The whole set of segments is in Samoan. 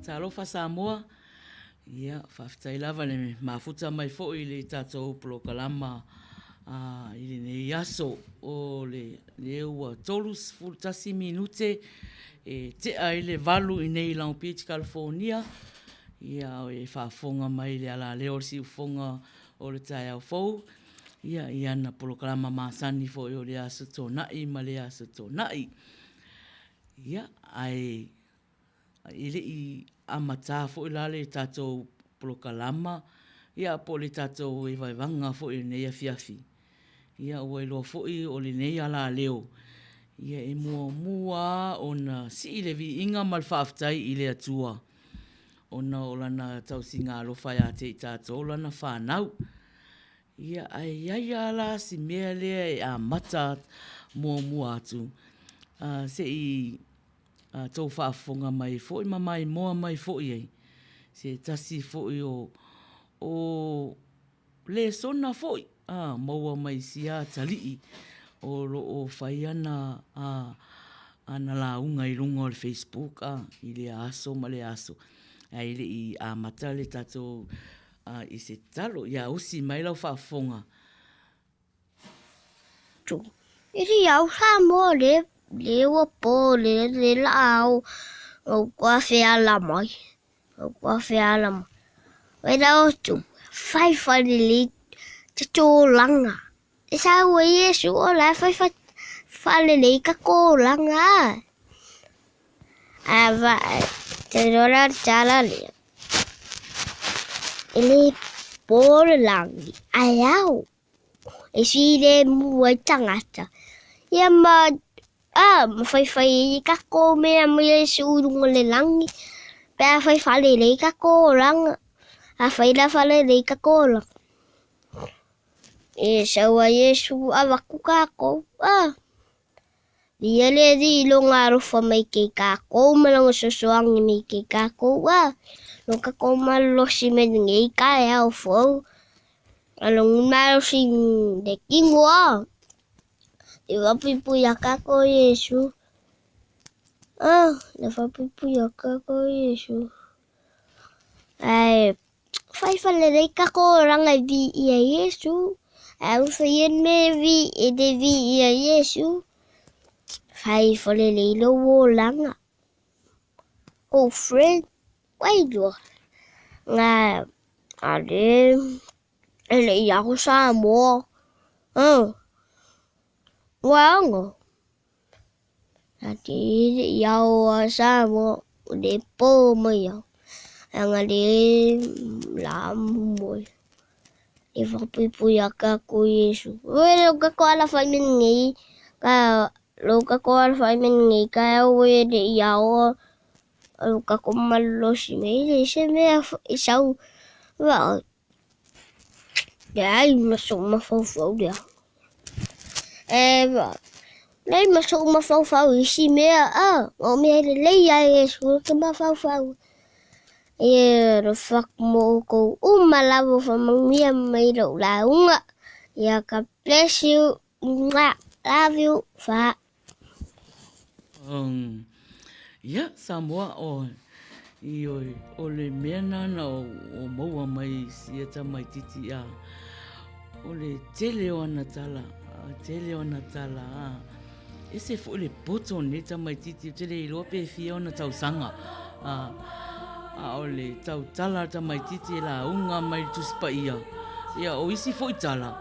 Talofa Samoa. Ia, faafetai lava le mafuta mai foi i le tatou polokalama i lenei aso. O lea ua 31 minute e tea ai le 8 i inei i Long Beach, California. Ia, a o e faafofoga mai i le alaleo o le siufofoga o le taeao fou, ia, i ana polokalama masani foi o le Aso Toonai ma le Aso Toonai. Ia, ae e le i amata foi la le tatou polokalama, ia po o le tatou vaevaega foi i lenei afiafi, ia ua iloa foi o lenei alaleo, ia e muamua lava ona sii le viiga ma le faafetai i le Atua ona o Lana tausiga alofa ia te i tatou Lana fanau. Ia, ae i ai lava la si mea lea e amata muamua atu, se i tou faafofoga mai ai foi ma maimoa mai foi ai se tasi foi o lesona foi maua mai sia atalii o lo o fai ana lauga i luga o le Facebook i lea aso ma lea aso, ae le i amata le tatou i se tatalo. Ia usi mai lau faafofoga. I le au Samoa le le ua po le le la au au kua feala mai au kua feala mai wai la o tu fai fai le le te tōlanga e sau e Iesu o la fai fai fale le ka kōlanga a va te rora tala le e le po le langi ai au e filemu ai tagata. Ia ma a ma faifai ai kākou mea mai Iesu i luga o le lagi, pe afai faalelei kākou olaga, afai la faalelei kākou olaga, e sau a Iesu avatu kākou, a. Ia le Alii i lona alofa mai kei kākou ma lona sosoagi mai kei kākou a no kākou malolosi mai lenei taeao fou. A lona malosi le kino a. I whapuipui a kākou Iesu. Ah, le whapuipui a kākou Iesu. Ai, Whai whalelei ka kōranga i vi i a Iesu. A uwha i me vi e te vi i a Iesu. Whai whalelei lo wōlanga. Oh friend, wailua. Ngā, a le, e le i ako Samoa. Waongo. A te i ao a Samoa, o le pō mai au. Anga le la moe. E whakapuipui a ka ko Iesu. Ue lo ka ko ala whai men ngei, ka lo ka ko ala whai men ngei, ka au e le i ao, lo ka ko malolosi mei, le se mea i sau, wa, Leai ma soʻu mafaufau lea. E leai ma soʻu mafaufau i isi mea, a, o mea lelei a Iesu ou te mafaufau. E alofa aku mo ʻoukou uma lava o faamanuia mai lou lauga. Ia God bless you. Mwah. Love you. Fa. Ia, Samoa, o, ioe, o le mea nana o, o maua mai sia tamaititi a, o le tele o ana tala, a, tele o ana tala, a, ese foi le poto o lenei tamaititi, ou te le iloa pe fia ona tausaga, a, a o le tautala a le tamaititi e lauga mai le Tusi Paia, ia, o isi foi tala,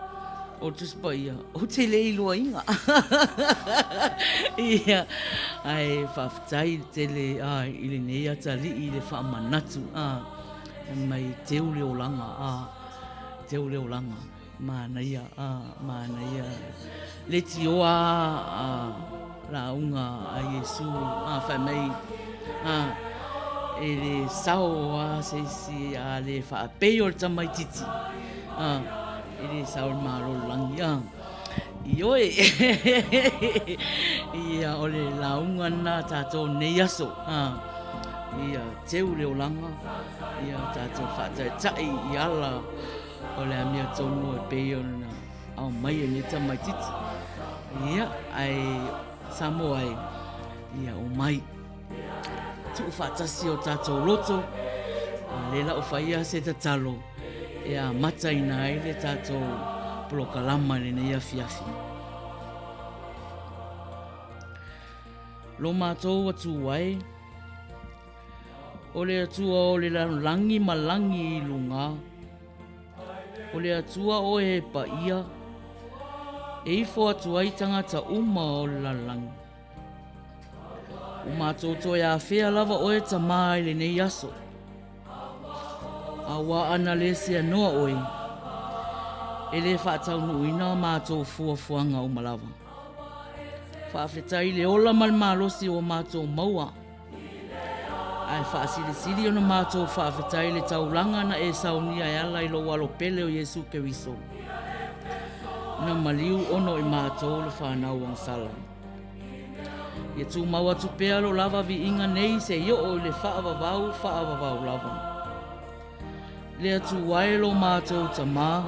o le Tusi Paia, ou te le iloaina. Ia, ae faafetai tele a, i lenei atalii i le faamanatu a, mai teu le olaga a, teu le olaga. Manaia, a, manaia. Letioa a, lauga a Iesu, a, fai mai, a, e le sao a se isi a le faapei o le tamaititi, a, E le sao le Malo o le lagi, a. Ioe. Ia, o le lauga lena a tātou nei aso. A. Ia, teu le olaga, ia tātou whaataitai i ala o le amiotonu e pei ona aumai e nei tamaititi. Ia, ae Samoa e, ia, o mai. Tuufaatasi o tatou loto, a lea la ua faia se tatalo e amataina ai le tatou polokalama i lenei afiafi. Lo matou Atua e, o le Atua o le lalolagi ma lagi i luga, o le Atua oe e paia, e ifo atu ai tagata uma o le lalolagi. Ua matou toe afea lava oe Tamā i lenei aso. A ua ana le seanoa oe, e le faataunuuina matou fuafuaga uma lava. Faafetai i le ola ma le malosi ua matou maua. Ae faasilisili ona matou faafetai i le taulaga na e saunia e ala i lou Alo pele o Iesu Keriso, na maliu ono i matou le fanau agasala. Ia tumau atu pea lo lava viiga nei seia oo i le faavavau faavavau lava. Le Atua e lo matou Tamā,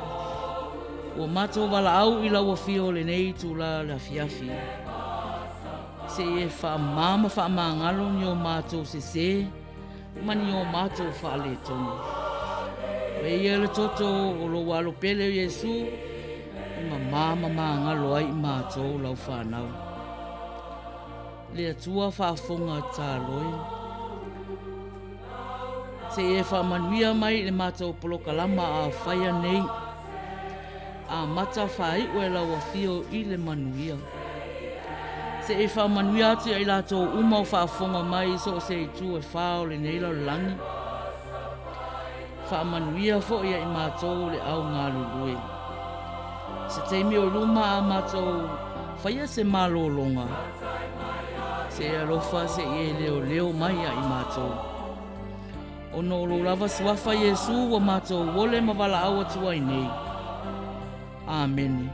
ua matou valaau i lau afio i lenei itula o le afiafi, se i e faamama ma faamagalo ni o matou sesē ma ni o matou faaletonu. Oe ia le toto o lou Alo pele o Iesu e mamā ma magalo ai i matou lau fanau. Le Atua faafofoga tatalo e. Se i e faamanuia mai i le matou polokalama a faia nei. Amata faaiu e lau afio i le manuia. Se i faamanuia atu ia i latou uma o faafofoga mai i so o se itu e fā o lenei lalolagi. Faamanuia foi ia i matou le au galulue. Se taimi o i luma a matou faia se malologa, se i alofa se i e leoleo mai ia i matou. Ona o lou lava suafa Iesu ua matou ole ma valaau atu ai nei. Amene.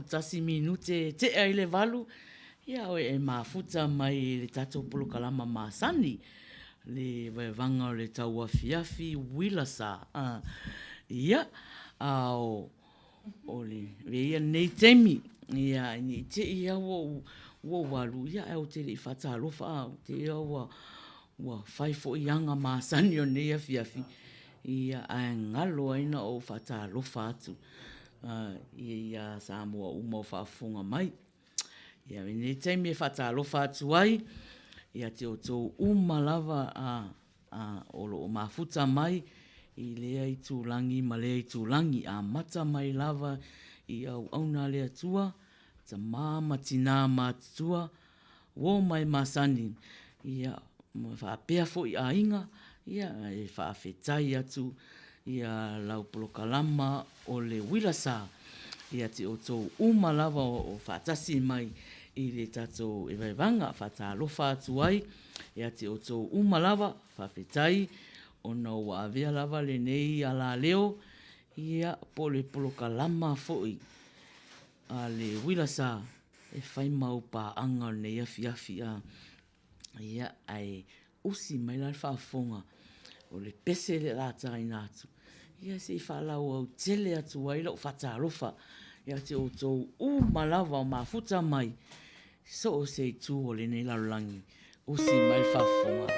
41 minute e tea i le 8, ia oe e mafuta mai i le tatou polokalama masani, le vaevaga o le tauafiafi uila sa. Ia, a o o le avea ia lenei taimi, ia ne i te i lava ua ou alu, ia ae ou te le i faatalofa, ou te iloa ua fai foi aga masani o lenei afiafi, ia ae galo ai ona ou faatalofa atu ia Samoa uma o faafofoga mai. Ia o lenei taimi e faatalofa atu ai ia te outou uma lava o lo o mafuta mai i lea itulagi ma lea itulagi, amata mai lava i auauna a le Atua, tama ma tina matutua, uo ma e masani, ia, ma faapea foi aiga, ia, e faafetai atu ia lau polokalama o le uila sa ia te outou uma lava o faatasi mai i le tatou evaevaga. Faatalofa atu ai ia te outou uma lava, faafetai ona ua avea lava lenei alaleo ia po o le polokalama foi a le uila sa e fai ma au paaga o lenei afiafi. Ia, ae usi mai la le faafofoga, o le pese lea o le a taina atu, ia se i faalauautele atu ai lau faatalofa ia te outou uma lava o mafuta mai so o se itu o lenei lalolagi. Usi mai le faafofoga.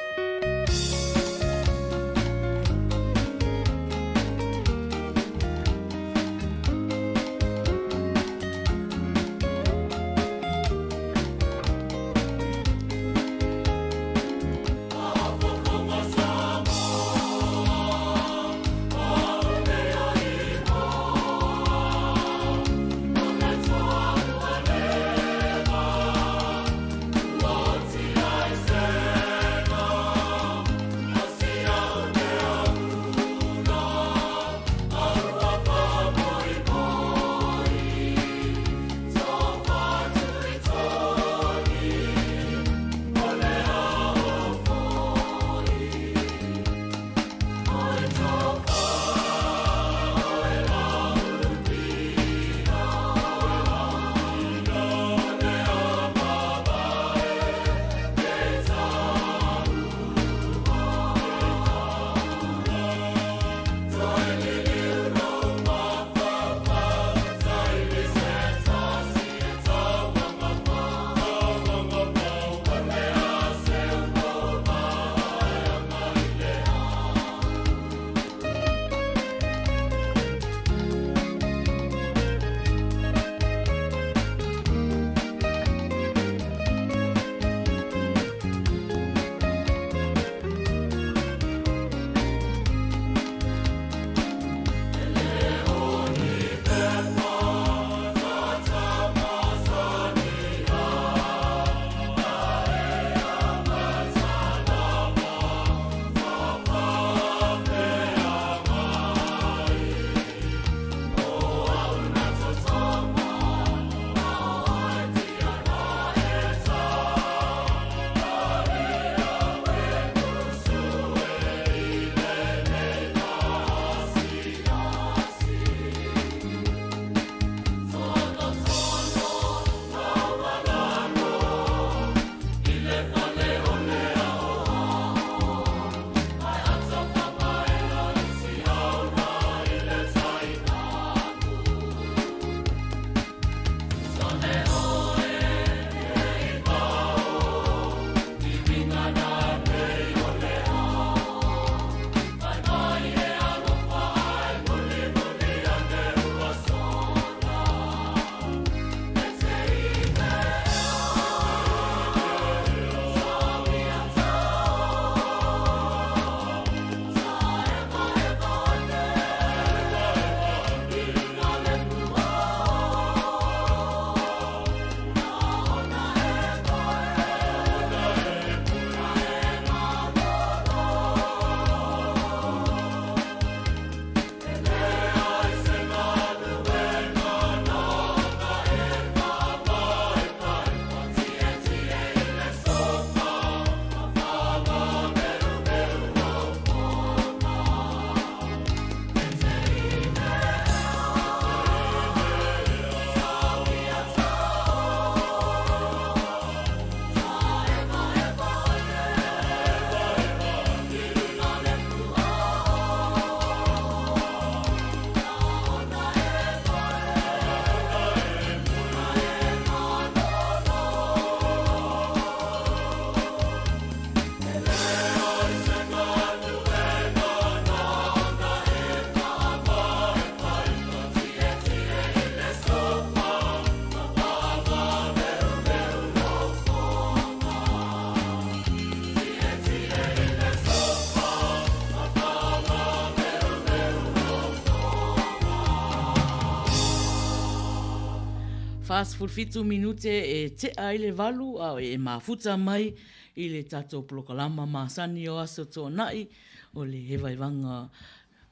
47 minute e tea ai le valu a o e mafuta mai i le tatou polokalama masani o Aso Toonai o le Hevaevaga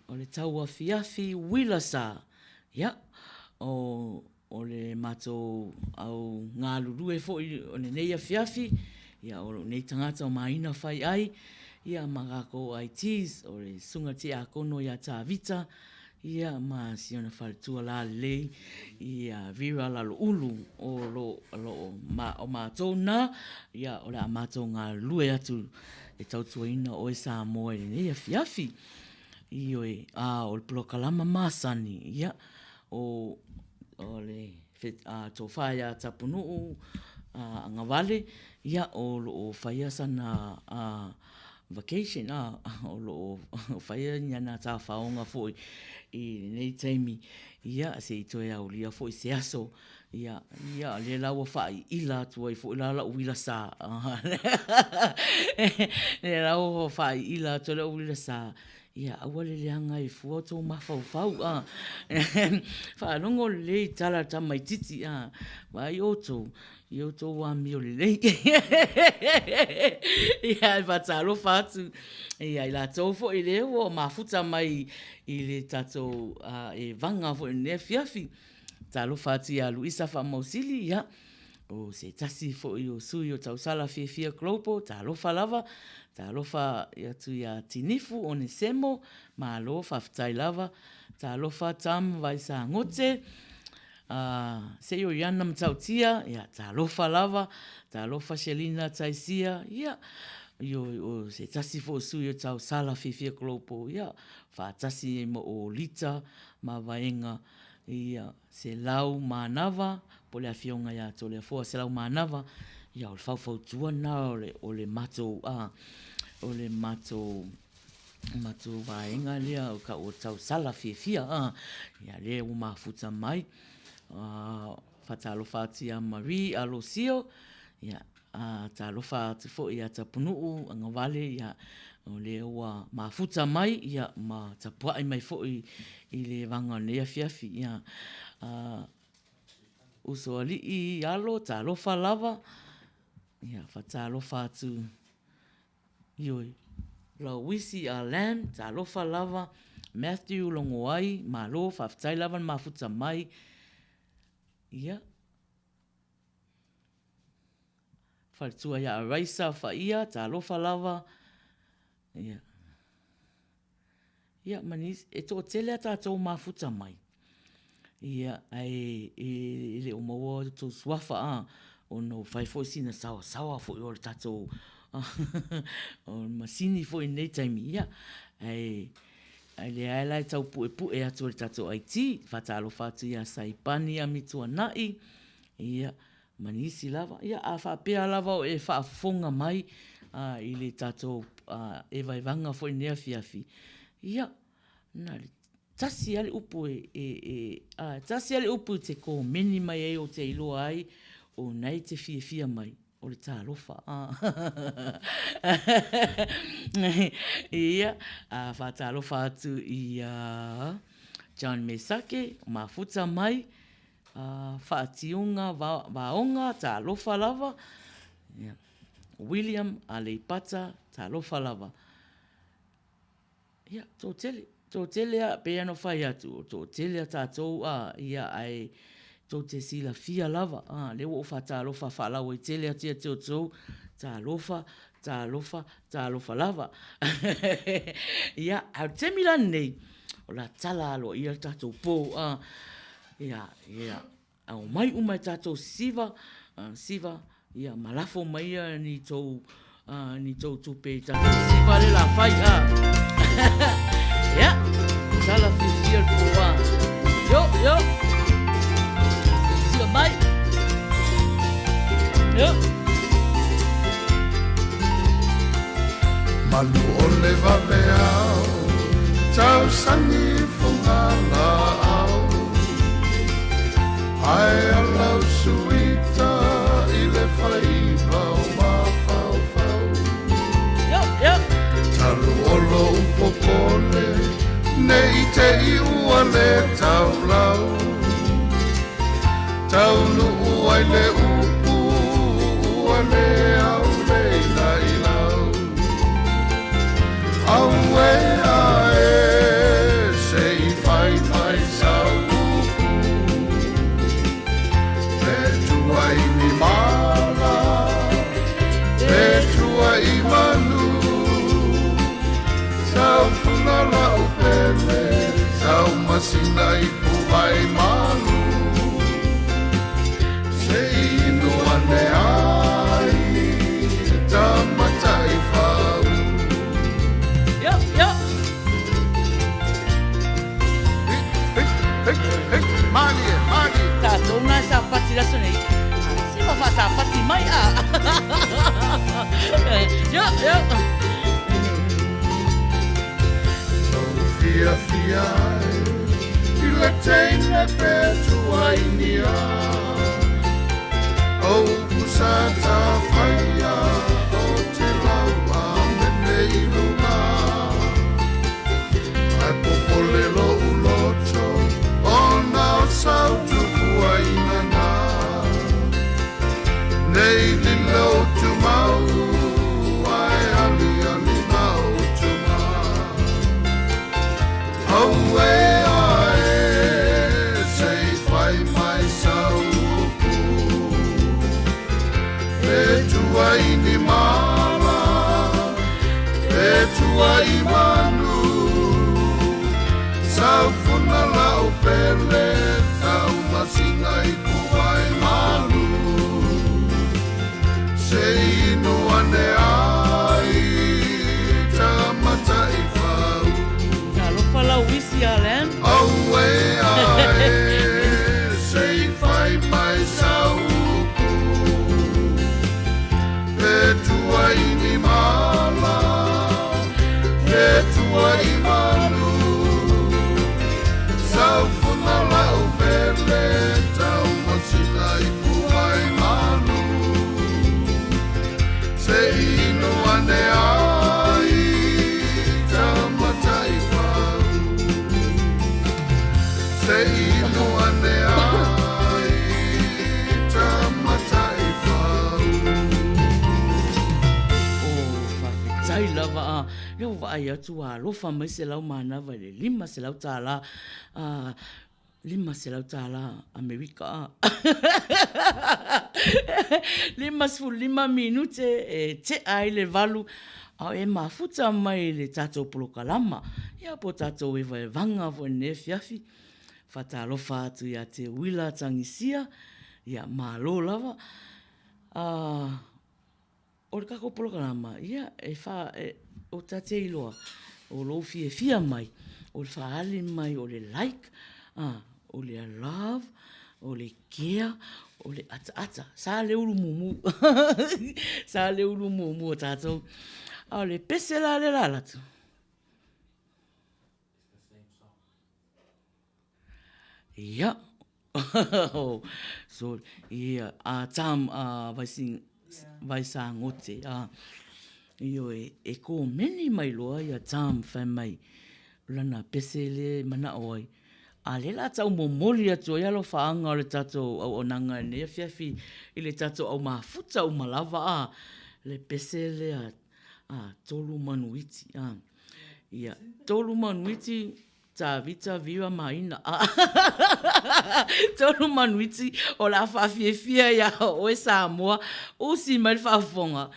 o le Tauafiafi Uila Sa. Ia, o o le matou au galulue foi o lenei afiafi, ia o lou nei tagata o Maina Faiai, ia ma tatou ITs, o le Susuga Tiakono ia Tavita, ia ma si ona faletua lalelei ia Vera Laloulu, o lo o ma, o matou na, ia o le a matou galulue atu e tautuaina oe Samoa i lenei afiafi. Ioe, a o le polokalama masani, ia, o o le tofa ia Tapunuu Agavale, ia o lo o faia sana vacation, o lo o faia ni ana tafaoga foi i lenei taimi, ia se i toe aulia foi se aso, ia ia lea la ua faaiila atu ai foi la lau uila sa. Lea la ua faaiila atu ai lau uila sa, Ia aua le leaga e fua tou mafaufau a. Faalogo lelei i tala a le tamaititi a. Vaai outou i outou amio lelei. Ia e faatalofa atu ia i latou foi lea ua mafuta mai i le tatou evaga foi i lenei afiafi. Talofa atu ia Luisa Faamausili, ia, o se tasi foi o sui o Tausala Fiafia Global, talofa lava, talofa atu ia Tinifu Onesemo, malo faafetai lava, talofa Tam Vaisagote, Seioiana Matautia, ia, talofa lava, talofa Shelina Taisia, ia, o se tasi foi o sui o Tausala Fiafia Global, ia, faatasi ai ma Olita ma Vaega ia Selau Manava, po o le Afioga ia Toleafoa Selau Manava, ia o le faufautua lena o le, o le matou, a, o le matou, matou vaega lea o tau o tausala fiafia, a, ia lea ua mafuta mai. A, faatalofa atu ia Marie Alosio, ia, A talofa atu foi ia Tapunuu Agavale, ia, o lea ua mafuta mai, ia, ma tapuai mai foi i le vaga o lenei afiafi. Ia, a, Usoalii alo, talofa lava, ia, fatalofa atu, ioe, Lauisi a Lam, talofa lava, Matthew Logoai, malo, faafetai lava le mafuta mai, ia, Faletua ia Raisa Faia, talofa lava. Ia. Ia, ma nisi, e toatele a tatou mafuta mai. Ia, ae e, e le o maua o tou suafa, a, ona ua fai foi sina saoasaoa foi o le tatou o le masini foi i lenei taimi, ia, ae, ae lea la e tau puepue atu e le tatou IT. Faatalofa atu ia Saipani Amituanai, ia, ma nisi lava. Ia, a faapea lava o e faafofoga mai i le tatou evaevaga foi i lenei afiafi, ia, na o le tasi lava le upu e, e, e, a, tasi lava le upu e te komeni mai ai ou te iloa ai o na e te fiafia mai, o le talofa. Ia, a faatalofa atu i a John Mesake, mafuta mai, Faatiuga Vaoga, talofa lava. William Aleipata, talofa lava. Ia, toatele, toatele lava, pei lava ona fai atu, toatele a tatou, ia, ae tou te silafia lava, a, lea ua ou faatalofa faalauaitele atu ia te outou, talofa, talofa, talofa lava. Ia, a o le taimi la lenei, o le a tala aloaia le tatou pou, a, Ia, ia, aumai uma e tatou siva, siva, ia, ma lafo mai ia ni tou, ni tou tupe i tatou siva le la fai, a. Ia, tala fiafia le po, a. Yo, yo. Siva mai. Yo. Malu o le vaveao, tausani fugalaau. Ae alau suita i le faiva o mafaufau. Yo, yo. Talu o lou popole, ne i te i ua le taulau. Taunuu ai le upu ua le aule ina i lau. Auē ae se i fai mai sau upu. Pe tua i ni mala, pe tua i manu. Sau funa lau pele, sau masina i puai malu. Se i inu ane ai te Tamataifau. Ia, ia. Hei, hei, hei, malie, malie. Tatou na e sapati i le aso nei. Se ua faasapati mai a. Ia, ia. Tou fiafia ai i le teine pe tuainia. O upu sa tafaia o te lau a mene i luga. Ae popole lo'u loto ona o sau tupuaina na. Nei lilo tumau ae aliali mau tuma. Auē ae se i fai mai sau upu. Pe tua i ni mala, pe tua i manu. Sau funa lau pele, tau masina i puai malu. Se inu ane ai, Tamataifau. Talofa lau isi Alan. Auē ae, se i fai mai sau upu. Pe tua i ni mala, pe tua i manu. Sau funa lau pele, tau masina i puai malu. Se inu ane ai, Tamataifau. Se inu ane ai, Tamataifau. O faafetai lava a lea ua vaai atu ua alofa mai selau manava i le $500 a $500 Amerika a. 55 minute e tea ai le valu a o e mafuta mai i le tatou polokalama ia po o tatou evaevaga foi i lenei afiafi. Faatalofa atu ia te Uila Tagisia, ia malo lava. O le tatou polokalama, ia, e wha, e, o ta te iloa, o lou fiafia mai, o le faaali mai o le like, a, o le love, o le care, o le ataata. Sa le ulu mumu. Sa le ulu mumu o tatou. A o le pese la le la latu. Ia. Sorry. Ia, a Tam a Vaising, Vaisagote. A, ioe, e kōmeni mai loa ia Tam fai mai, lana pese le manao ai. A le la tau momoli atu ai alofaaga o le tatou auaunaga i lenei afiafi i le tatou au mafuta uma lava a, le pese lea a Tolu Manuiti. A, ia, Tolu Manuiti Tavita Vira Maina. Tolu Manuiti, o le a faafiafia iā oe Samoa, usi mai le faafofoga.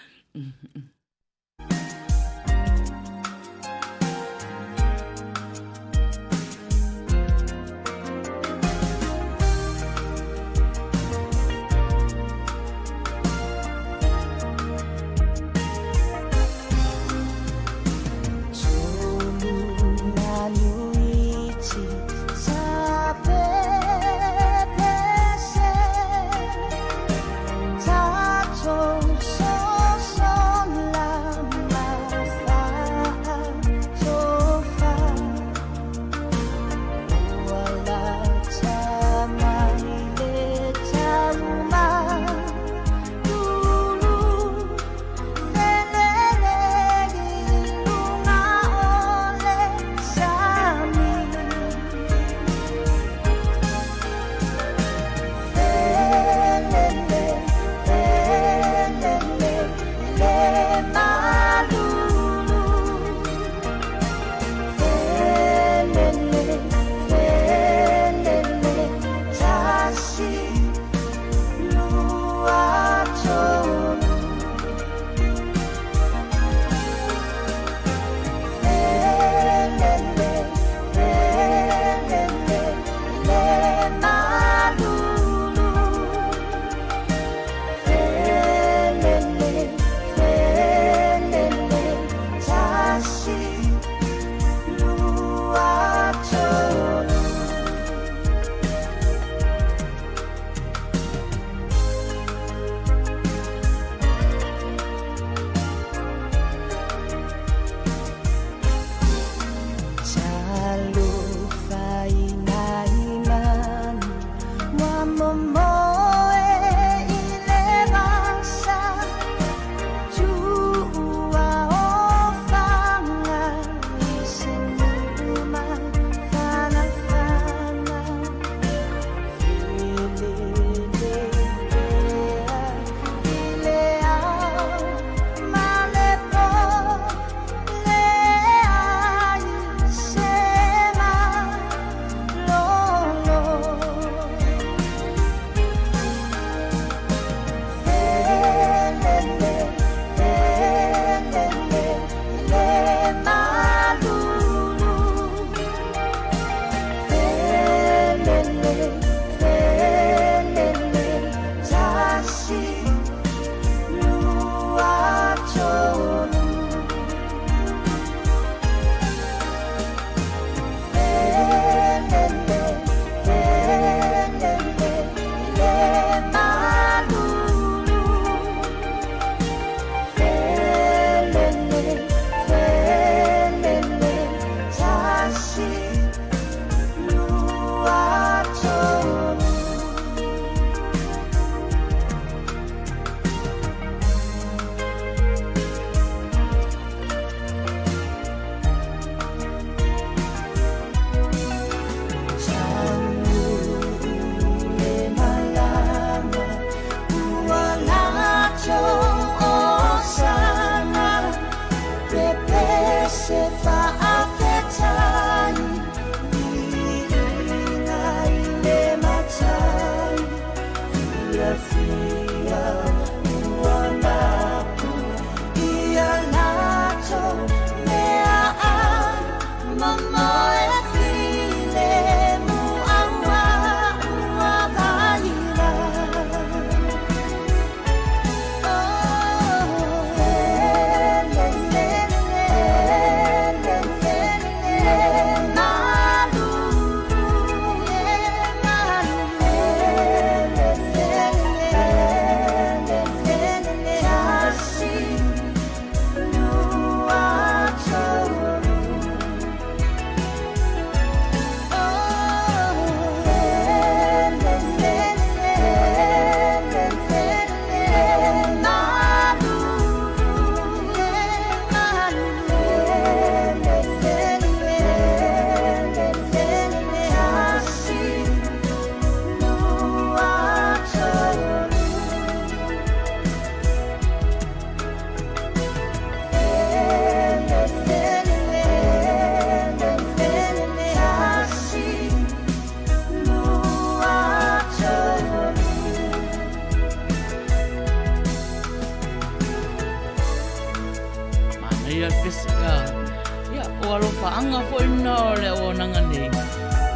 Ia, o alofaaga foi lena o le auaunaga nei,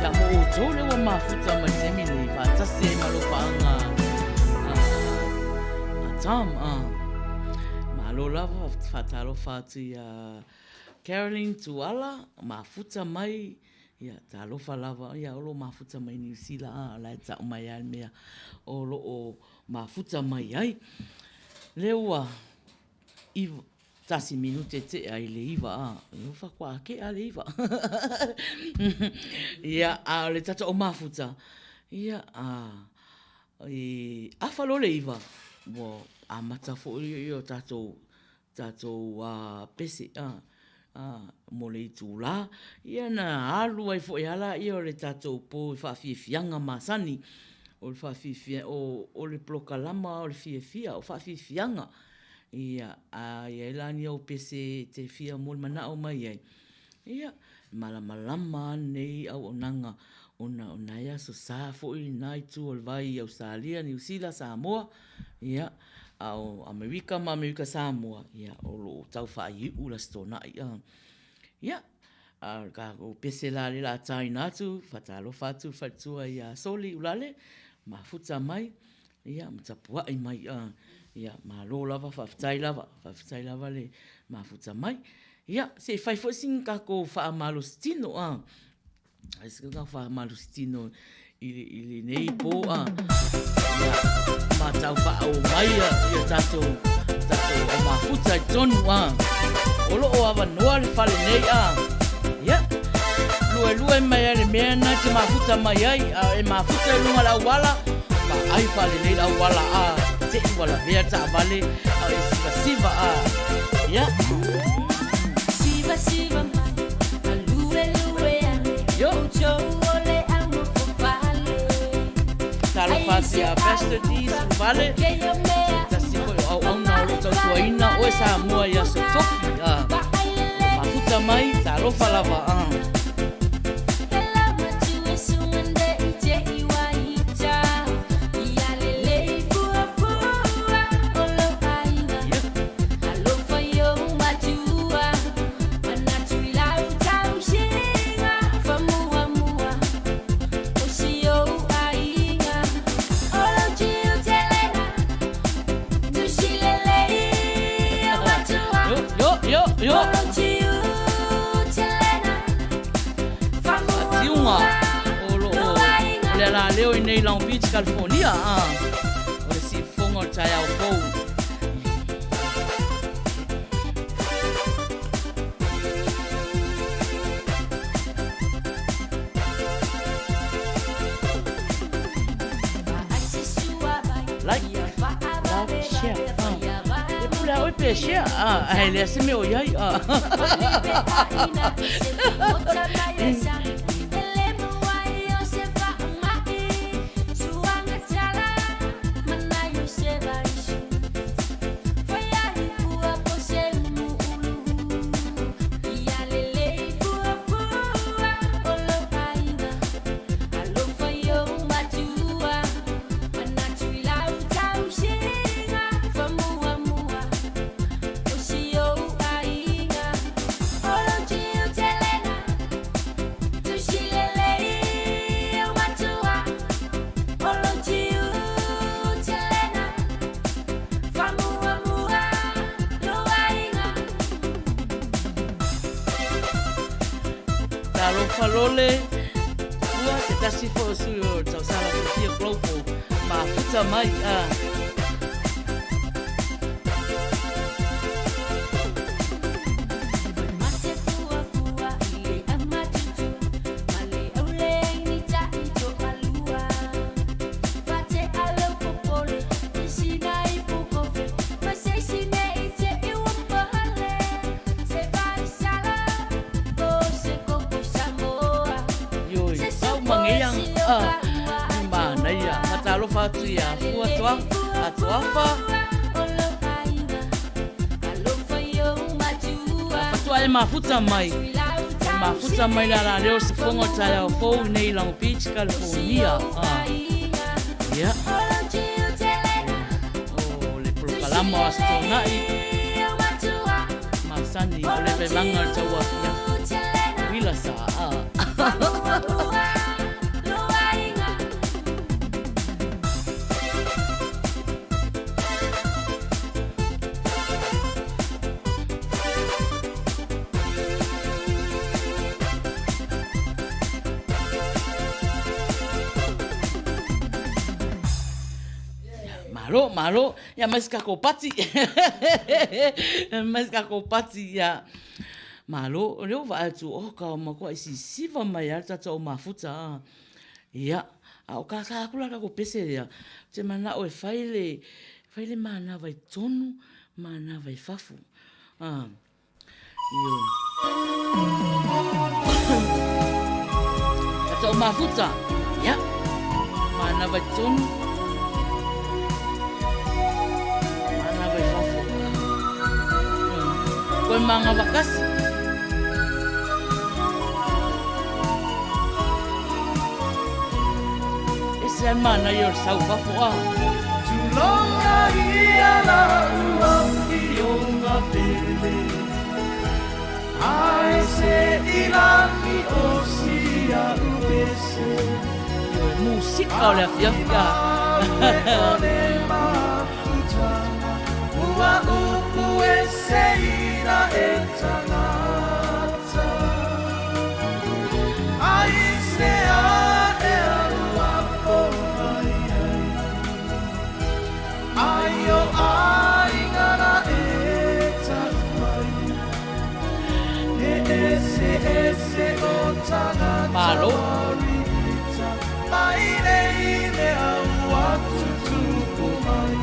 ia mo outou lea ua mafuta mai le taimi nei, faatasi ai ma alofaaga a, a Tom. A. Malo lava, faatalofa atu ia Caroline Tuala, mafuta mai, ia, talofa lava, ia, o lo o mafuta mai Niu Sila, a, o la e tau mai lava le mea o lo o mafuta mai ai. Lea ua iva, tasi minute tea i le 9, a, ua faatoa tea le 9. Ia, a o le tatou au mafuta, ia, a, i afa loa le 9, ua amata foi o tatou, tatou pese, a, a, mo le itulā. Ia na alu ai foi lava lea o le tatou po i faafiafiaga masani, o le faafiafia, o le polokalama o le fiafia, o faafiafiaga. Ia, a i ai la ni ou pese e te fia molimanaʻo mai ai, ia, e malamalama lava lenei auaunaga ona o nai aso sa foi lena itu o le vai i Ausetalia, Niu Sila, Samoa, ia, a o Amerika ma Amerika Samoa, ia, o lo o tau faaiuiu le Aso Toonai. Ia, a o le tatou pese la lea o le a taina atu, faatalofa atu i le faletua ia Soli Ulale, mafuta mai, ia ma tapuai mai, ia, malo lava, faafetai lava, faafetai lava le mafuta mai. Ia, se i fai foi sina tatou faamalositino, a. Ai se tatou faamalositino i lenei po, a. Ia, matau faaoo mai ia tatou, tatou au mafuta i totonu, a. O lo o avanoa le fale nei, a. Ia, luelue mai ai le mea na te mafuta mai ai, a e mafuta i luga o le auala, vaai faalelei le auala, a, te i ua lavea taavale, a e sivasiva, a. Ia. Siva siva mai, a lue lue ane, Yo. outou o le au nofo fale. Talofa atu ia Pastor D. Suluvale, tasi foi o auauna o lo o tautuaina oe Samoa i aso tofi, a. Mafuta mai, talofa lava, a. Yo, yo, yo, yo. Tiuga o lo o le alaleo i nei Long Beach, California. A. O le siufofoga o le taeao fou. Like, love, share. E pule a oe pe share. Ah, ae lea se mea o i ai. Ah. Talofa lole, ua se tasi foi o sui o Tausala Sofia Global, mafuta mai a. Ioi, tau mangea, a, i manaia, fatalofa atu ia Fua Toa, a Toafa. Faatoa e mafuta mai, e mafuta mai le alaleo o se fofoga o taeao fou i nei Long Beach, California. A, ia. O le polokalama o Aso Toonai. masani o le velaga o le tauafiafi. Uila sa a. Malo, malo, ia mai se kako pati. Mai se kako pati, ia. Malo, o leo vaai atu, oh, ka o makoa i sisiva mai a le tatou mafuta. Ah. Ia, a o kākā aku la kako pese lea. Te manao e fai le, fai le manava i tonu, manava i fafo. Ah. Ioe. Ka tau mafuta. Ia. Manava i tonu. Manava i fafo. Koe manga vakasi. Ese ai mana i o le sau fafo a. Tulonga ia la ua fionga pele Ai se ilani o sia ubese Ioe, musika o le afiafi a. O le mafutanga Ua upu e se ira e tangata Ai se a e alua po mai ai Ai o ai ngara e tau ai E ese ese o tangata Malo. Marita Mai nei mea ua tutupu mai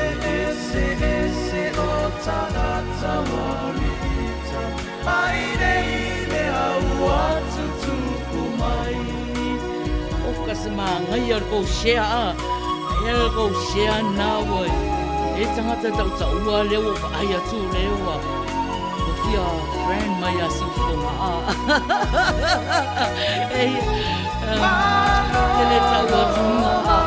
E ese ese o tangata Marita Mai nei mea ua tutupu mai O ka se māngai o le kou share a. Ai le kou share nā ua. E tangata tau taua lea ua vaai atu lea ua. Ua fia friend mai a Siufoga a. E te le tau atu a.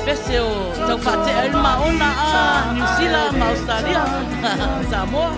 Pese o tau whaatea i le maona a New Zealand ma Australia. Samoa.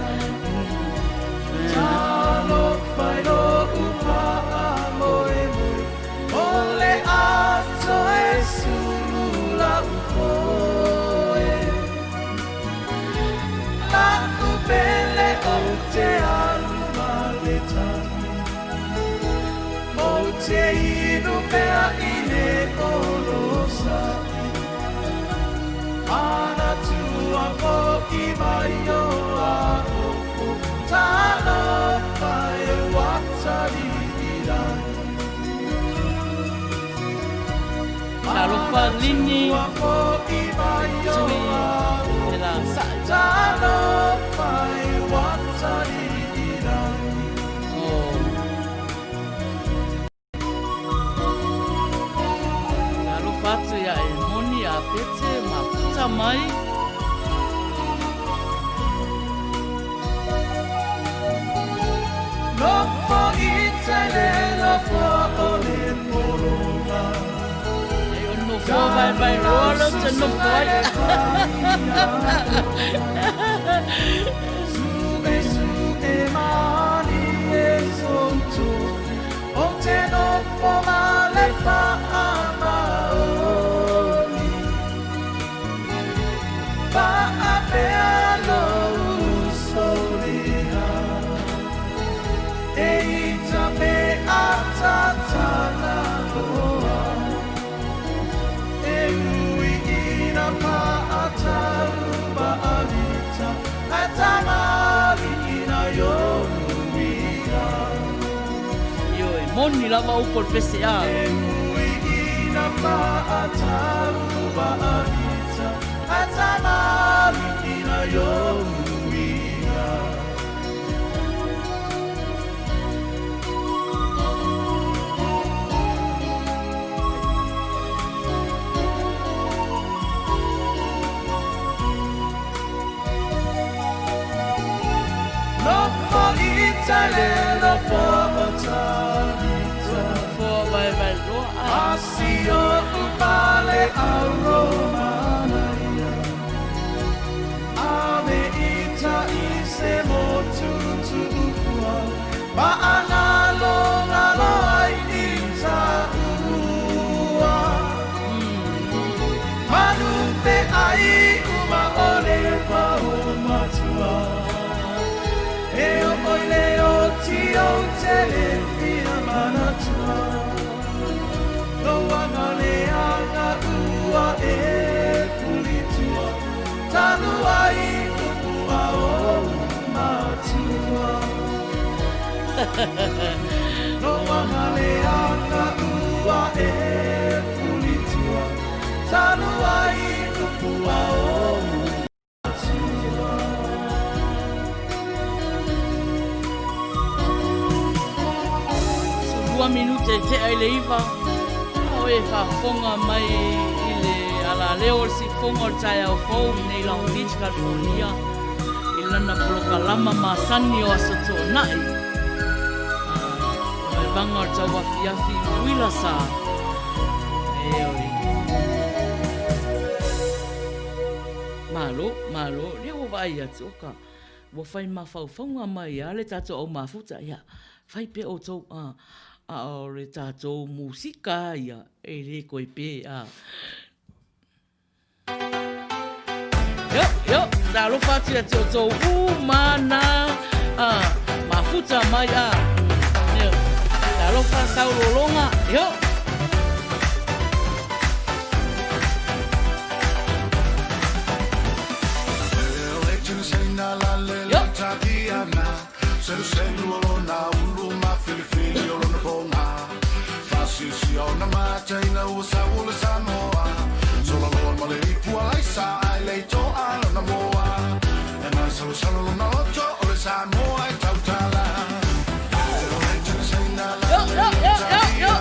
Talofa Lini Tui Fela Sa'i. Oh. Talofa atu ia e moni a Pete ma puta mai. Nofo i te le nofo o le porona. E o nofo vai vai roa lo te nofo ai. Su e su e mani e sonto O te nofo ma le fa a maoli Fa a pea lo usolea E ita me a tatana loa E ui ina pa a taruba alita A tamari ina yo uia Io e moni lava upo le pese a. E ui ina pa a taruba alita A tamari ina yo uia Nofo i te le nofo o Tarita Nofo vai vai roa a. Asio upale a Romana ia. e pulitua Talu ai upu a ou matua Loa male a ka ua e pulitua Talu ai upu a ou matua. 12 minute e tea i le 9, a o e faafofoga mai i le alaleo o le siufofoga o le taeao fou i nei Long Beach, California, i lana polokalama masani o Aso Toonai. Le vaevaga o le tauafiafi i uila sa. Ioe. Malo, malo, lea ua vaai atu, oka, ua fai mafaufauga mai lava le tatou au mafuta, ia, fai pea outou, a, a o le tatou musika lava ia, e le toe pe, a. Io, io, talofa atu ia te outou uma na, a, mafuta mai, a, io, talofa saulologa, io. Io. Io, io, io, io,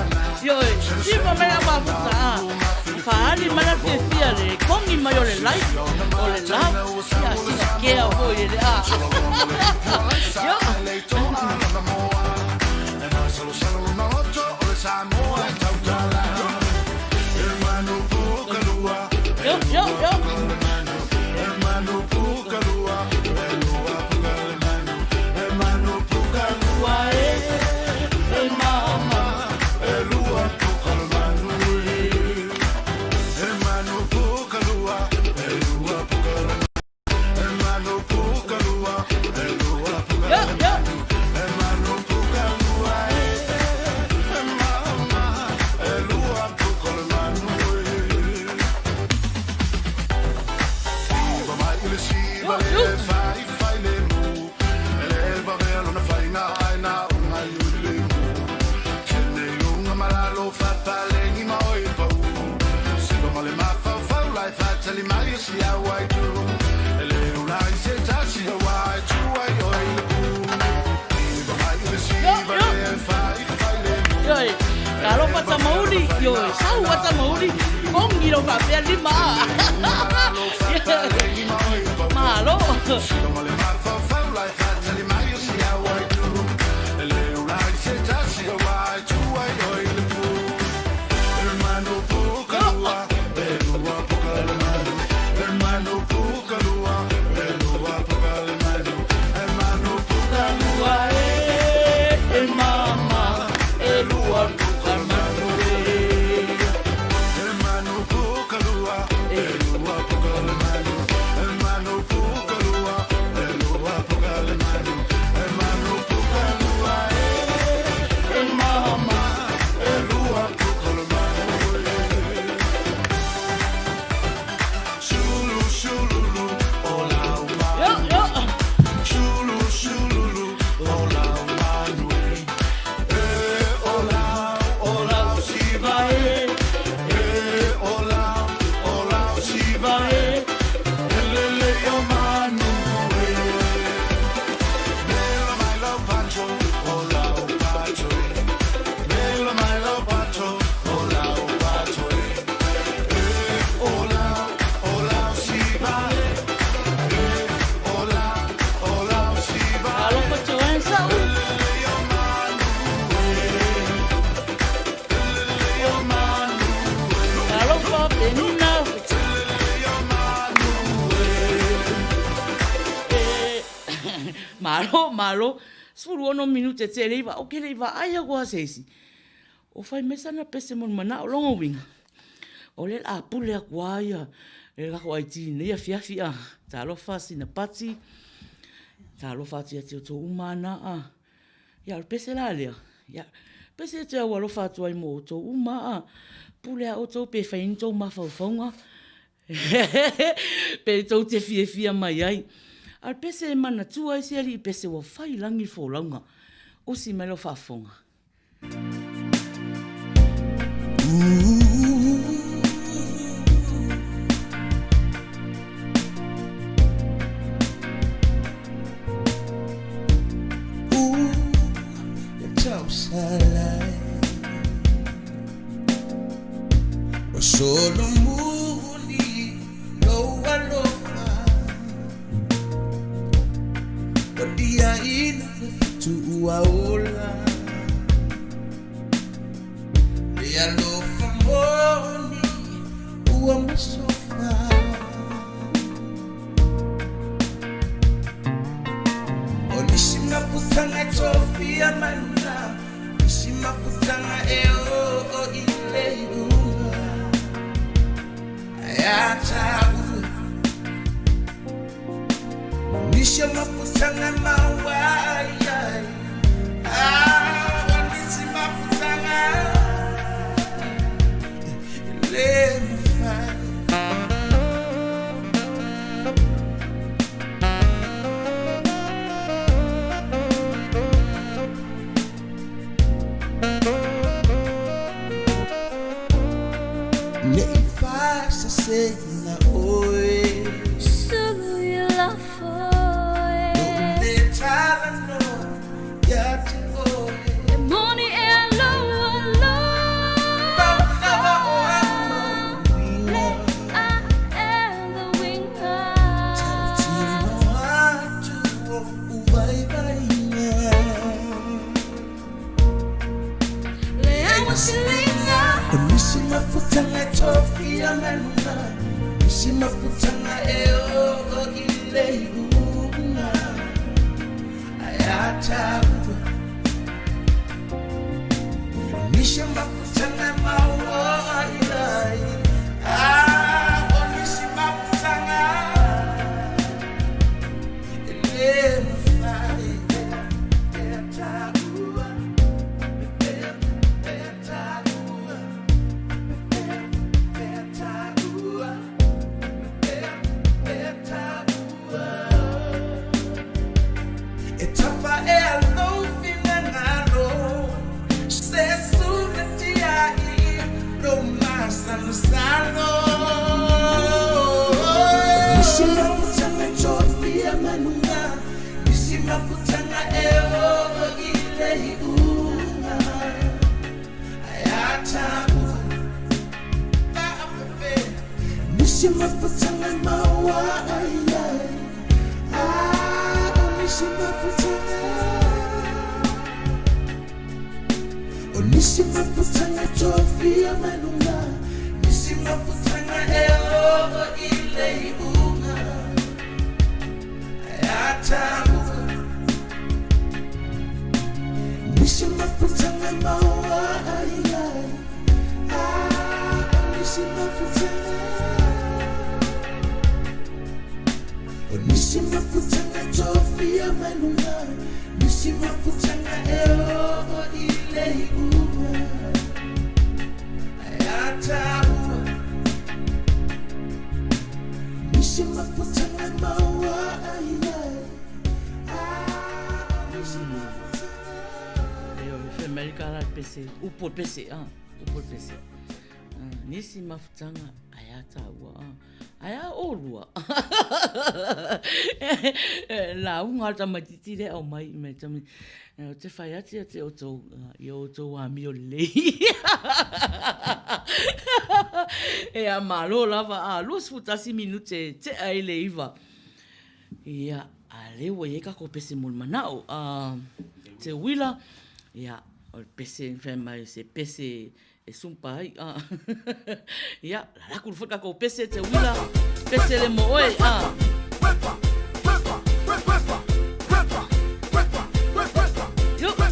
io. Ioe, siva mai la mafuta, a. Faaali mai la fiafia le kogi mai o le light, o le love, ia sina kea foi e le a. Io. Io, io, io. Ua e, e mama. Io, io. Io, io. Io, io. Ioe, talofa Tamauli, ioe, sau a Tamauli, kongi lau faapea lima a. Malo. Ua e, e mama, e lua puka manu e. E mama. Io, io. Alofa Joanne Sa'u. Alofa Penina. Malo, malo. 16 minute te leiva. O ke leiva ai aku a se isi. O fai mai sana pese mo le manao longa uiga. O lea o le a pule aku lava ia le lako IT i lenei afiafi a. Talofa sina Pati, talofa atu ia te outou uma ana a. Ia o le pese la lea, ia. Pese e te au alofa atu ai mo outou uma, a pule a outou pe fai ni tou mafaufauga pe tou te fiafia mai ai. A o le pese e manatua ai se alii pese ua fai i lagi le folauga. Usi mai lau faafofoga. Upu o le pese, ah, upu o le pese. Ah, nisi mafutaga ae a tāua, ah. Ae a ōlua. Lauga a le tamaitiiti lea aumai i mai tamaiti. Ou te fai atu ia te outou, i o outou amio lelei. Ia, malo lava, a, 21 minute e tea ai le 9. Ia, a lea ua i ai tatou pese mo le manao. Te uila, ia, o le pese, fai mai, se pese e sumpa ai. Ia, lalaku foi tatou pese, te uila, pese le mo oe. Yo.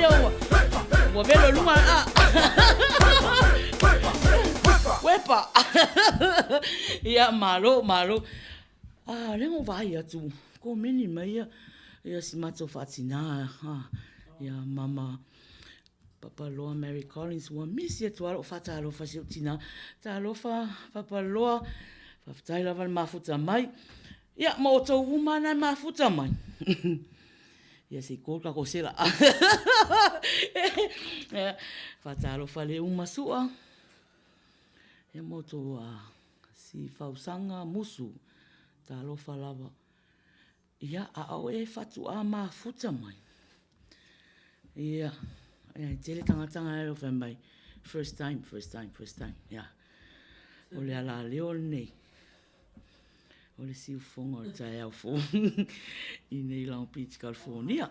ia ua ua velo i luga a. Uepa. Ia malo malo. Ah, lea na ou vaai atu, komeni mai ia ia si matou faatina ah, ia mama Papaloa Mary Collins, ua misi atu lava lou faatalofa i si ou tina. Talofa Papaloa, faafetai lava le mafuta mai. Ia, ma outou uma lava na e mafuta mai. Ia se i ko le tatou sela. Faatalofa le uma sua. Ia ma outou si fausaga musu. Talofa lava. Ia, a o e faatuā mafuta mai. Ia, e tele tagata na e fai mai, first time, first time, first time. Ia, o le alaleo lenei. O le siufofoga o le taeao fou i nei Long Beach, California.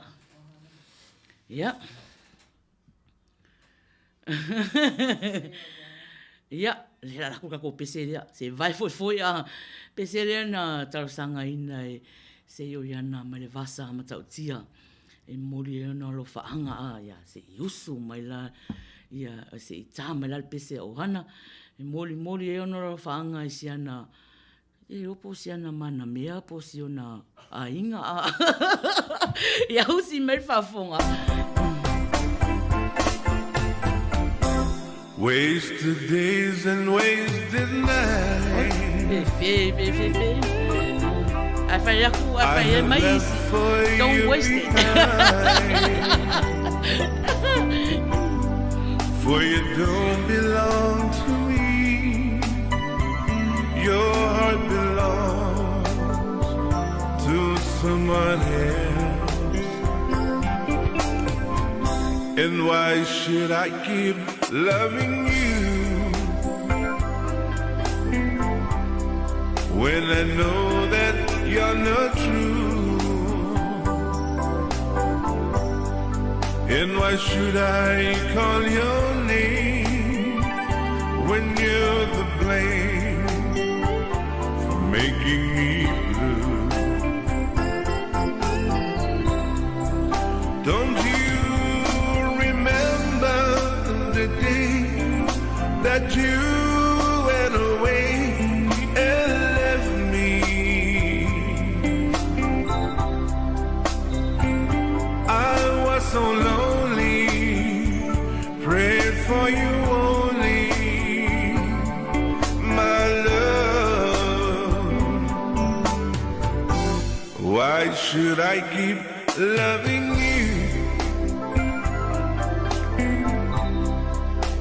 Ia. Ia, lea la lako tatou pese lea, se vae foefoe a pese lea na talosagaina e Seio Iana mai le Vasa Matautia e momoli ai ona alofaaga a ia se i usu mai la ia se i ta mai la le pese a Ohana e molimoli ai ona alofaaga i si ana E iloa po o si ana manamea po o si ona aiga a ia usi mai le faafofoga. Wasted days and wasted nights. Fe, fe, fe, fe. Ae fai aku, ae fai ai mai isi. Don't waste it. For you don't belong to me. Your heart belongs to someone else. And why should I keep loving you when I know that you're not true? And why should I call your name when you're the blame for making me blue? Don't you remember the day that you went away and left me? I was so lonely, prayed for you only, my love. Why should I keep loving you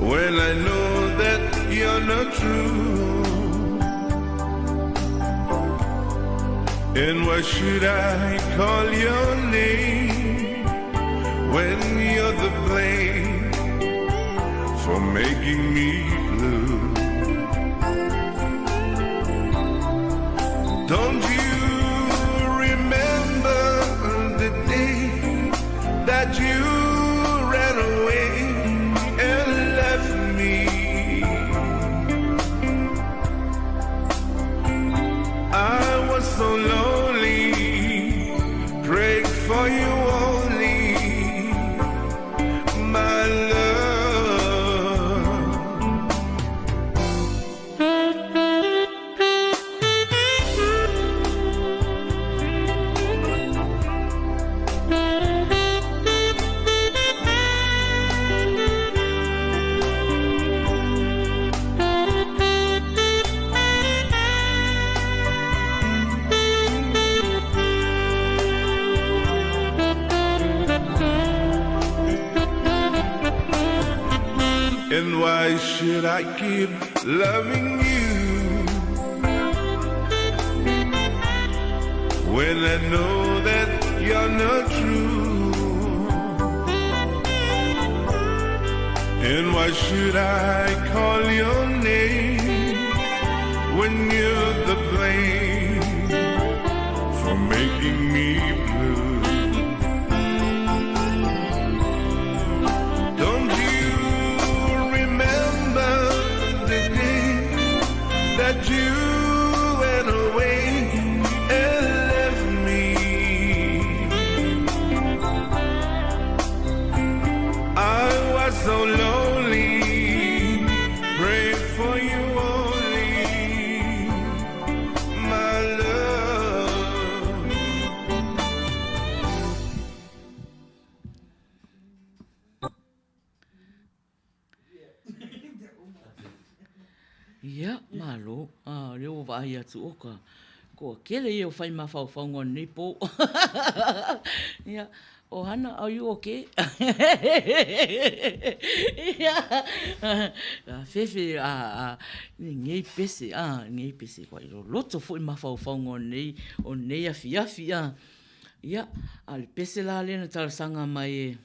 when I know that you're not true? And why should I call your name when you're the blame for making me blue? Don't you remember the day that you ran away and left me? I was so lonely, prayed for you only, my love. And why should I keep loving you when I know that you're not true? And why should I call your name when you're the blame for making me blue? Don't you remember the day that you went away and left me? vaai atu, oka, toatele ia o fai mafaufauga o lenei po. Ia, o Hana, are you okay? Ia, fefe a, lenei pese, a, lenei pese, ua loloto foi mafaufauga o lenei, o lenei afiafi, a. Ia, a o le pese la lea na talosaga mai e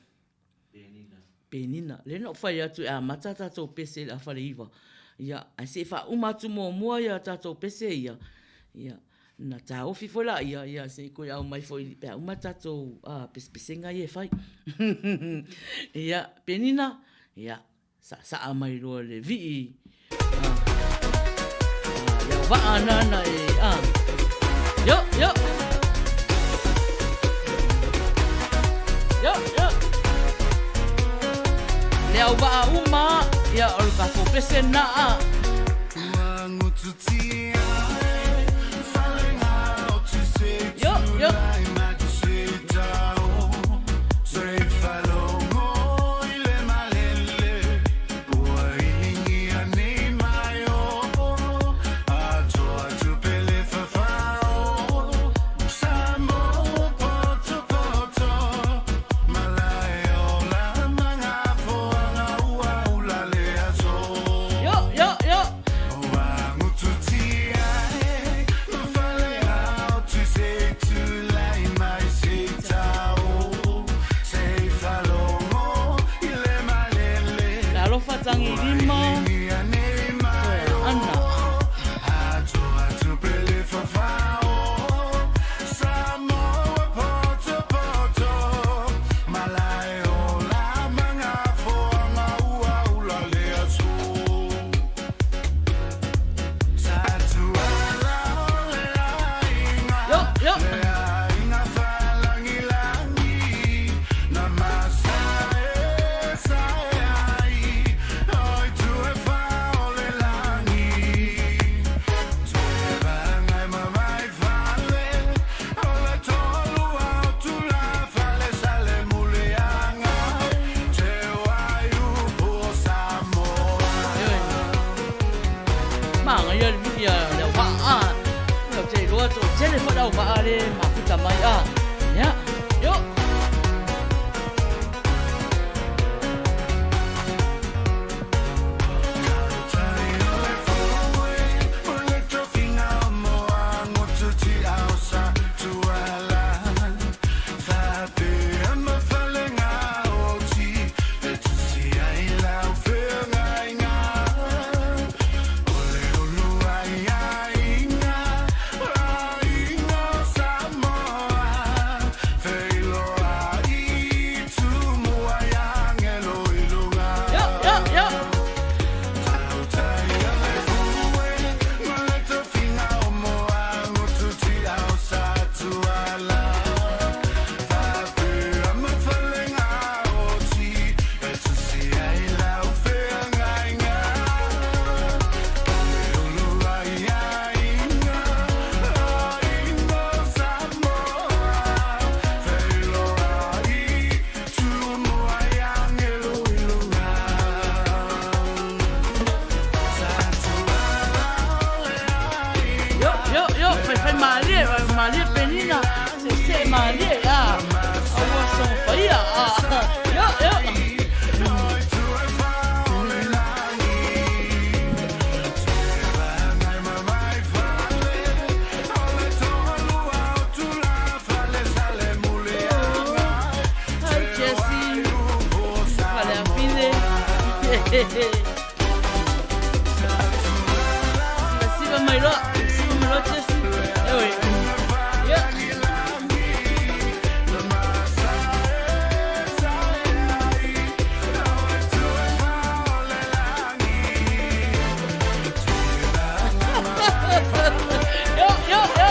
Penina. Lea na ou fai atu e amata a tatou pese i le afa le 9. Ia, ae se i faauma atu muamua ia tatou pese ia, ia, ona taofi foi laia, ia se i toe aumai foi pe a uma tatou pesepesega ia e fai. Ia, Penina, ia, Saasaa mai loa le vii le auvaa nana e a yo yo yo yo le auvaa uma ia o le tatou pese na a yo yo. Yo, yo, yo. Le alofa tagilima toe ana. Yo, yo. Māngaia le vili a le auvaa a. Ou te iloa toatele foi le auvaa le mafuta mai a. Ia, yo. Yo, yo, yo. Yo, yo, yo, faifai malie, malie penina, seesee malie, a, aua sogofaia, a, yo, yo. Hi Jesse, Faleafine. Siva mai loa, siva mai loa Jesse. Eoi. Yeah. Yo, yo, yo.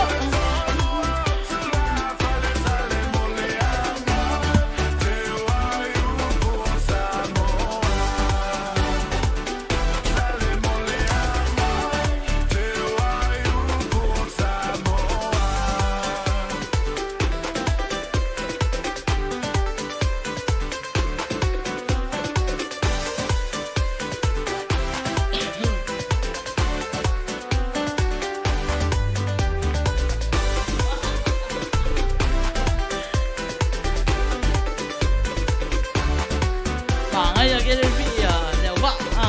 ia le alii a le auvaa. A,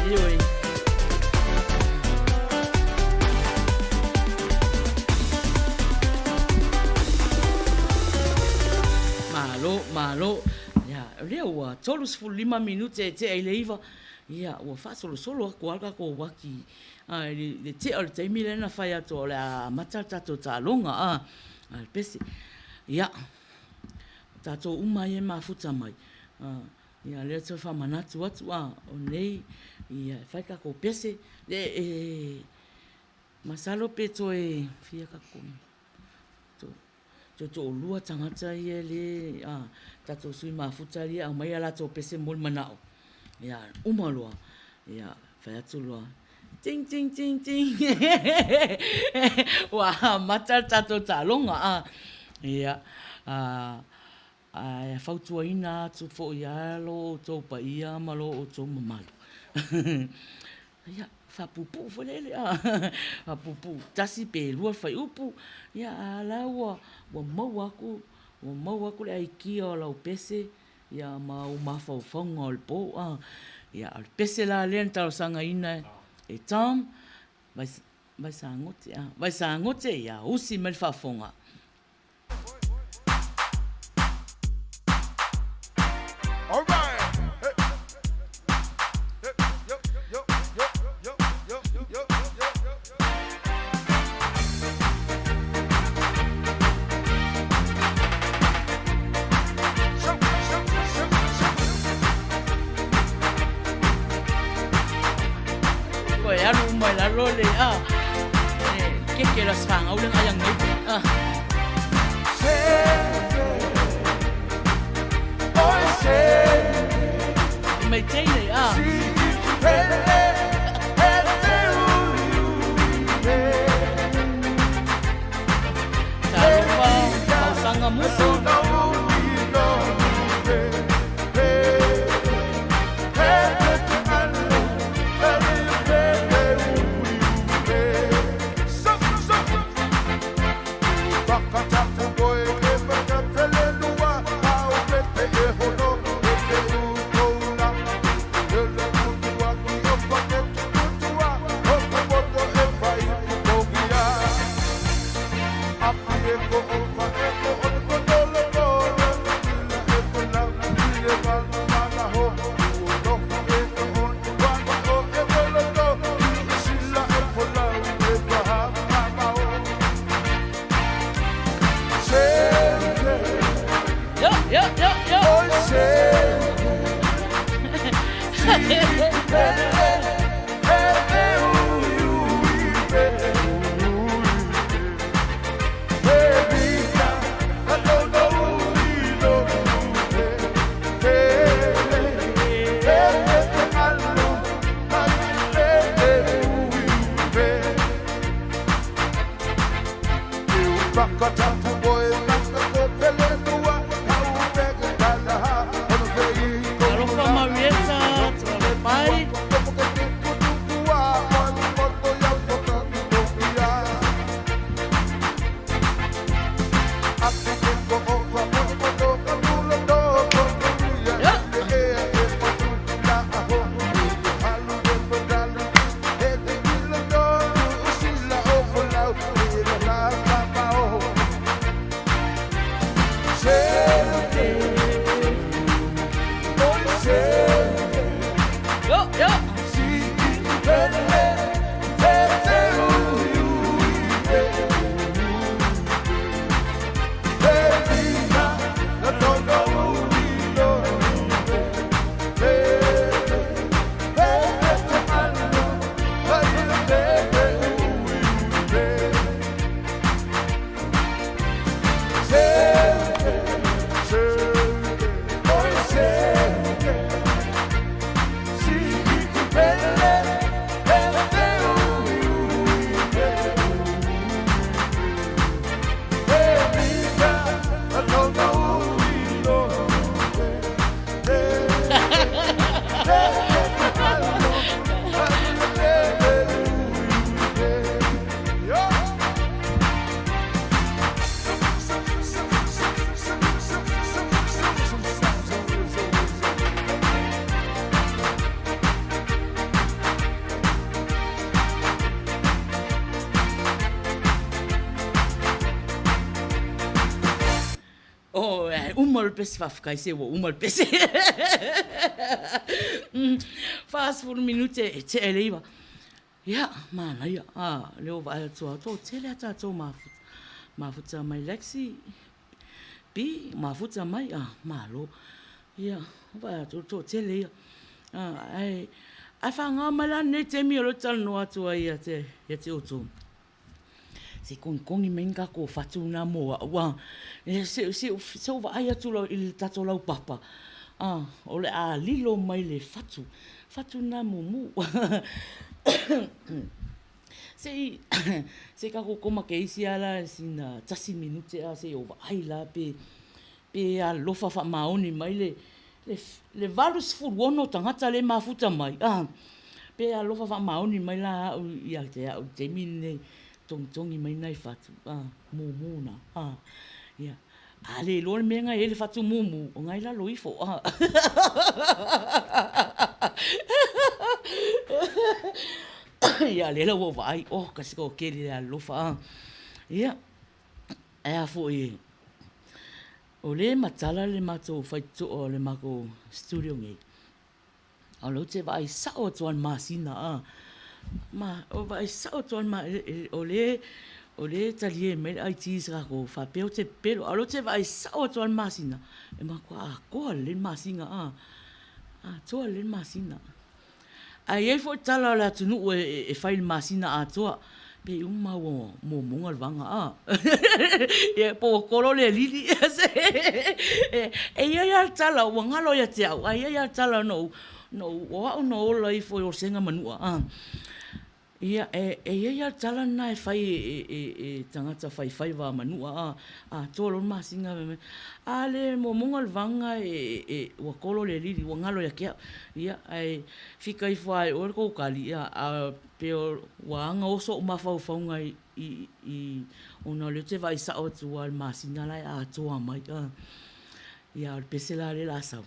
ioe. Malo, malo. Ia, o lea ua 35 minute e tea i le 9. Ia, ua faasolosolo atu lava le tatou uaki a, i le tea o le taimi lea na fai atu o le a amata le tatou taaloga a, a le pese. Ia, o tatou uma ia e mafuta mai, a, ia lea toe faamanatu atu a, o nei, ia, e fai le tatou pese, le, e, masalo pe toe fia tatou, Toe toalua tagata ia le a tatou sui mafuta ia aumai a latou pese mo le manao. Ia uma loa. Ia fai atu loa. Ting ting ting ting. Ua amata le tatou taaloga a. Ia a ae fautuaina atu foi ia lo outou paia ma lo outou mamalu. Ia, faapuupuu foi lele, a, faapuupuu tasi pe lua fuaiupu, ia a la ua, ua maua atu, ua maua atu le aikia o lau pese, ia ma ou mafaufauga o le po, a. Ia, o le pese la lea na talosagaina e Tom, Vaisagote, a, Vaisagote, ia usi mai le faafofoga. Koe alu uma i lalo le a keke la sfanga ule ngai ang nei a Mai teine a Talofa Fausanga Musu. Yo, yo, yo, yo. Alofa Marietta, Tualepai. Yo, yo. Oh, e uma le pese faafetai se ua uma le pese. 40 minute e tea i le 9. Ia, manaia, a, lea ua vaai atu lava, toatele a tatou mafuta, mafuta mai Lexi, B, mafuta mai, a, malo. Ia, vaai atu, o le toatele ia. A, ae, ae faaaoga mai la lenei taimi o lea ou te talanoa atu ai ia te, ia te outou. Se i kogikogi mai ni tatou fatu na mo au, a. Se, se, se i ou vaai atu i le tatou laupapa, a, o le a lilo mai le fatu, fatu na mumu. Se i, se i tatou koma keisi lava la sina tasi minute a se i ou vaai la pe, pe alofa faamaoni mai le, le, le 86 tagata lea e mafuta mai, a, pe alofa faamaoni mai la au ia te au i le taimi lenei, togitogi mai nai fatu, a, mumu na, a, ia. A le iloa le mea na e i ai le fatu mumu, o na i lalo ifo. Ia, lea la ua ou vaai, oh, kasi ko keli le alofa, a. Ia, e a foi, o lea e matala le matou faitotoa o le matou studio nei. A o lea ou te vaai sao atu lava i le masina, a. Ma, o vaai sao atu lava i le o lea, o lea e talie mai le IT i se tatou faapea ou te pepelo, a o lea ou te vaai sao atu lava i le masina, e matua atoa lelei le masina, a. Atoa lelei le masina. Ae i ai foi tala o le atunuu e fai i le masina atoa, pei uma ua momoga le vaga a. Ia po ua kolo le alili. E i ai lava le tala ua galo ia te au, ae i ai lava le tala na ou, na ou, o au na ola ifo i Olosega Manua a. Ia, e i ai lava le tala lena e fai e tagata faifaiva a Manua a, atoa loa le masina fai mai, a le momoga le vaga e, ua kolo le alili, ua galo ia te au. Ia, ae fika ifo lava e oe le tou tali, ia, a pei ua aga oso ou mafaufauga i, ona o lea ou te vaai sao atu lava i le masina la e atoa mai. Ia, a o le pese la lea o le a sau.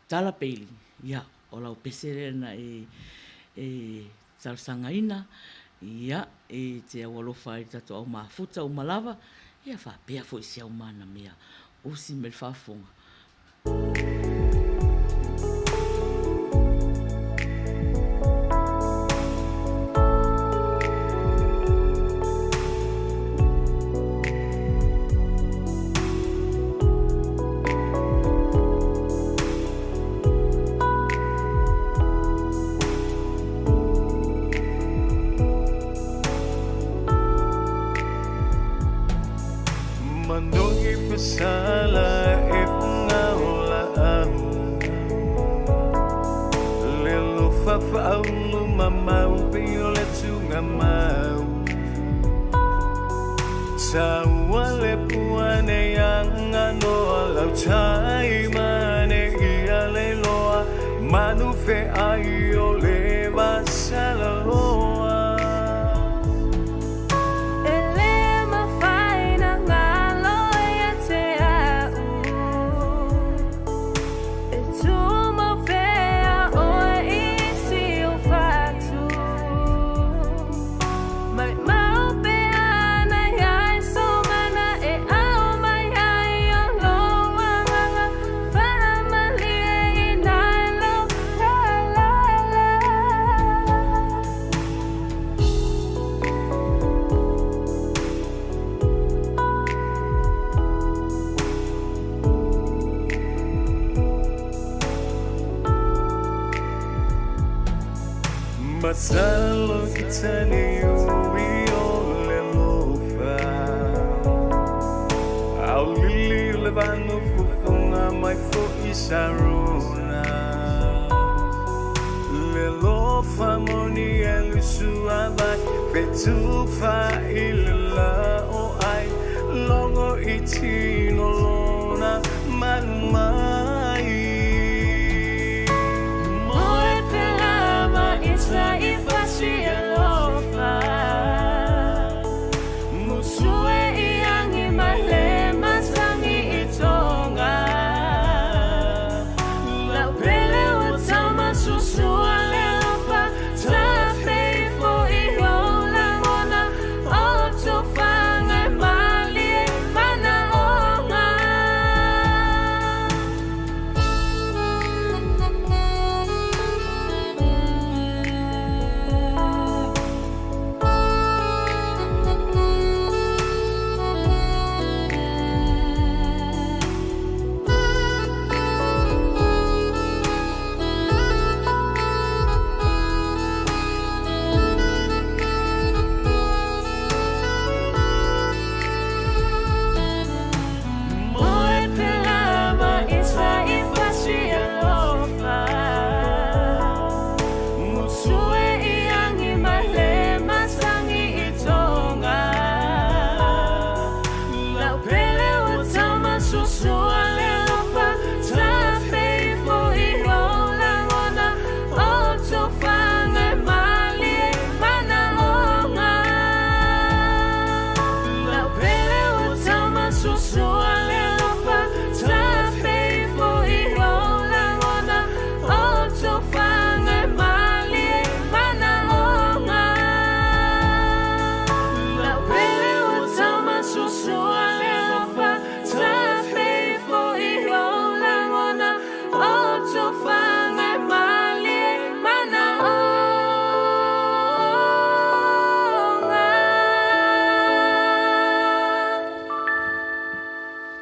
Tala Bailey, ia, o lau pese lea na e, e talosagaina, ia, e te aualofa ai i le tatou au mafuta uma lava, ia faapea foi si au manamea usi mai le faafofoga.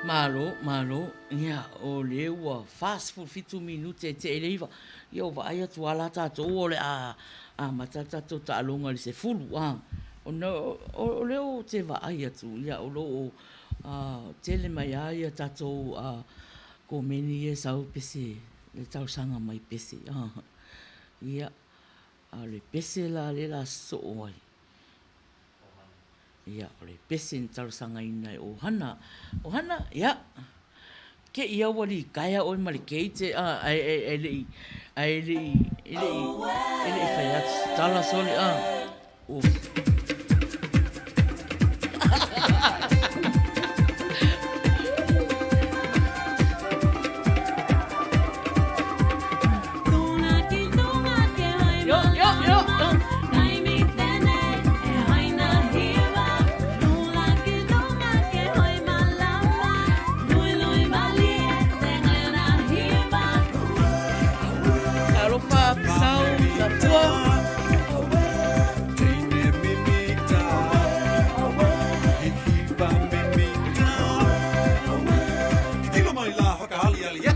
Malo, malo, ia, o lea ua 47 minute e tea i le 9. Ia, ua vaai atu lava la tatou o le a amata le tatou taaloga i le 10, a. Ona o lea ou te vaai atu, ia, o lo o tele mai lava ia tatou komeni ia e sau pese, le talosaga mai pese, a. Ia, a o le pese la lea o le a sosoo ai, Ia, o le pese na talosagaina e Ohana. Ohana, ia, ke i au ua litaea oe ma le keite, a, ae, ae, ae le i, ae le i, e le i, e le i fai atu se tala sole, a, o. Yo, yo, yo. Talofa, Pisau, Tafua. Yo, yo, yo.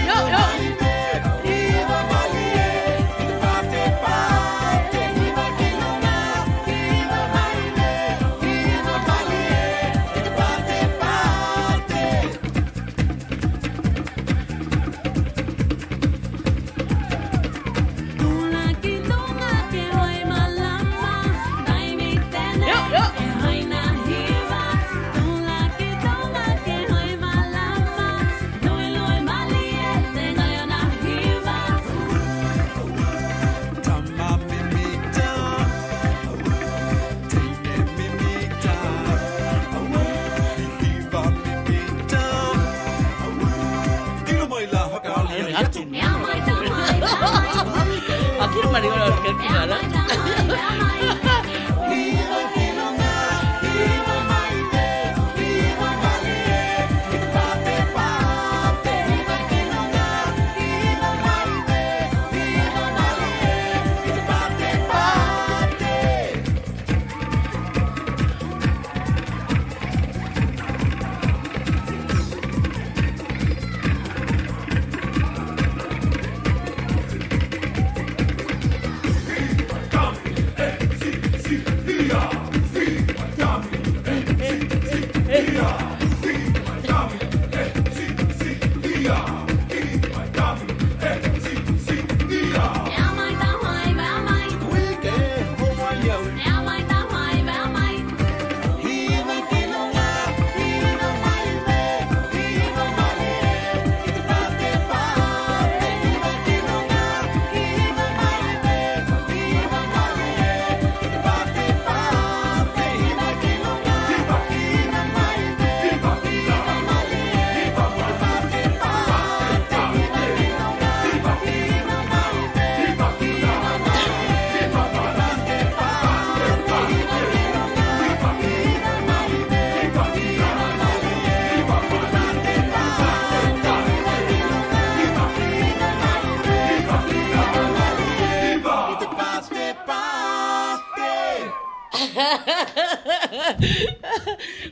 Yo, yo. Akira mari ora ke kala.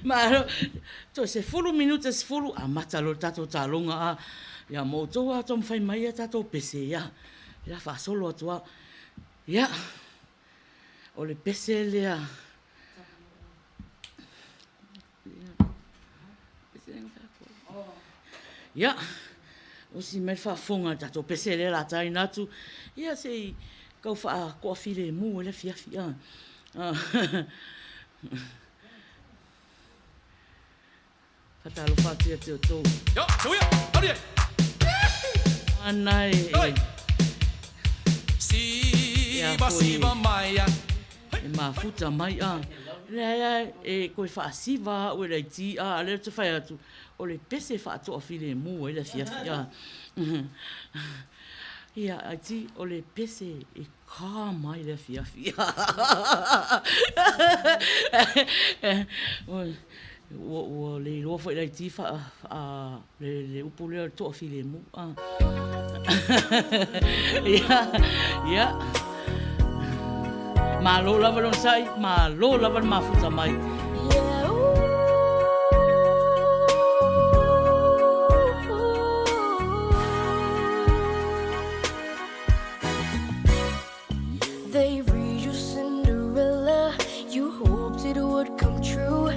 Malo, toe 10 minute 10, amata loa le tatou taaloga a, ia ma outou a taumafai mai a tatou pese, ia, ia faasolo atu a. Ia, o le pese lea. Ia, osi mai le faafofoga i le tatou pese lea o le a taina atu, ia se i tau faatoafilemu ai le afiafi. Faatalofa atu ia te outou. Ana e. Ia foi e mafuta mai a. Leai e koe faasiva au e laiti a, a lea ou te fai atu, o le pese e faatoafilemu ai le afiafi a. Ia, aiti, o le pese e kā mai le afiafi. Ua, ua le iloa foi laiti fa, a, le, le upu lea o le toafilemu. A. Ia, ia. Malo lava le onosai, malo lava le mafuta mai. They read you Cinderella. You hoped it would come true.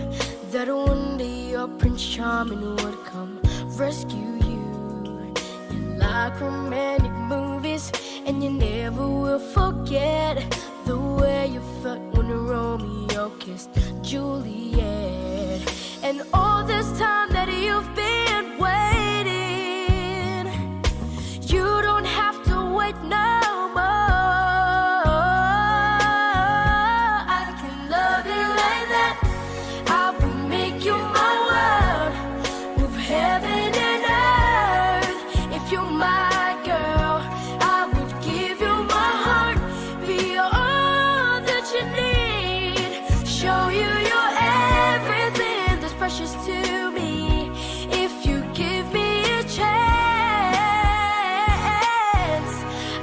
That one day your Prince Charming would come rescue you. You like romantic movies, and you never will forget the way you felt when Romeo kissed Juliet. And all this time that you've been waiting, you don't have to wait no more. I can love you like that. I will make you my world. Move heaven and earth. If you're my girl, I would give you my heart. Be all that you need. Show you your everything that's precious to me. If you give me a chance,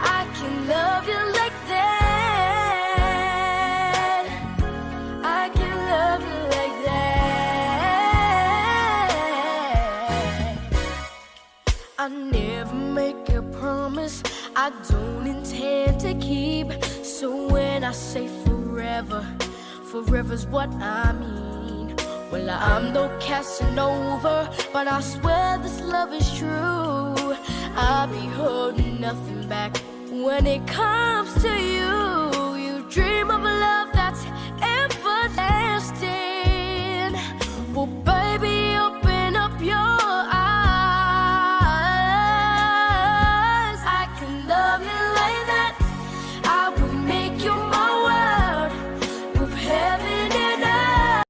I can love you like that. I can love you like that. I never make a promise I don't intend to keep. So when I say forever, forever's what I mean. Well, I'm no Casanova, but I swear this love is true. I'll be holding nothing back when it comes to you. You dream of a love that's everlasting. Well, baby, open up your eyes. I can love you like that. I would make you my world. Move heaven and earth.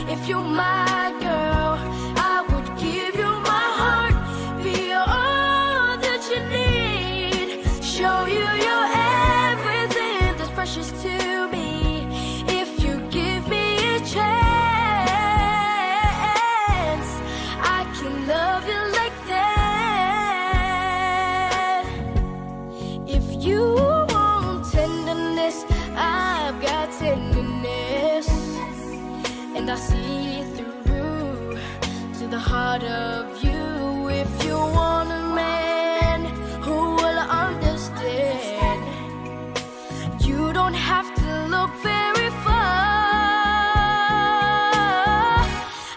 If you're my girl, I would give you my heart. Be all that you need. Show you your everything that's precious to me. If you give me a chance, I can love you like that. If you want tenderness, I've got tenderness. And I see through to the heart of you. If you want a man who will understand, you don't have to look very far.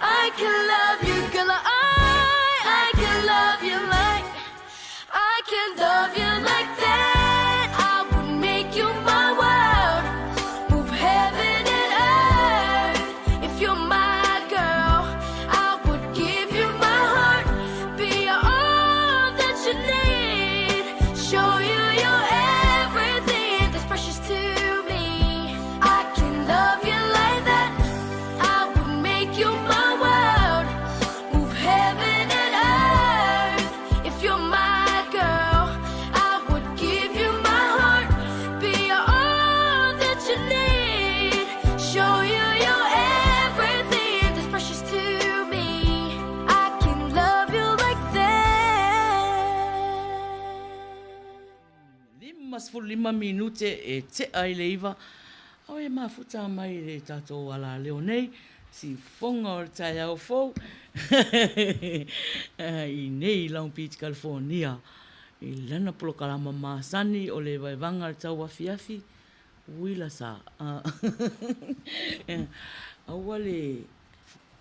I can love you, girl. I can love you like I can love you like that. I would make you my world, move heaven and earth. If you're my girl, I would give you my heart, be all that you need, show you your everything that's precious to me. I can love you like that. I would make you my world, move heaven and earth. If you're my girl, I would give you my heart, be all that you need, show you your everything that's precious to me. I can love you like that. 55 minute e tea i le iva, ao e mafuta mai le tatou alaleo nei, sifoga o le taeao fou i nei Long Beach, California, i lana polokalama masani o le vaevaga o le tauafiafi, uila sa. Aua le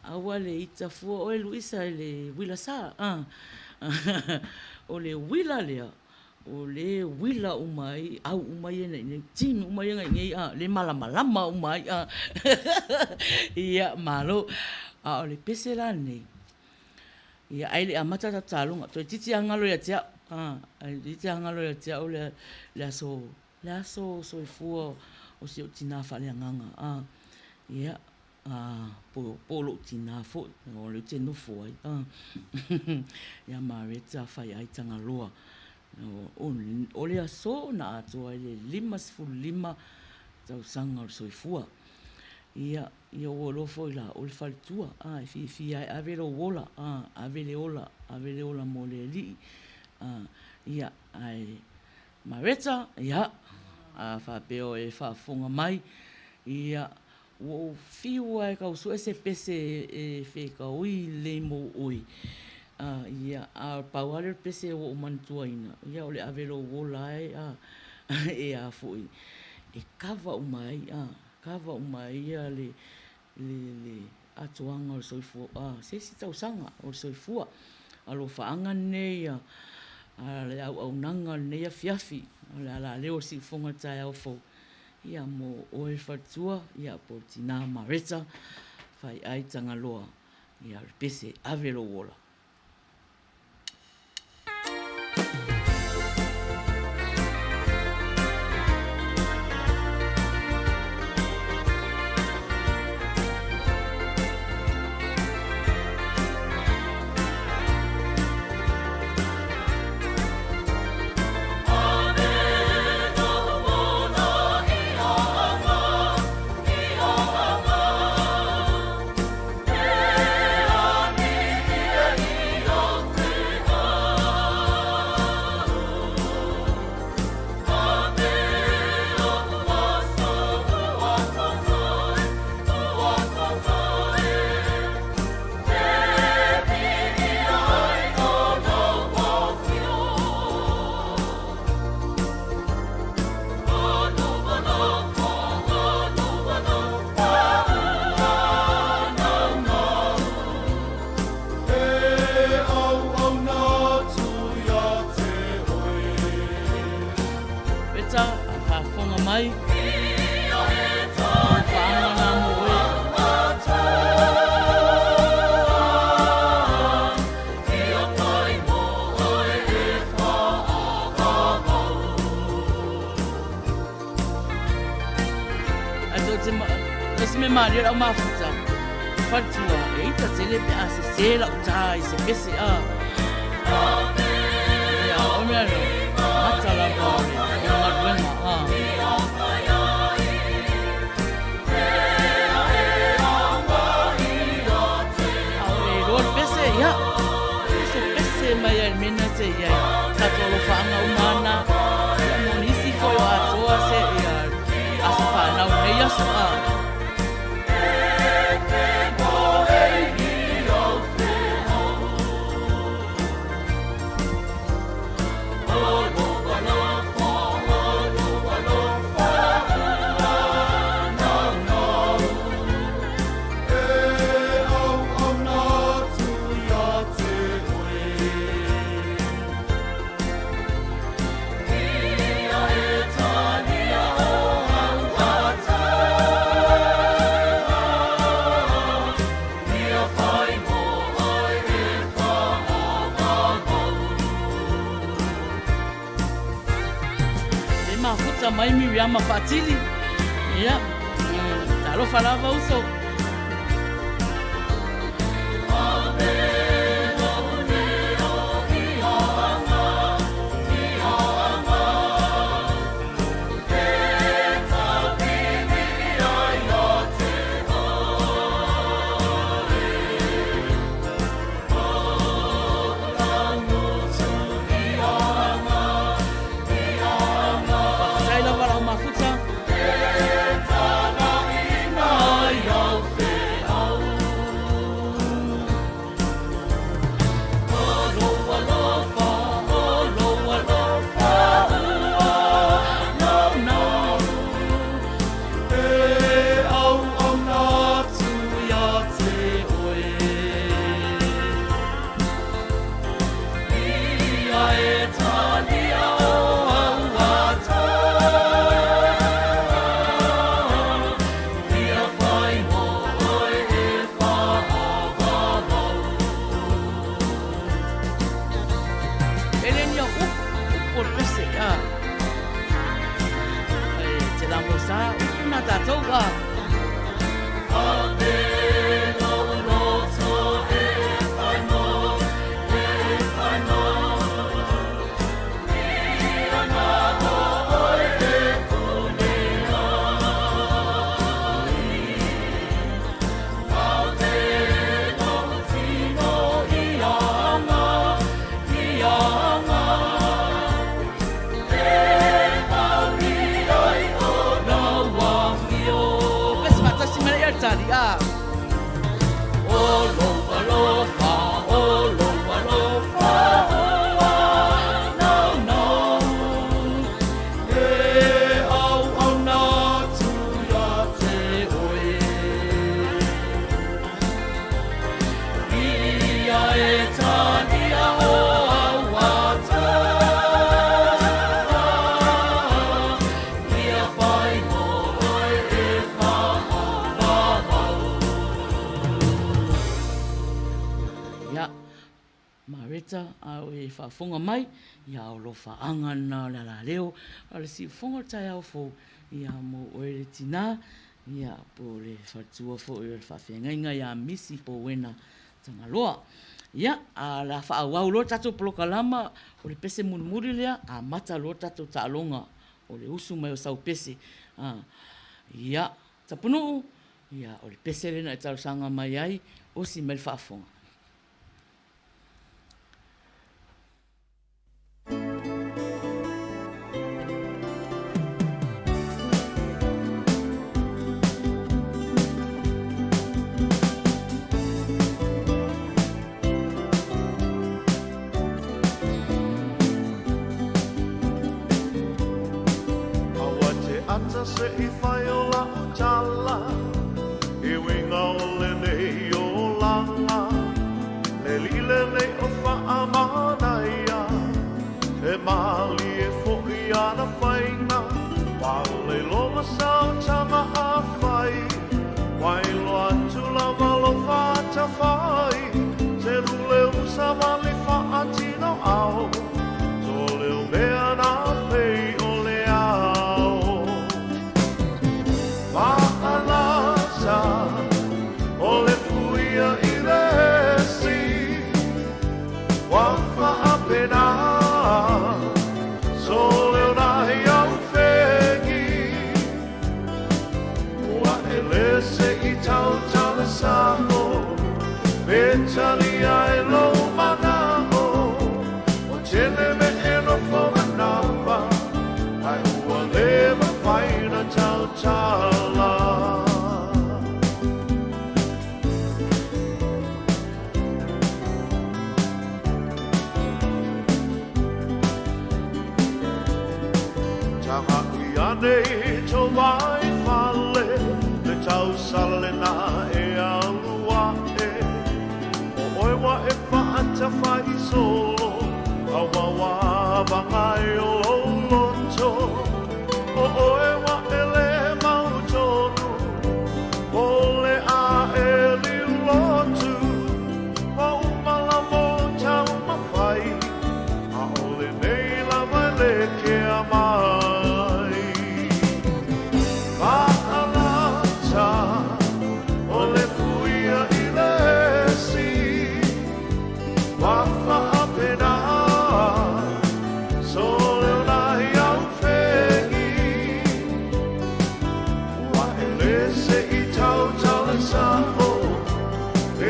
aua le ita fua oe Luisa i le uila sa. O le uila lea, o le uila uma ai au uma ia nei nei, team uma ia nei a, le malamalama uma ai a. Ia, malo. A o le pese la lenei, ia ai le amata tatou taloga, toeitiiti lava galo ia te au, a, toeitiiti lava galo ia te au le le aso le aso soifua o si ou tinā faaleagaga, a, ia, a, po o lou tinā foi, o lea ou te nofo ai, a, ia Mareta Faiai Tagaloa. O le aso na atoa ai le 55 tausaga o le soifua. Ia, ia ua iloa foi la o le faletua, a, e fiafia e ave lou ola, a, ave le ola, ave le ola mo le alii, a, ia, ae Mareta, ia, A faapea o e faafofoga mai, ia, ua ou fiu lava e tau sue se pese e fetaui lelei mou oe, a, ia, a o le pau lava lea o le pese ua ou manatuaina, ia o le ave lou ola e, a, e a foi, e kava uma ai, a, kava uma ai ia le, le, le atoaga o le soifua, a, se isi tausaga o le soifua. Alofaaga lenei a le auaunaga o lenei afiafi, o le alaleo o le siufofoga i le taeao fou, ia mo oe le faletua, ia po o le tina Mareta Faiai Tagaloa, ia o le pese ave lou ola. Peta, a faafofoga mai. Whaanga nā mō oe. Ai tō te ma, tō se me māria rau mafuta. Whatua, e ita tele pe a se se lau tā i se pese a. Ia, o mea reo, mata lava o le, o le galuega a. A o e iloa le pese, ia, se pese mai ai le mea te i ai. Tātou alofaaga uma ana, ia mo nisi foi o atoa se ia aso whanau nei aso a. E mafuta mai Miriama Faatili. Ia, talofa lava uso. Faafetai lava lau mafuta. Eleni au upu, upu o le pese, a. E, te la mo sa, upu nā tātou, a. tagata a o e faafofoga mai, ia o alofaaga lena o le alaleo a le siufofoga o le taeao fou, ia mo oe le tina, ia po o le faletua foi o le faafeagaiga ia Misi Powena Tagaloa. Ia, a o le a faaauau loa le tatou polokalama, o le pese mulimuli lea, amata loa le tatou taaloga o le usu mai o sau pese. A, ia, Tapunuu, ia, o le pese lea na e talosaga mai ai, osi mai le faafofoga. Aua te ata se i whai o lau tala I winga o lenei olanga Le lile nei o whaamanaia E malie fo'i ana whainga Wale loma sao tama a whai Wailoa atu lava lo whaatawhai Te lule usa wale whaatino ao To leo mea nā pei o le ao Whaalata o le puia i le esi Wa whaapena So leo nahi au whengi Ua e lese i tautala sao Me tali ai lou manao O tele me e nofo manawa Ai ua le mawhai na tautala. Taga i anei to wai fale Le tausala lena e alu ae O oe wa e whaatawhai i solo A wawa vangai o lou loto O oe wa e le mau tonu O le a e liu lotu Ma umala mo tau mawhai A o le nei lava e le kea mai Whaalata o le puia i le esi Wa whaapena So leo nahi au whengi Ua e lese i tautala sao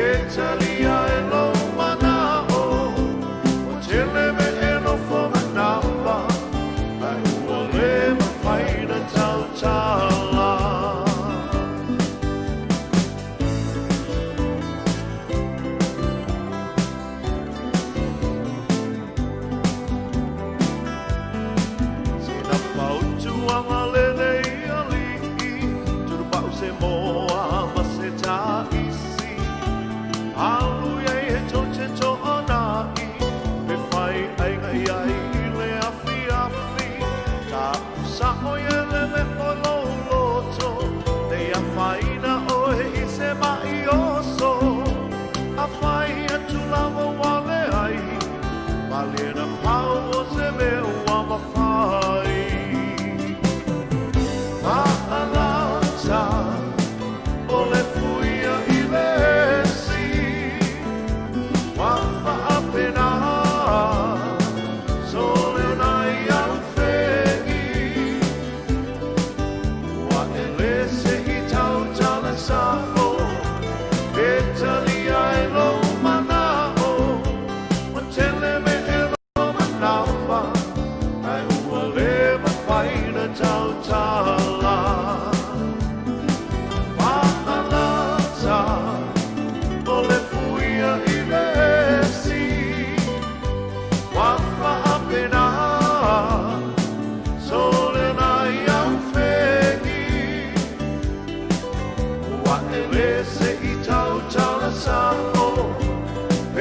E talia e lou manao O tele me e nofo manawa Ai ua le mawhai na tautala. Sina pautuanga lenei alii Turupau se moa ma se taisi Alu iai he tou te to'anai Pe whai aiga iai i le afiafi Ta'u sa'o i ele me o lou loto Nei a whaina oe i se ma'i oso A whai atu lava wale ai Malie na pau o se mea ua mawhai Ma'alata o le puia i le esi Wa whaapena So leo nai au whengi Ua e lese i tautala sao E talia e lou manao Ua tele me e lou manawa Ai ua le mawhai na tautala Whaalata o le puia i le esi Wa whaapena So leo nai au whengi Ua e lese i tautala sao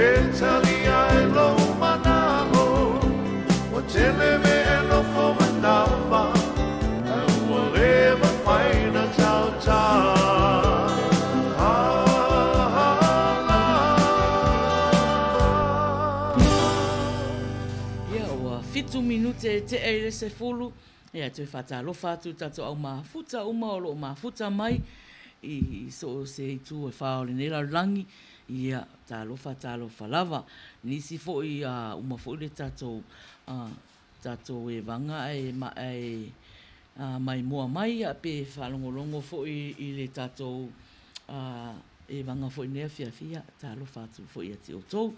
E talia e lou manao Ua tele me e nofo manawa Ai ua le mawhai na tautala. 7 minute e tea i le 10, ia e toe faatalofa atu i tatou au mafuta uma o lo o mafuta mai i so o se itu e fa o lenei lalolagi, ia talofa talofa lava. Nisi foi a uma foi le tatou tatou evaga ae ae maimoa mai pe faalogologo foi i le tatou evaga foi i lenei afiafi, ia talofa atu foi ia te outou.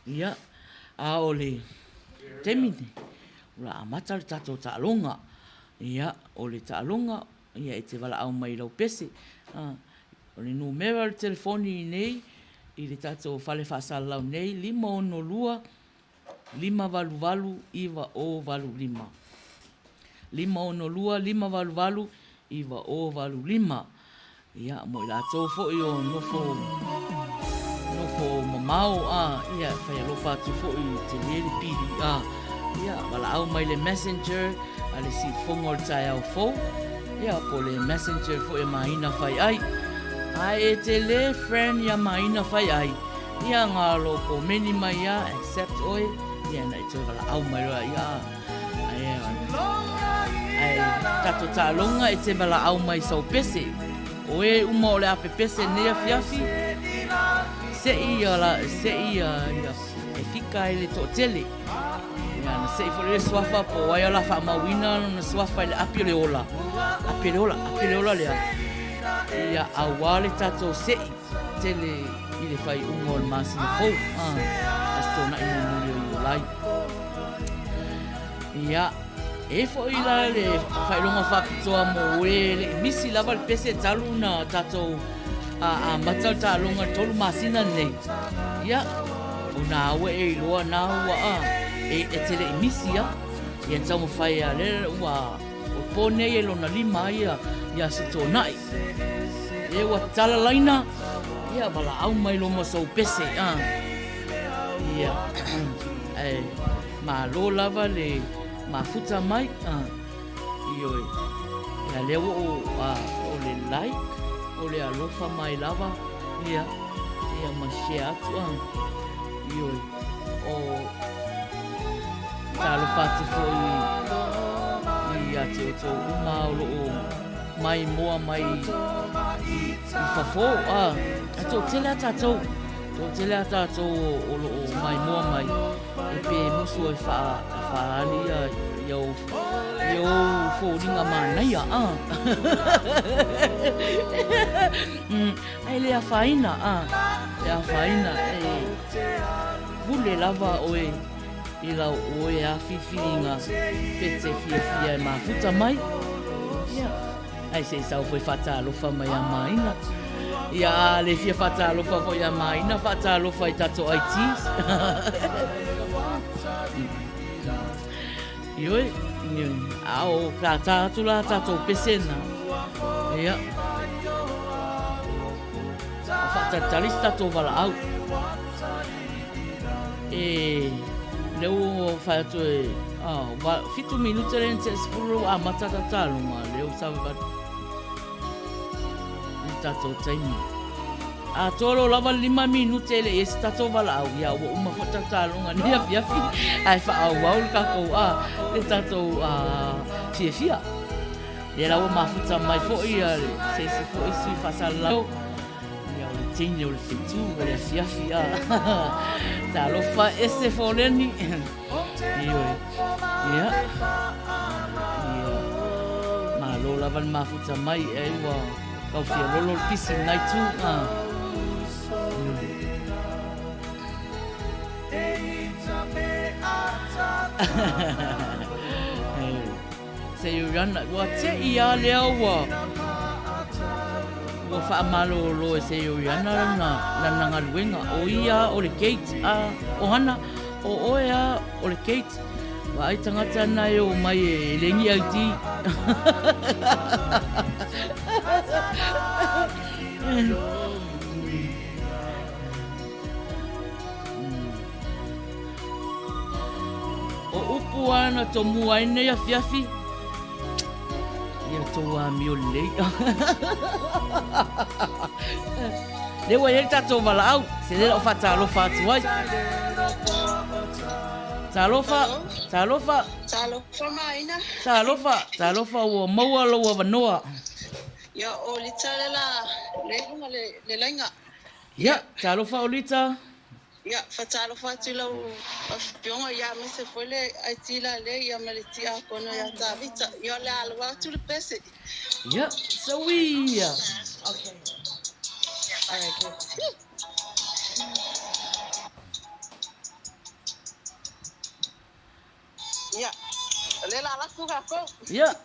Ia, a o le taimi lenei, o le a amata le tatou taaloga. Ia, o le taaloga, ia e te valaau mai i lau pese. O le numera o le telefoni i inei i le tatou fale faasalalau nei, 562 588 9085. 562 588 9085. Ia, mo i latou foi o nofo, nofo mamao, a, ia, fai alofa atu foi i tele le pili, a, ia, valaau mai le messenger a le siufofoga o le taeao fou, ia, po le messenger foi a Maina Fai Ai. Ae e te le friend ia Maina Fai Ai, ia, nga lo komeni mai ia, accept oe, ia, na i toe valaau mai loa, ia, Ae, ae tatou taaloga e te valaau mai sau pese. O e uma o le a pepese nei afiafi, se'i ia la, se'i ia, ia e fika ai le toatele. Ia, na se'i foi le suafa po o ai o la faamauina lona suafa i le api o le ola. Api o le ola, api o le ola lea. Ia, auā le tatou se'i tele i le faaiuga o le masina fou, ah, Aso Toonai mulimuli o Iulai. Ia, e i foi la le faailoga faapitoa mo e le i misi lava le pese talu na tatou amata le taaloga le 3 masina lenei. Ia, o nā ua e iloa nā ua a, e, e te le i misi a. Ia taumafai a le ua o po nei e lona lima ai ia, ia Aso Toonai. E ua talalaina, ia valaau mai loma sou pese. A. Ia, ae malo lava le mafuta mai. Ioe. Ia lea ua o, a, o le like, o le alofa mai lava, ia, ia ma share atu, a. Ioe. O, talofa atu foi ia te outou uma o lo o maimoa mai i, i fafo, a, a toatele a tatou. Toatele a tatou o lo o maimoa mai e pe musu e faaali ia ou foliga manaia. Ae le afaina, le afaina e pule lava oe i lau oe afifiliga pe te fiafia e mafuta mai. Ia. Ae se i sau foi faatalofa mai ia Maina. Ia, a le fia faatalofa foi ia Maina, faatalofa i tatou ITs. Ioe, ioe, a o ka tā atu la tatou pese na. Ia. A faatalitali se tatou valaau. E, lea ua fai atu e, ah, wa, 7 minute le nse 10 ua amata ta taaloga, lea ua savavali i tatou taimi. A tolo lava le 5 minute e le i ai se tatou valaau, ia ua uma foi ta taaloga nei afiafi, ae faaauau le tatou, ah, le tatou ah, fiafia. Lea la ua mafuta mai foi ia se isi foi sui faasalalau. Ia o le teine o le fetu o le afiafi a. Talofa ese Foleni. Ioe. Ia. Ia. Malo lava le mafuta mai e ua tau fialolo le pisi nai tu. Ah. Seiurana, ua teʻi a lea ua ua faamalolo e Seiurana lana lana galuega. ʻO ia o le gate a ʻOhana, ʻo ʻoe a o le gate. Vaai tagata na e o mai e lengi ID. O upu ana to mua ai nei afiafi, ia tou amio lelei. Lea ua i ai le tatou valaau, se lea la o faatalofa atu ai. Talofa, talofa. Talofa Maina. Talofa, talofa ua maua lou avanoa. Ia, o Lita le la, le iluga le, le laiga. Ia, talofa o Lita. Ia, fatalofa atu i lau afioga, ia aemaise foi le IT la le ia ma le tiakono ia Tavita. Ia, o le a aloa atu le pese. Ia, sauia. Okay. All right, good. Ia, o lea o le a alu atu tatou. Ia.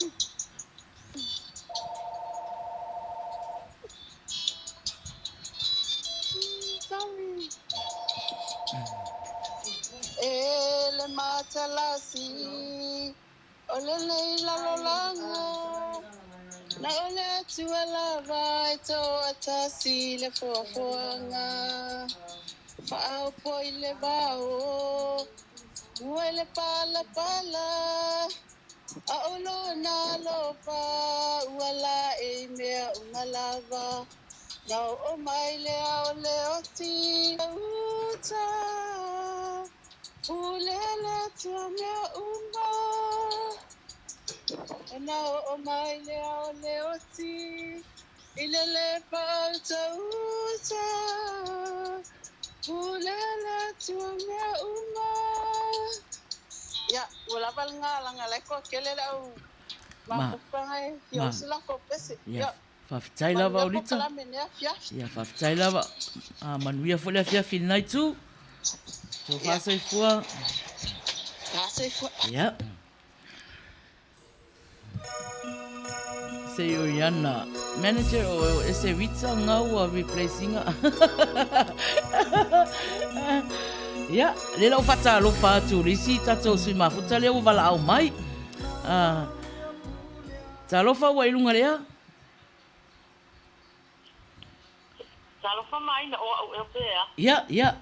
Sorry. E le matalasi o lenei lalolaga, na o le Atua lava e toatasi le foafoaga. Faaopo i le vao, ua i le palapala, a o lona alofa ua lae i mea uma lava. Na oo mai le ao le oti uta, pulea le Atua mea uma. Na oo mai le ao le oti i le lepa utauta, pulea le Atua mea uma. Ia, ua lava lena leaga o la e toatele le au mafaufauga e fia usi latou pese. Ia, faafetai lava Manuia Olita. polokalame i lenei afiafi. Ia, faafetai lava. A, manuia foi le afiafi i lena itu. Tofa soifua. Ia, soifua. Ia. Se i o iana manager o ese witsa ngau a replacinga. Ia, le lau fatalofa atu le isi tatou sui mafuta lea ua valaau mai. Ah, talofa ua i luga lea. Talofa mai na o au ea pea. Ia, ia.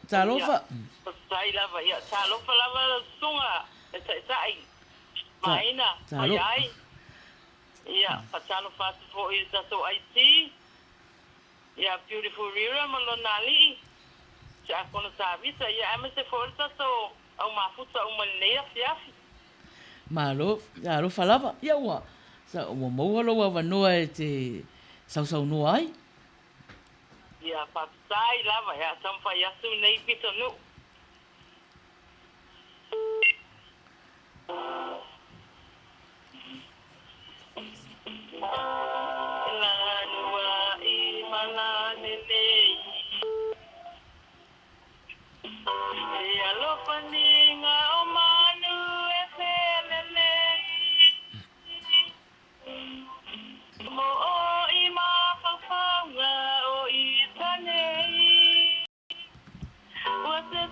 Talofa. Faafetai lava. Ia, talofa lava lau susuga e taitai maina mai ai. Ia, faatalofa atu foi i le tatou IT, ia Beautiful Rira ma lona alii, Tiakono Tavita, ia aemaise foi o le tatou au mafuta uma i lenei afiafi. Malo, talofa lava. Ia ua, ua maua lou avanoa e te sausaunoa ai. Ia, faafetai lava, ia taumafai atu nei pitonuu. E alofaniga o manu e felelei Mo o i mafaufauga o ita nei Ua te.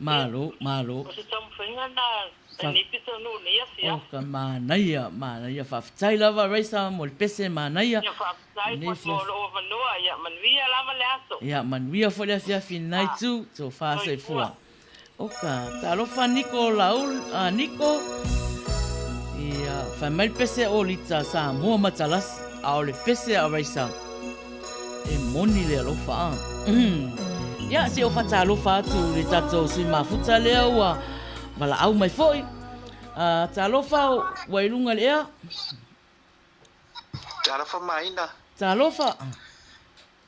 Malo, malo. O se taumafaiga lena a lenei pitonuu i lenei afiafi. O ka manaia, manaia. Faafetai lava Raisa mo le pese manaia. Ia faafetai mo lou avanoa. Ia manuia lava le aso. Ia manuia foi le afiafi i lena itu. Tofa soifua. Oka, talofa Niko Laul, a Niko. Ia, fai mai le pese o Lita Samoa Matalasi, a o le pese a Raisa. E moni le alofa a. Ia, se o faatalofa atu le tatou sui mafuta lea ua valaau mai foi. Uh, talofa ua i luga le ea. Talofa Maina. Talofa.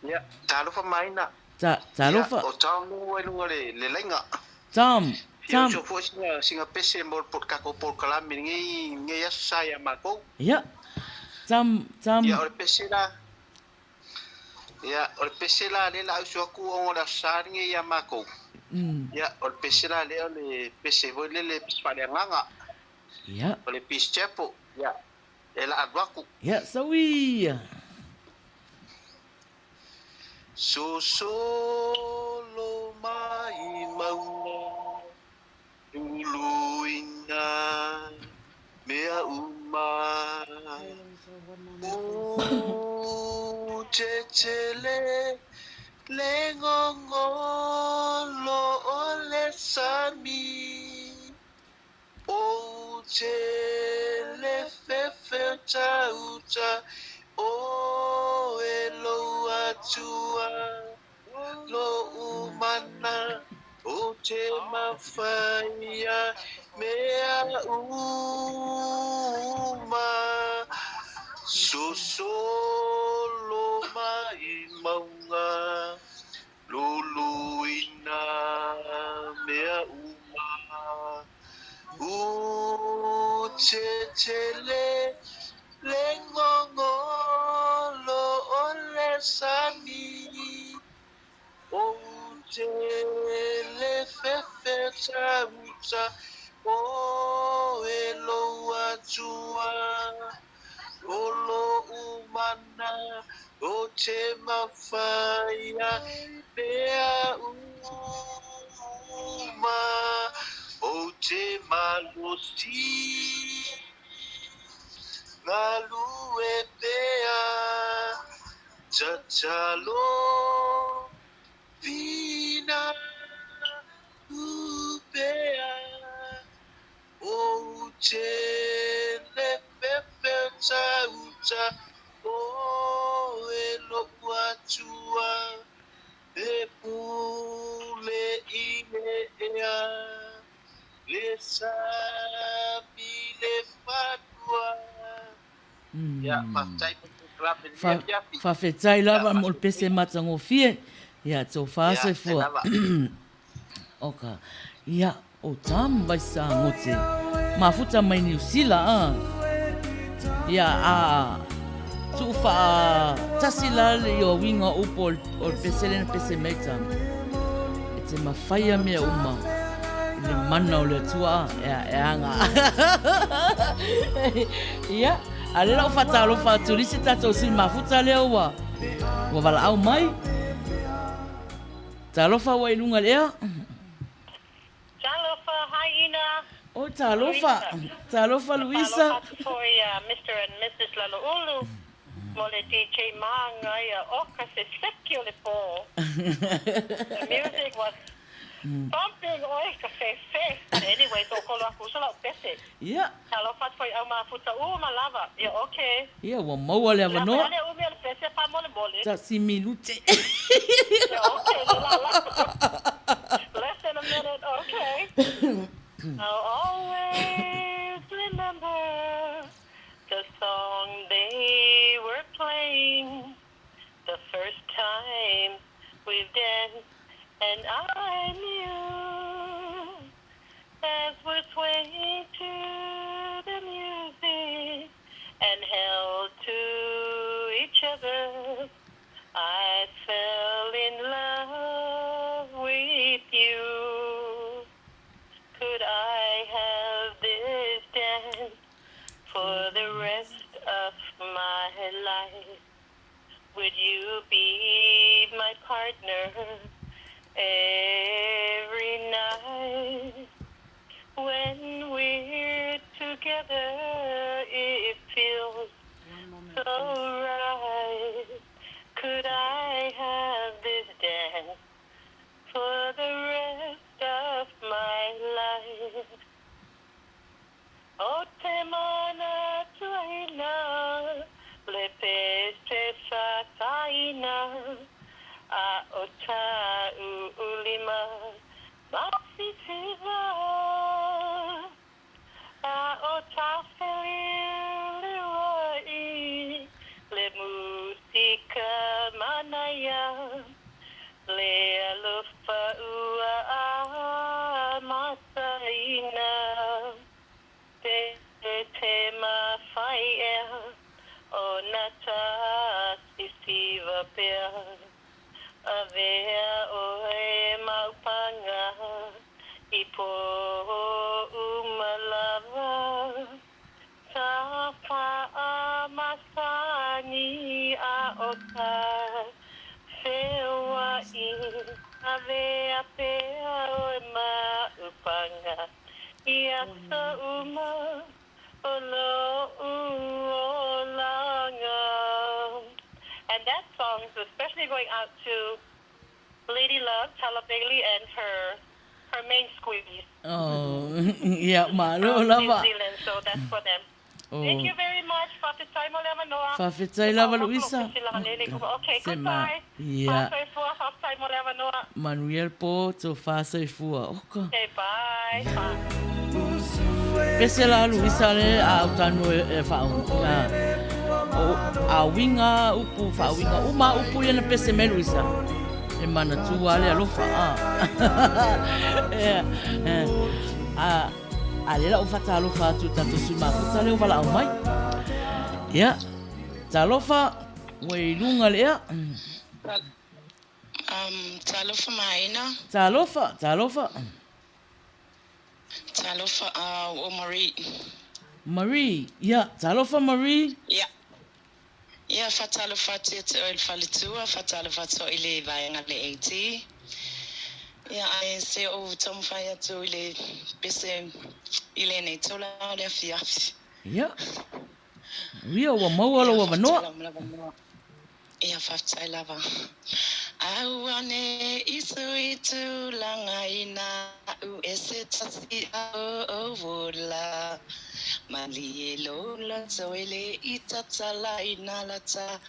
Ia, talofa Maina. Ta, talofa. Ia, o Tom ua i luga le, le laiga. Tom, Tom. Fia foi singa, singa pese mo le takou polokalame lenei, lenei aso sa ia makou. Ia, Tom, Tom. Ia, o le pese la. Ia, o le pese la lea la ausu atu ona o le aso sa lenei ia makou. Ia, o le pese la lea o le pese foi lele pese faaleagaga. Ia. O le Peace Chapel. Ia, e la alu atu. Ia, saui. Sosolo mai mauna Luluina mea uma Utetele le gogolo o le sami Ou te le fefetauta o e lou Atua, lou mana, ou te mafaia mea uma. Sosolo mai mauga, luluina mea uma. Utetele le gogolo o le sami, Ou te le fefetauta o e lou Atua, O lou mana ou te mafaia mea uma, Ou te malosi galue pea, Tatalo vina pea, Ou te le fefetauta o e lou Atua, E pule i le ea, le sami le fanua. Ia, faafetai mo le polokalame lenei afiafi. Faafetai lava mo le pese matagofie. Ia, tofa soifua. Oka. Ia, o Tom Vaisa Ngote. Mafuta mai Niu Sila, a. Ia, a tuu faatasi la le ia uiga o upu o le pese lea na pese mai Tom. E te mafaia mea uma i le mana o le Atua, a, e, e aga. Ia, a lea la ua faatalofa atu i le isi tatou sui mafuta lea ua, ua valaau mai. Talofa ua i luga i le ea. Talofa, hi Ina. Oh, talofa. Talofa Luisa. Talofa atu foi ia Mr and Mrs Laloulu mo le DJ māngaia o ka seseki o le pō. The music was bumping oi ka fefe. But anyways, o kolo aku uso lau pese. Ia. Talofa atu foi au mafuta uma lava. Ia okay. Ia, ua maua le avanoa. Ia, le umi o le pese faamolemole. Tasi minute. Ia, okay, le lala. Less than a minute, okay. I'll always remember the song they were playing the first time we danced and I knew as we swayed to the music and held to each other, I fell in love with you. Could I have this dance for the rest of my life? Would you be partner every night. When we're together, it feels so right. Could I have this dance for the rest of my life? O te mana tuaina, le pese fataina, a o ta ulima, masisiva. A o ta i, le musika manaia, le alofa ua a masaina. Te te mawhai ea, o nata sisiva pea. Avea oe maupanga, i po umalava. Ta wha masani a o ta whewa i. Avea pea oe maupanga, i aso uma o lo uolanga. And that song is especially going out to Lady Love, Tala Bailey, and her main squeeze. Oh, ia, malo From lava. New Zealand, so that's for them. Oh. Thank you very much. Fa'afetai mo le avanoa. Fa'afetai lava, Luisa. Okay, Se ma- goodbye. Ia. Fa'asoifua, fa'afetai mo le avanoa. Manuia le po, tofa soifua. Oka. Okay, bye. Bye. Pese la Luisa le a utanu e fa'au. O a winga upu fa'auiga uma upu ia na pese mai Luisa. E manatua le alofa a. A a le lau fatalofa atu i tatou sui mafuta lea ua valaau mai. Ia, talofa ua i luga le ea. Talofa Maina. Talofa, talofa. Talofa o Marie. Marie, ia, talofa Marie. Ia. Ia, fatalofa atu ia te oe le faletua, fatalofa atu i le vaega le AT. Ia, ae se ou taumafai atu i le pese i lenei taula o le afiafi. Ia. Ia, ua maua lou avanoa. Ia, faafetai lava. Auane i sui tulaga ina u e se tasi a o ola. Malie lou loto e le i tatala ina lata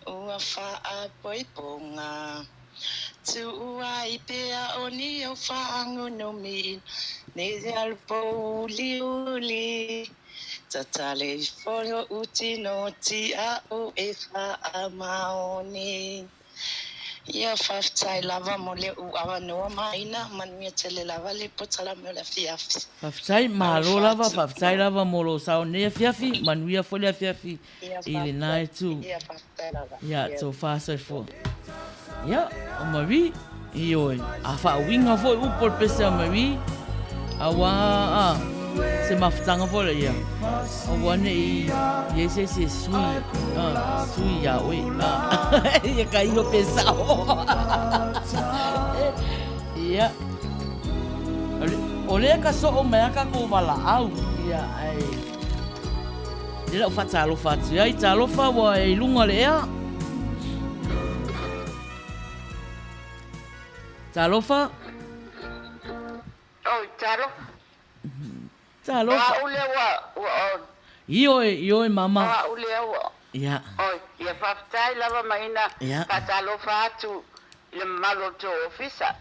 ua faapoipoga. Tuua i pea o ni o faagunumi ne alu pouliuli. Tatale ifo lou tino tia o e faamaoni. Ia, faafetai lava mo le u avanoa maina, manuia tele lava le polokalame o le afiafi. Faafetai, malo lava, faafetai lava mo lou sao nei afiafi, manuia foi le afiafi i lena itu. Ia, faafetai lava. Ia, tofa soifua. Ia, o Marie, ioe, a faauiga foi upu o le pese a Marie, auā a, se mafutaga foi lea ia, aua ne i i ai se isi e sui, a, sui iā oe, a, ia ka ilo pe sao. Ia, o lea ka soo mai a kākou valaau, ia, ae, lea la ua faatalofa atu ai, talofa ua e i luga o le ea. Talofa. Oi, talofa. Talofa. O au lea ua, ua on. Ioe, ioe mama. O au lea ua. Ia. Oi, ia faafetai lava Maina, Ia. faatalofa atu i le mamalu o le tou ofisa.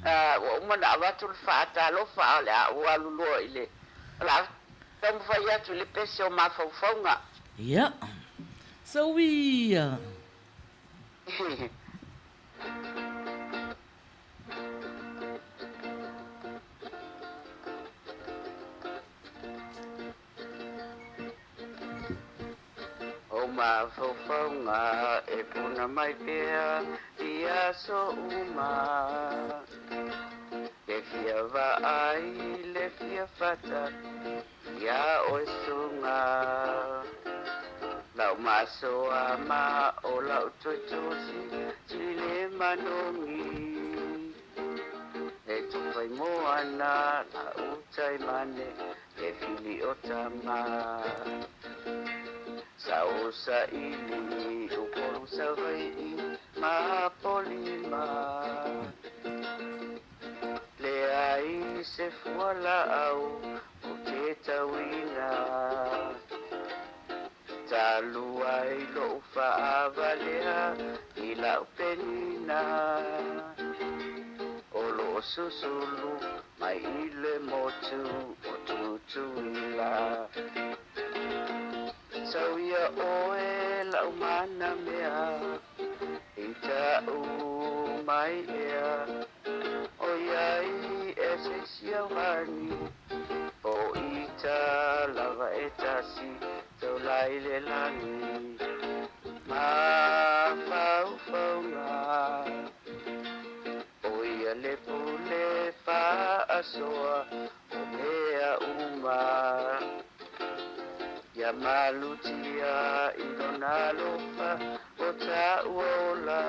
Ua uma ona avatu le faatalofa a o le a ou alu loa i le, o le a taumafai atu i le pese o mafaufauga. Ia. Sauia. O mafaufauga e puna mai pea i aso uma. Le fia vaai, le fia fata iā oe susuga. Lau masoa ma o lau toetosi sili le manogi. E tufai moana lau taimane le fili o tama. Sa o saili Upolu Savai'i ma Apolima. Leai se fualaau o te tauina. Talu ai lou faavalea i lau penina. O loo susulu mai i le motu o Tutuila. Sau ia oe lau mana mea i ta'u mai ea. ʻOiai e se isi auhani o ita lava e tasi taulai i le lagi mafaufauga. ʻO ia le pule faasoa o mea uma. Ia malutia i lona alofa o ta'u ola.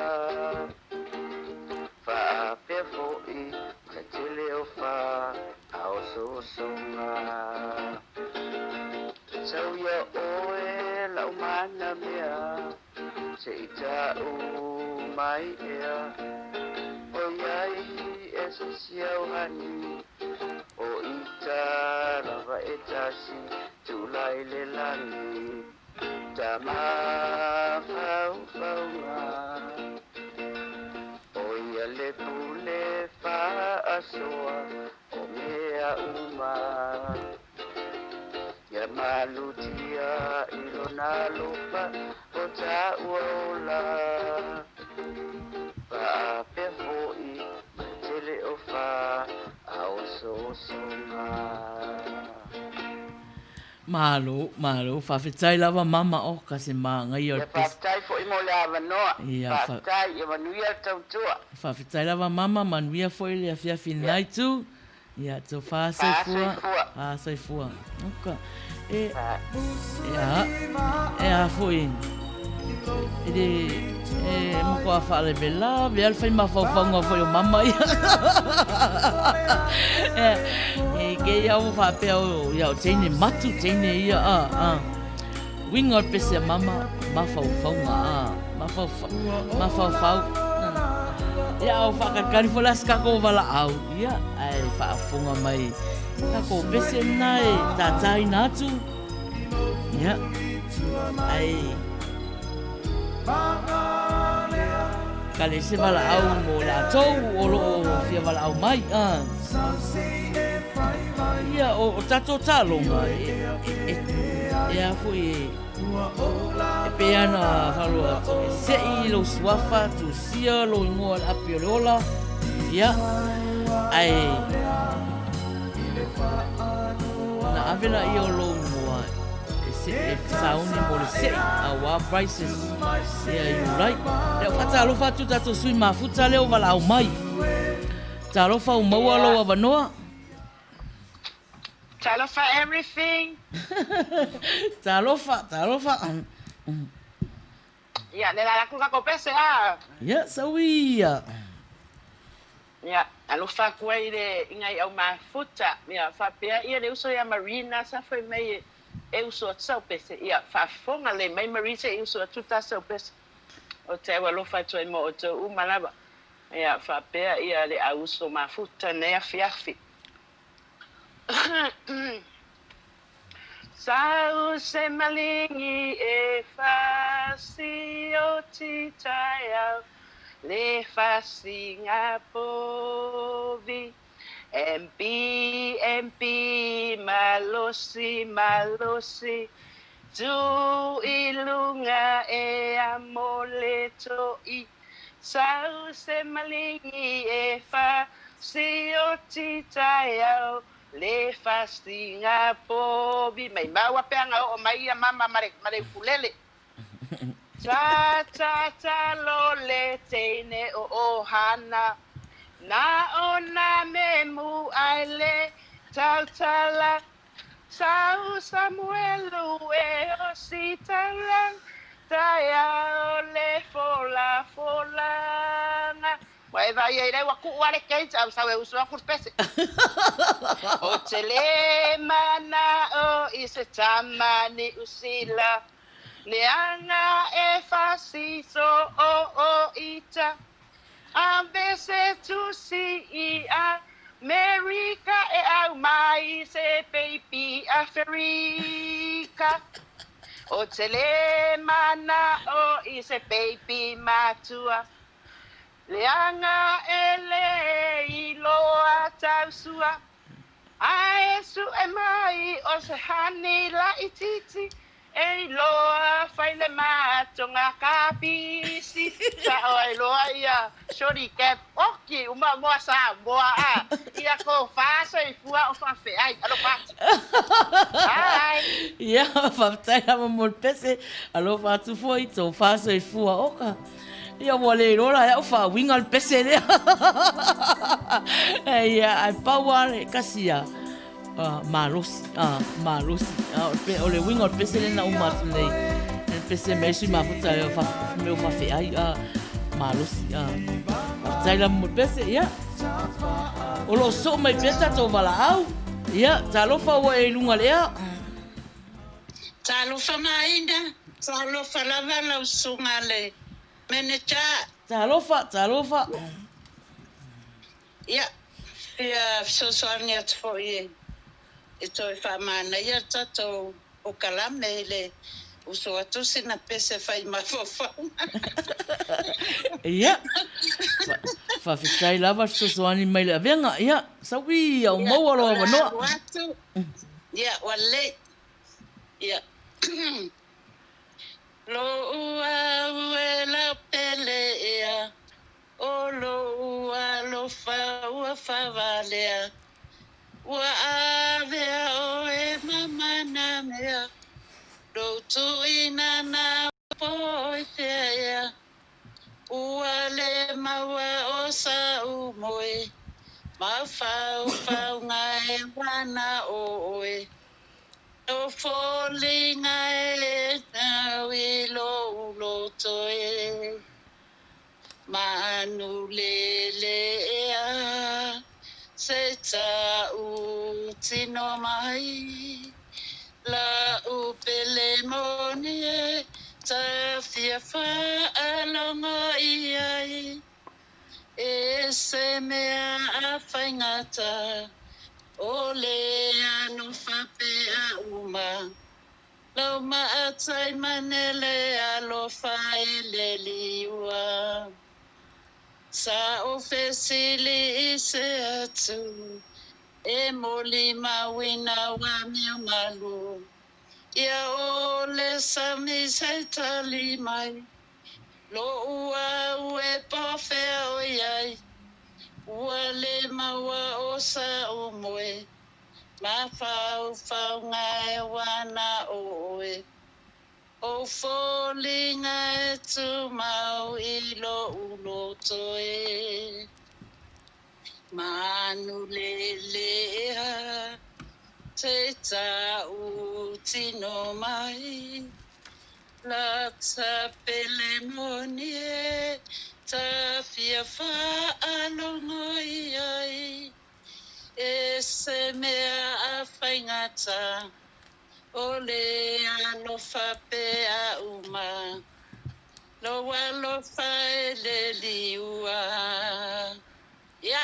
Faapea fo'i ma le tele o faaosoosoga. Sau ia oe la'u mana mea se i ta'u mai ea. ʻOiai e se isi auhani o ita lava e tasi tulai le lagi ta mafaufauga. ʻO ia le pule faasoa o mea uma. Ia malutia i lona alofa o ta'u ola. Faapea fo'i ma le tele o faaosoosoga. Malo, malo, faafetai lava mama oh ka se māngaia o le Ia faafetai foi mo le avanoa. Ia fa. Faafetai, ia manuia le tautua. Faafetai lava mama, manuia foi le afiafi Ia. lenai itu. Ia tofa Fa soifua, soifua. fa soifua. Oka. E, Fa. e a, e a foi. E le, e matua faalavelave lava le fai mafaufauga foi o mama ia. E, e kēia ua faapea o, ia o teine matu, teine ia, a, a. Uiga o le pese a mama, mafaufauga, a, mafaufau, mafaufau. Ia, o faakalikali foi la se tatou valaau, ia, ae faafofoga mai tatou pese lena e tātāina atu. Ia, ae kale se valaau mo latou o loo fia valaau mai. A. Ia, o tatou taloga, e, e, e a foi e, e pei ana faaloa atu, e se'i lou suafa, tusia lou igoa i le api o le ola, ia, ae ona ave laia o lou igoa e se'i, e sauni mo le se'i, auā prices, ia Iulai. Lea ua faatalofa atu tatou sui mafuta lea ua valaau mai. Talofa ua maua lou avanoa. Talofa everything. Talofa, talofa. Ia, le la atu kako pese a. Ia, sau ia. Ia, alofa atu ai i le i ngai au mafuta. Ia, faapea ia le uso ia Marina sa fai mai e e uso atu sau pese. Ia, faafofoga lelei mai Marie se i uso atu ta sau pese. O te au alofa atu ai mo outou uma lava. Ia, faapea ia le au uso mafuta nei afiafi. Sau se maligi e fasi o titaiau le fasiga povi MP MP malosi malosi tu i luga e amo le to'i Sau se maligi e fasioti taeao le fasiga povi mai maua peaga oo mai ia mama ma le ma le ukulele. Ta ta ta lo le teine o ohana na ona me mu ai le tautala. Sau Samuelu e ositaulaga taeao le folafolaga. Ua e vaai ai lea ua tuu lava le keiki ae ua sau e usu atu le pese. Ou te le manao i se tama Niu Sila, leaga e fasiso o o ita. Ave se tusi i Amerika e aumai se peipi Aferika. Ou te le manao i se peipi matua, leaga e le iloa tausua. Ae sue mai o se hani laitiiti e iloa fai le matoga kapisi. Sao ai loa ia Shorty Cap, Oki uma moa Samoa a ia tofa soifua o faafeai. Alofa atu. Bye. Ia, faafetai lava mo le pese. Alofa atu foi, tofa soifua. Oka. Ia ua le iloa la e au faauiga le pese lea. Ia, ae pau lava le kasi ia malosi, malosi. O le uiga o le pese lea na uma atu nei, le pese mai sui mafuta e mea o faafeai, malosi. Faafetai lava mo le pese, ia. O lo o soo mai pea tatou valaau. Ia, talofa ua e i luga o le ea. Talofa Maina, talofa lava lau susuga le Manager. Talofa, talofa. Ia, fia fesoasoani atu foi e toe faamanaia le tatou polokalame i le uso atu sina pese fai mafaufauga. Ia, faafetai lava le fesoasoani mai le avega. Ia, sau i au maua lou avanoa. Ia, o le a alu atu. Ia, ua lelei. Ia. Lou au e lau pele ea, O lou alofa ua faavalea, Ua avea oe ma manamea, Lou tuuina na po i fea ea, Ua le maua o sa'u moe, Mafaufauga e wana o oe, O foliga e tau i lou loto e, Manu lele ea se ta'u tino mai, La'u pele moni e ta fia faalogo i ai, E se mea a faigata, o le alofa pea uma, Lau maatai manele alofa e le liua. Sa o fesili i se atu, e molimauina ua amio malu. Ia o le sami se tali mai, Lo'u au e po fea o i ai, Ua le maua o sa'u moe, Mafaufauga e wana o oe, O foliga e tumau i lo'u loto e. Manu lele ea te ta'u tino mai, Lata pele moni e ta fia faalogo i ai, E se mea a faigata, o le alofa pea uma, Lou alofa e le liua. Ia,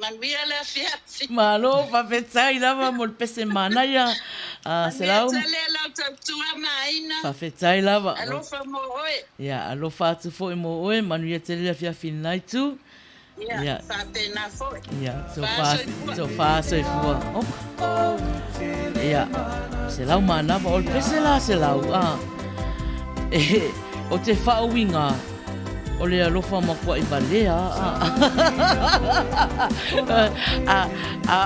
manuia le afiafi. Malo, faafetai lava mo le pese manaia. Manuia tele lau tautua Maina. Faafetai lava. Alofa mo oe. Ia, alofa atu foi mo oe, manuia tele le afiafi i lena itu. Ia, faapena foi. Ia, tofa soifua. Oh. Ia, selau manava, o le pese la selau, ah. E, o te faauiga, o le alofa makuaʻi valea, ah. A, a, a,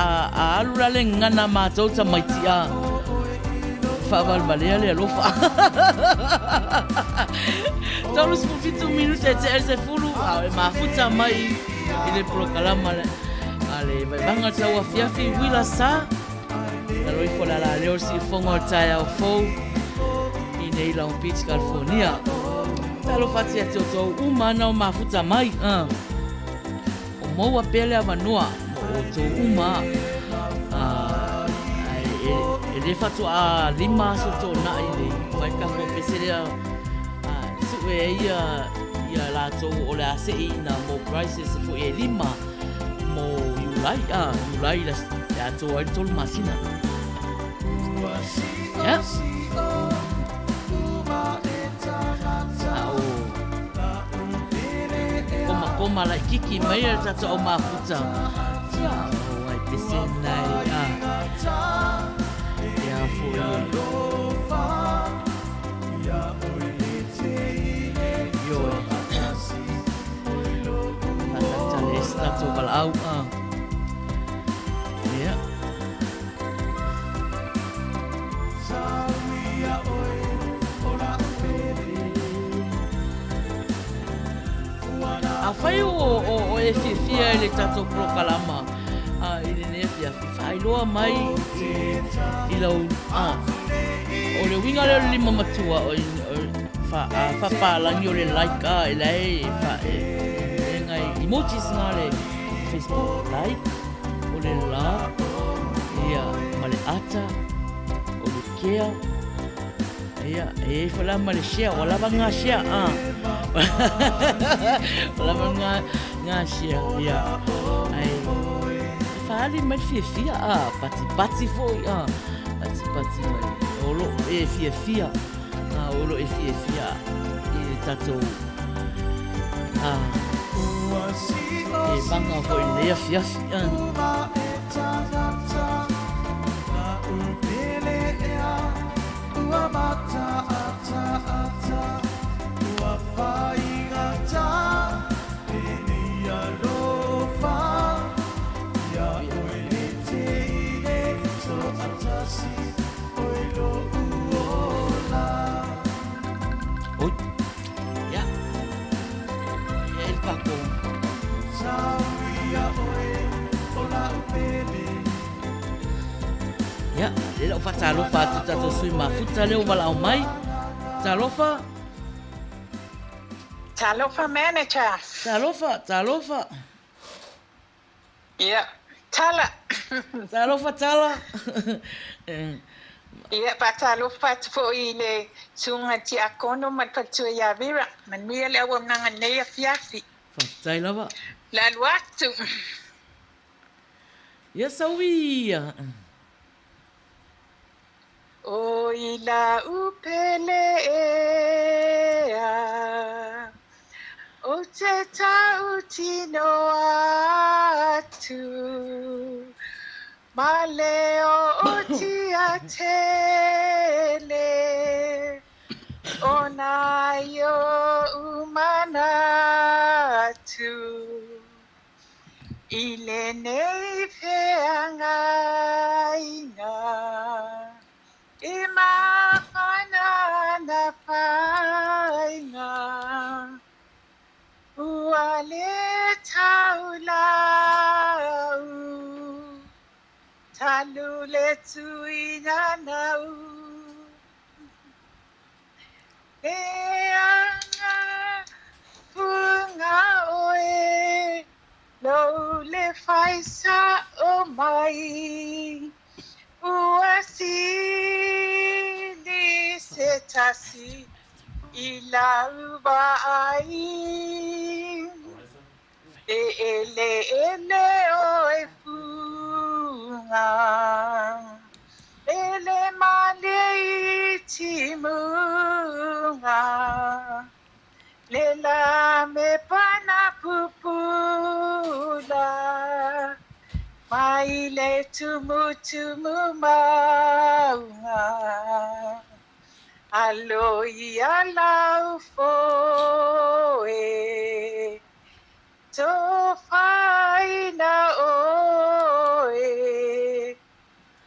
a, a alu la le gagana matou tamaiti, ah. Faavalevalea le alofa. 37 minute e tea i le 10, a o e mafuta mai i le polokalama a le Vaimaga Tauafiafi Uila Sa. Lalo ifo le alaleo o le siufofoga o le taeao fou i nei Long Beach, California. Talofa atu ia te outou uma na o mafuta mai. O maua pea le avanoa mo outou uma. Ae e le faatoa 5 aso toonai le fai le tatou pese lea sue ai ia latou o le a seeina mo prices foi e 5 mo Iulai, Iulai le atoa ai le 3 masina. Yeah. A o komakoma laititi mai le tatou au mafuta. Ia, o ai pese nai a. Ia foi. Ioe. Faatalitali ai se tatou valaau. Ia. Afai o e fiafia i le tatou polokalama i lenei afiafi, faailoa mai i lau... O le uiga lea o le lima matua, faapalagi o le like, e la e ngai emojis nga le Facebook, like, o le love, ia, ma le ata, o le kea, ia, e iai foi la ma le share, ua lava nga share, ah. Ua lava nga share, ia, ai, faali mai le fiafia, ah, patipati foi, ah, patipati mai, o lo e fiafia, ah, o lo e fiafia i le tatou, ah, e maga foi i lenei afiafi, ah. Oi. Ia. Ia e le tatou. Ia, lea lau faatalofa atu i tatou sui mafuta lea ua valaau mai. Talofa. Talofa manager. Talofa, talofa. Ia, Tala. Talofa Tala. Ia, faatalofa atu foi i le susuga Tiakono ma le faletua ia Vera. Manuia le auaunaga i lenei afiafi. Faafetai lava. Le alu atu. Ia Sauia. Oi lau pele ea, Ou te tautino atu, Ma le ootia tele, Ona i ou manatu. I lenei feagaiga, e mafana ana whainga, ua le tau lau, talu le tuina nau. E anga punga oe, lou le fai sao mai, ua sili se tasi i lau vaai. E eleele oe funga, e le malie i timuga, le la me pana pupula, mai le tumutumu maunga. Alo ia lau foe, Tofaina oe,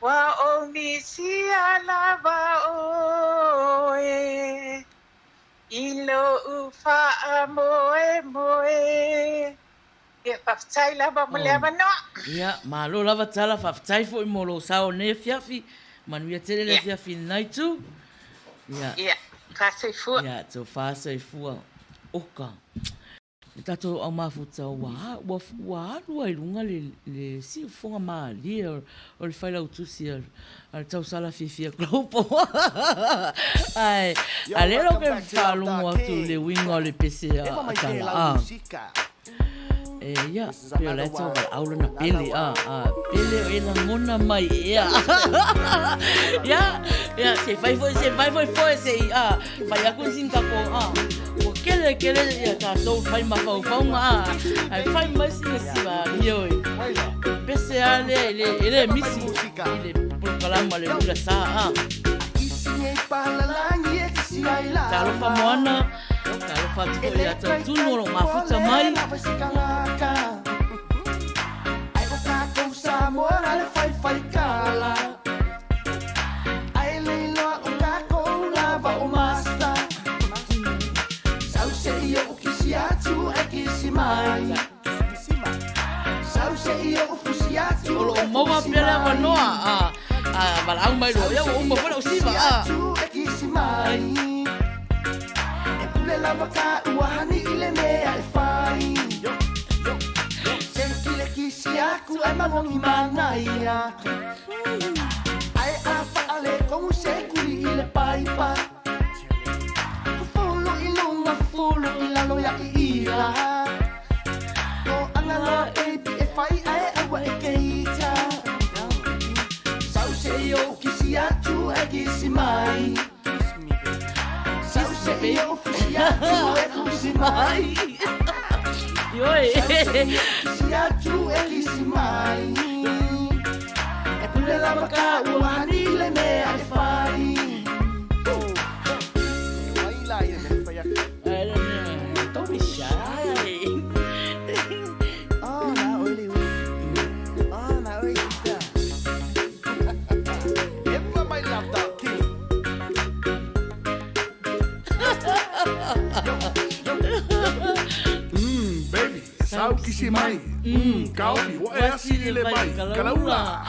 Ua o misia lava oe, I lou faamoemoe. Ia, faafetai lava mo le avanoa. Ia, malo lava Tala, faafetai foi mo lou sao i lenei afiafi. Manuia tele le afiafi i lena itu. Ia. Ia, faasoifua. Ia, tofa soifua. Oka. Le tatou au mafuta ua, ua, ua alu lava i luga le, le siufofoga malie o, o le Failautusi a, a le Tausala Fiafia Global. Ae, a lea lau ke faalogo atu i le uiga o le pese a, a Tala, a. E ia, pei o la e tau valaau lana pele, a, a, pele o e lagona mai ea. Ia, ia, se fai foi, se fai foi foi se i, a, fai aku sina tatou, a, ua kele kele ia tatou fai mafaufauga, a, ae fai mai sina siva mio e pese a lea e le, e le misi i le polokalama le ula sa, a. Talofa Moana. Talofa atu foi ia Tautunu o lo o mafuta mai. O lo o maua pea le avanoa a valaau mai loa, ia ua uma foi lau siva a. E pule lava ka ua hani i le mea e fai Sentile kisi aku ai magongi manaia Ai a whaale kongu se kuli i le paipa Fulu i lunga fulu i lalo ia i ia O anga loa baby e fai ae aua e keita Sau se i ou kisi atu e kisi mai Kiss me baby. Ioe. Don't be shy. Mm, baby, sau kisi mai. Mm, kaofi, ua e asi i le vai, kalaula.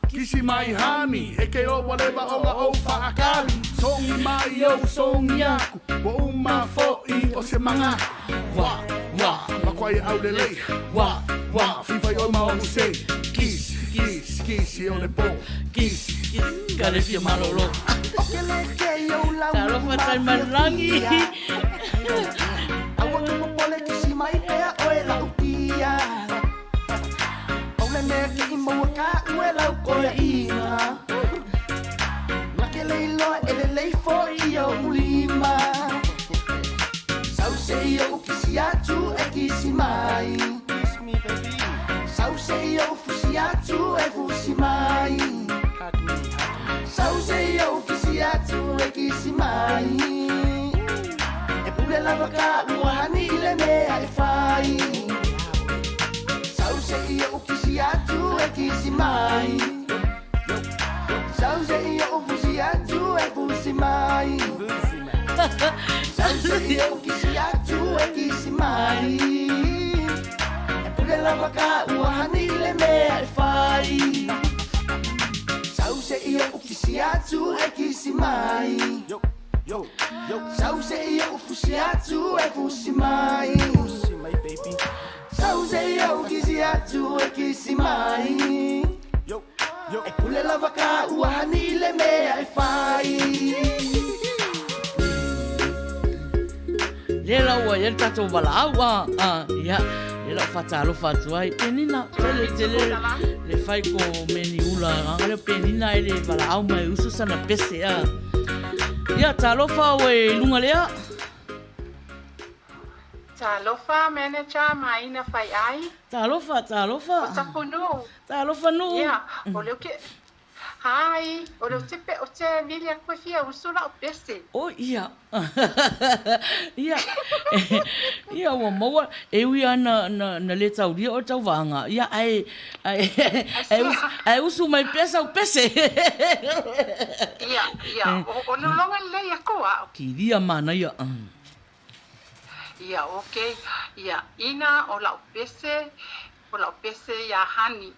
Kisi mai hani, e ke o whatever o nga ou whaakali. Songi mai ou songi aku, ua uma fo'i o se mangaku. Wa, wa, makuai au lelei. Wa, wa, fifa i oi ma ou sei. Kisi, kisi, kisi o le po. Kisi, kisi, ka le fia malolo. Talofa Taimalagi. Aua ke popole kisi mai pea oe lau tia. Pau le mea ke i maua ka ue lau koe ina. Na ke lei loa e le lei fo i ou lima. Sau se i ou kisi atu e kisi mai. Kiss me baby. Sau se i ou fusi atu e fusi mai. Hug me, hug me. Sau se i ou kisi atu e kisi mai. E pule lava ka ua hani i le mea e fai. Sau se i ou kisi atu e kisi mai. Sau se i ou fusi atu e fusi mai. Sau se i ou kisi atu e kisi mai. E pule lava ka ua hani i le mea e fai. Sau se i ou kisi atu e kisi mai. Sau se i ou fusi atu e fusi mai. Fusi mai baby. Sau se i ou kisi atu e kisi mai. E pule lava ka ua hani i le mea e fai. Lea la ua i ai le tatou valaau a, a, ia, lea la ua faatalofa atu ai. Penina, tele tele le fai ko meni ula, aga lea Penina e le valaau mai usu sana pese a. Ia, talofa oe i luga lea. Talofa manager Maina Faiai. Talofa, talofa. O Tapunuu. Talofa Nuu. Ia, o lea ou te Hi, o lea ou te ou te vili atu e fia usu lau pese. O ia. Ia. Ia ua maua e ui lava na na na le taulia oe tauvaga. Ia ae ae ae usu, ae usu mai pea sau pese. Ia, ia, o o le loga lelei atu au. Kilia manaia. Ia, okay. Ia, ina o lau pese, o lau pese ia Hani.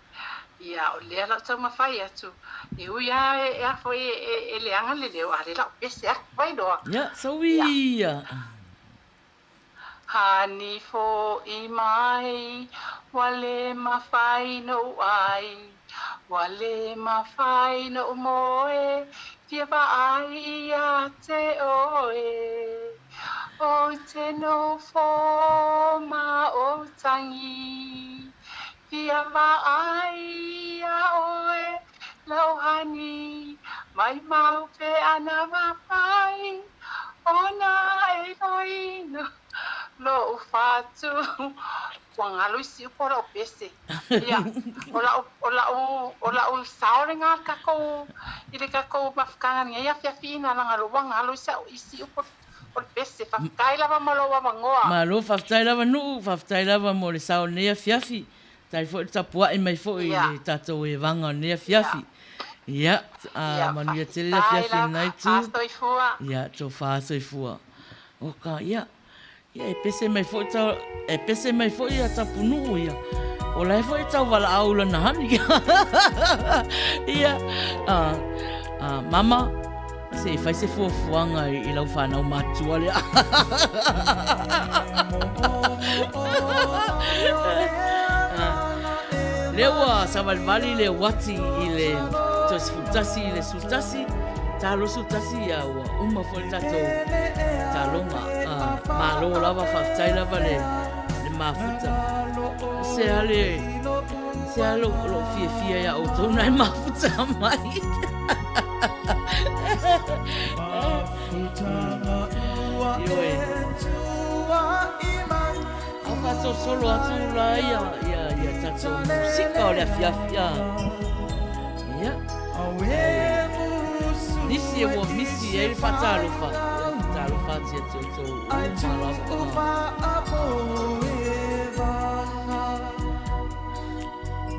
Ia, o lea lau taumafai atu, e ui lava e a foi e leaga le leo, a o lea lau pese atu ai loa. Ia, sau ia. Hani foʻi mai, ua le mafai noʻu ʻai, ua le mafai noʻu moe, fia vaai ia te oe. Ou te nofo ma ou tagi, Fia vaai ia oe lau hani, maimau pe ana mafai ona e loina loʻu fatu. Ua galo i siʻu po lau pese. Ia, o lau, o lau, o lau sao lena kakou, i le kakou mafutaga i lenei afiafi ina laga loa ua galo i sau, i siʻu po o le pese. Faafetai lava mo lou avanoa. Malo, faafetai lava Nuu, faafetai lava mo le sao o lenei afiafi. Faafetai foi le tapuai mai foi i le tatou evaga o lenei afiafi. Ia, manuia tele le afiafi i lena itu. Ia, tofa soifua. Oka, ia, ia e pese mai foi ta, e pese mai foi ia Tapunuu ia. O la e foi e tau valaau lana hani. Ia, mama, Se i fai se fuafuaga i lau fanau matutua lea. Lea ua savalivali le uati i le toe 11 i le 11, ta 21 ia ua uma foi le tatou taloga. Malo lava, faafetai lava le mafuta. Se a le Se a lou fiafia iā outou na e mafuta mai. Ioe. Ao faasolosolo atu la ia ia ia tatou musika o le afiafi a. Ia. Nisi e ua misi ai le faatalofa. Faatalofa atu ia te outou uma lava.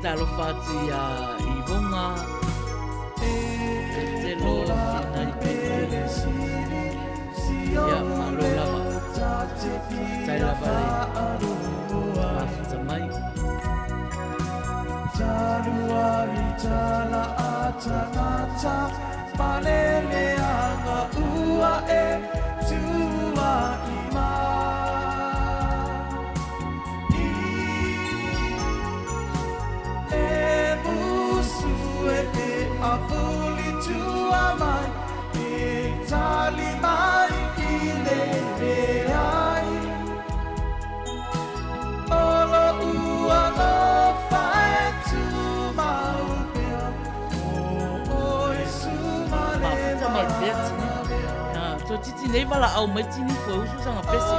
Talofa atu iā Ivonga, Petelo, Finai Pepe. Ia, malo lava. Faafetai lava le mafuta mai. Mafuta mai pea tini. Toetiti nei valaau mai tini fue usu sanga pesi.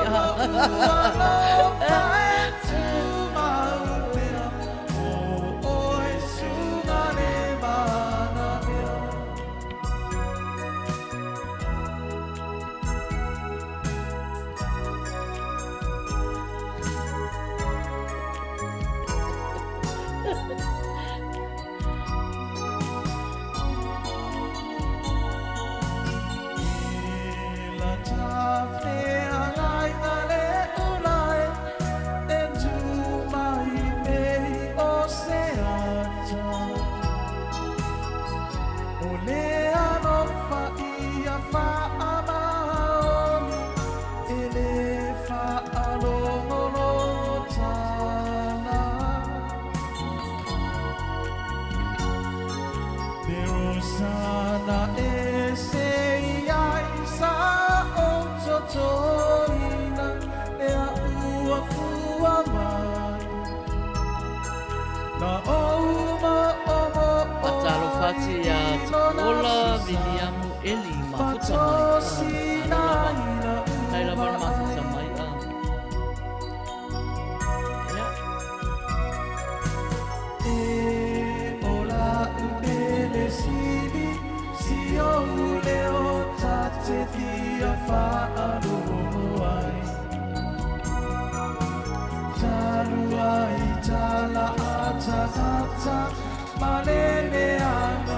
Faatalofa atu iā Tupuola Viliamu Eli mafuta mai. Malo lava. Faafetai lava le mafuta mai.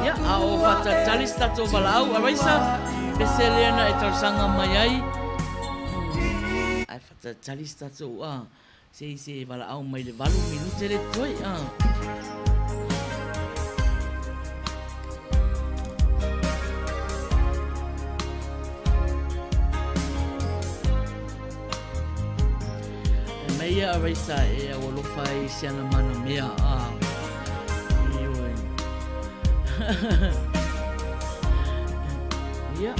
Ia, a o faatalitali se tatou valaau, Araisa, pese lea na e talosaga mai ai. Ae faatalitali se tatou, a, se i se valaau mai le 8 minute le toe, a. ia a Raisa e au alofa ai i si ana mana mea. Ah. Ioe. Ia.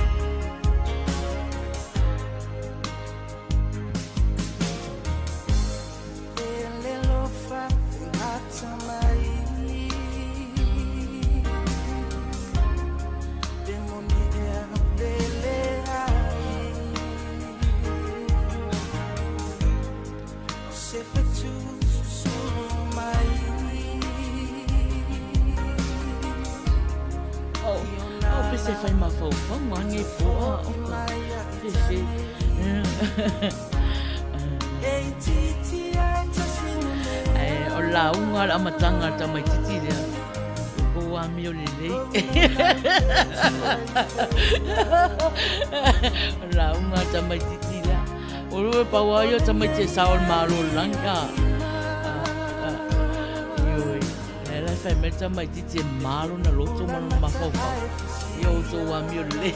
Oh, oh, pese whai mafaufau, ange poa, oka, pese. Ae, o lauga le amataga a le tamaititi lea. O kou amio lelei. O lauga a le tamaititi lea. O lua pau ai o tamaiti e sao o le malo o le lagi. Ioe. Lea la e fai mai le tamaititi e malo na loto ma lona mafaufau. Ia o tou amio lelei.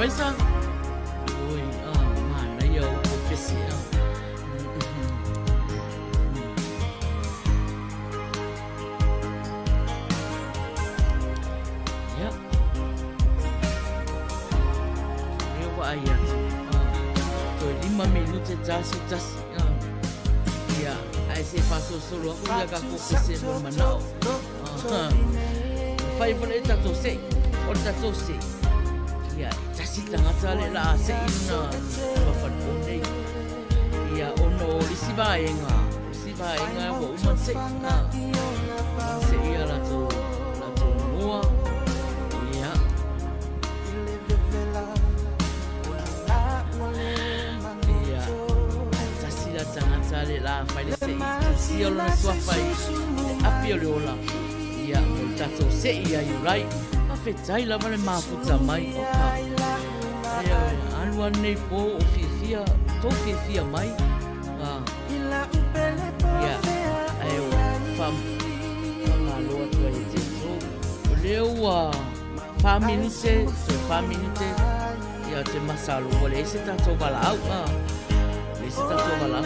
Raisa. Oi, ah, manaia o ko pese. Ah. Yeah. Lea ua ai atu. Ah. Toe 5 minute taso tasi. Ah. Ia, ae se faasolosolo aku ia ka ko pese mo manao. Ah. Fai fale e tatou sei. O le tatou sei. Ia, e tasi tagata le la sei na mafalpo nei. Ia, ona o le isi vaega, o le isi vaega ua uma sei. Ah. Sei ia latou, latou mua. Ia. Ia, ae tasi la tagata le la fai le sei. Tusia lona suafa i le api o le ola. Ia, mo le tatou sei ia Iulai. Faafetai lava le mafuta mai. Oka. Ia, alu alu nei po o fiafia, tou fiafia mai. Ah. Ia, ae o fa, faamalo atu ai e te tou. O lea ua 4 minute, toe 4 minute, ia te masalo ua leai se tatou valaau. Ah. Leai se tatou valaau.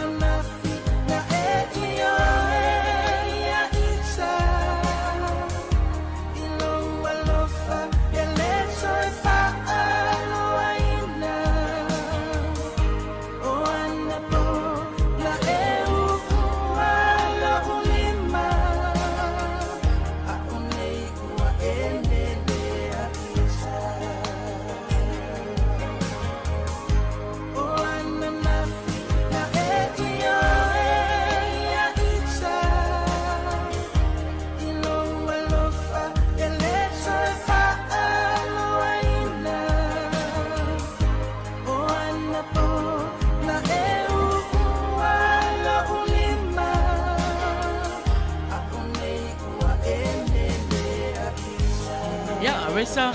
Ia, Aresa,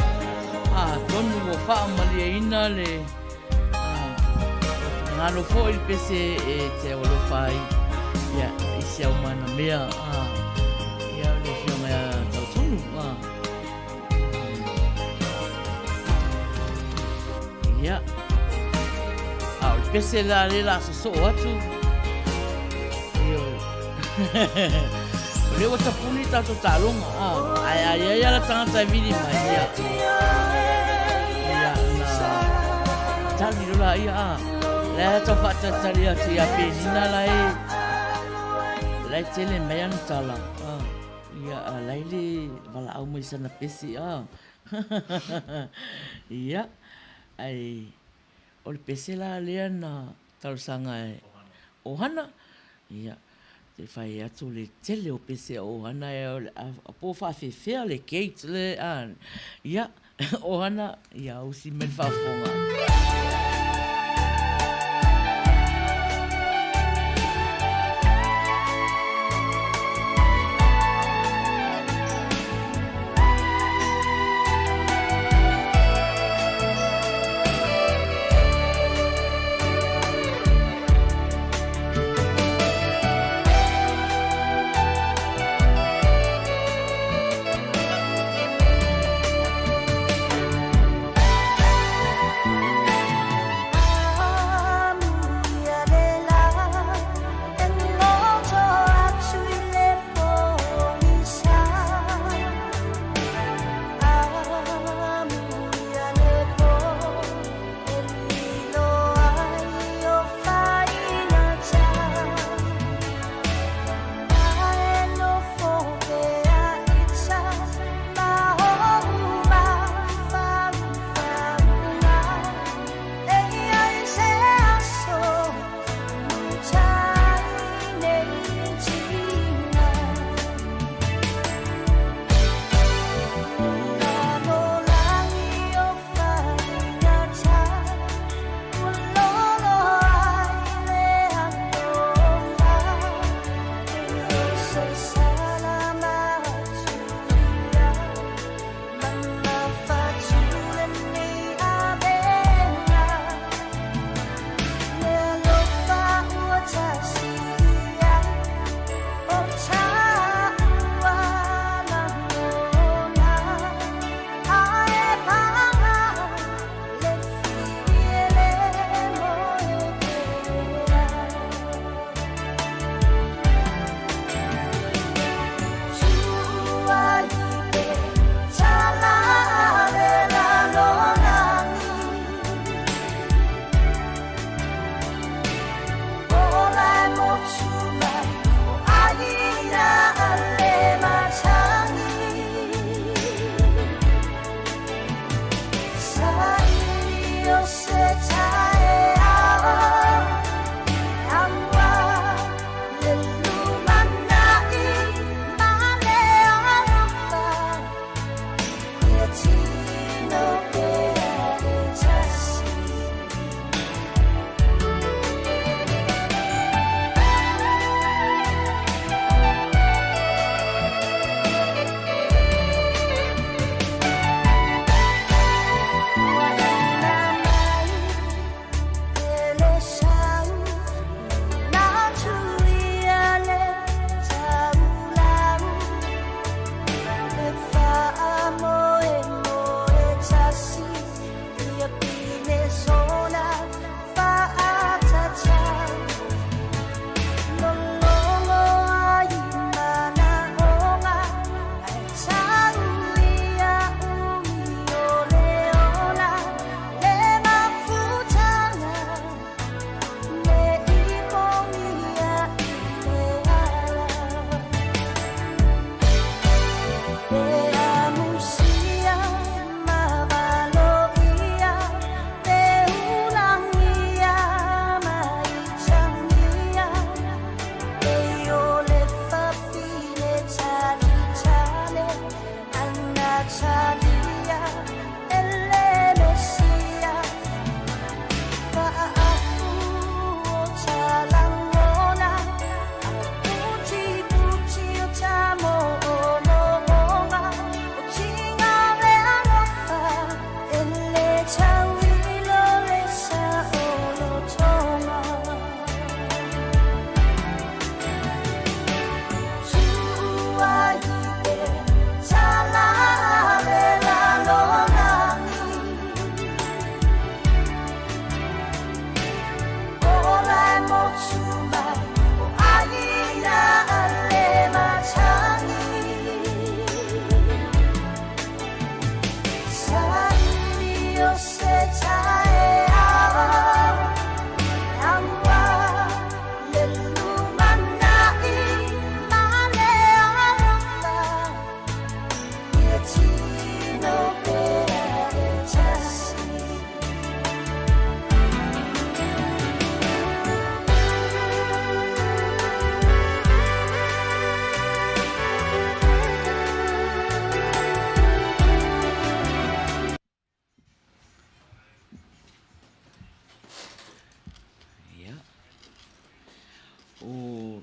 atonu ua faamalieina le finagalo foi le pese e te alofa ai ia, i si au manamea ia, le afioga ia Tautonu. Ia, a o le pese la le la sosoo atu. Ioe. O lea ua tapuni tatou taaloga, ae a i ai lava le tagata e vili mai, ia, ia, na tali loa laia, a. La e tau faatalitali atu ia Penina la e la e tele mai ana tala. Ah, ia a la e le valaau mai sana pese ah. Ia, ai o le pese la lea na talosaga e Ohana. Ia, te whai atu le tele o pese a Ohana e o le a po whaafefea le gate le a ia Ohana ia usi mai le faafofoga.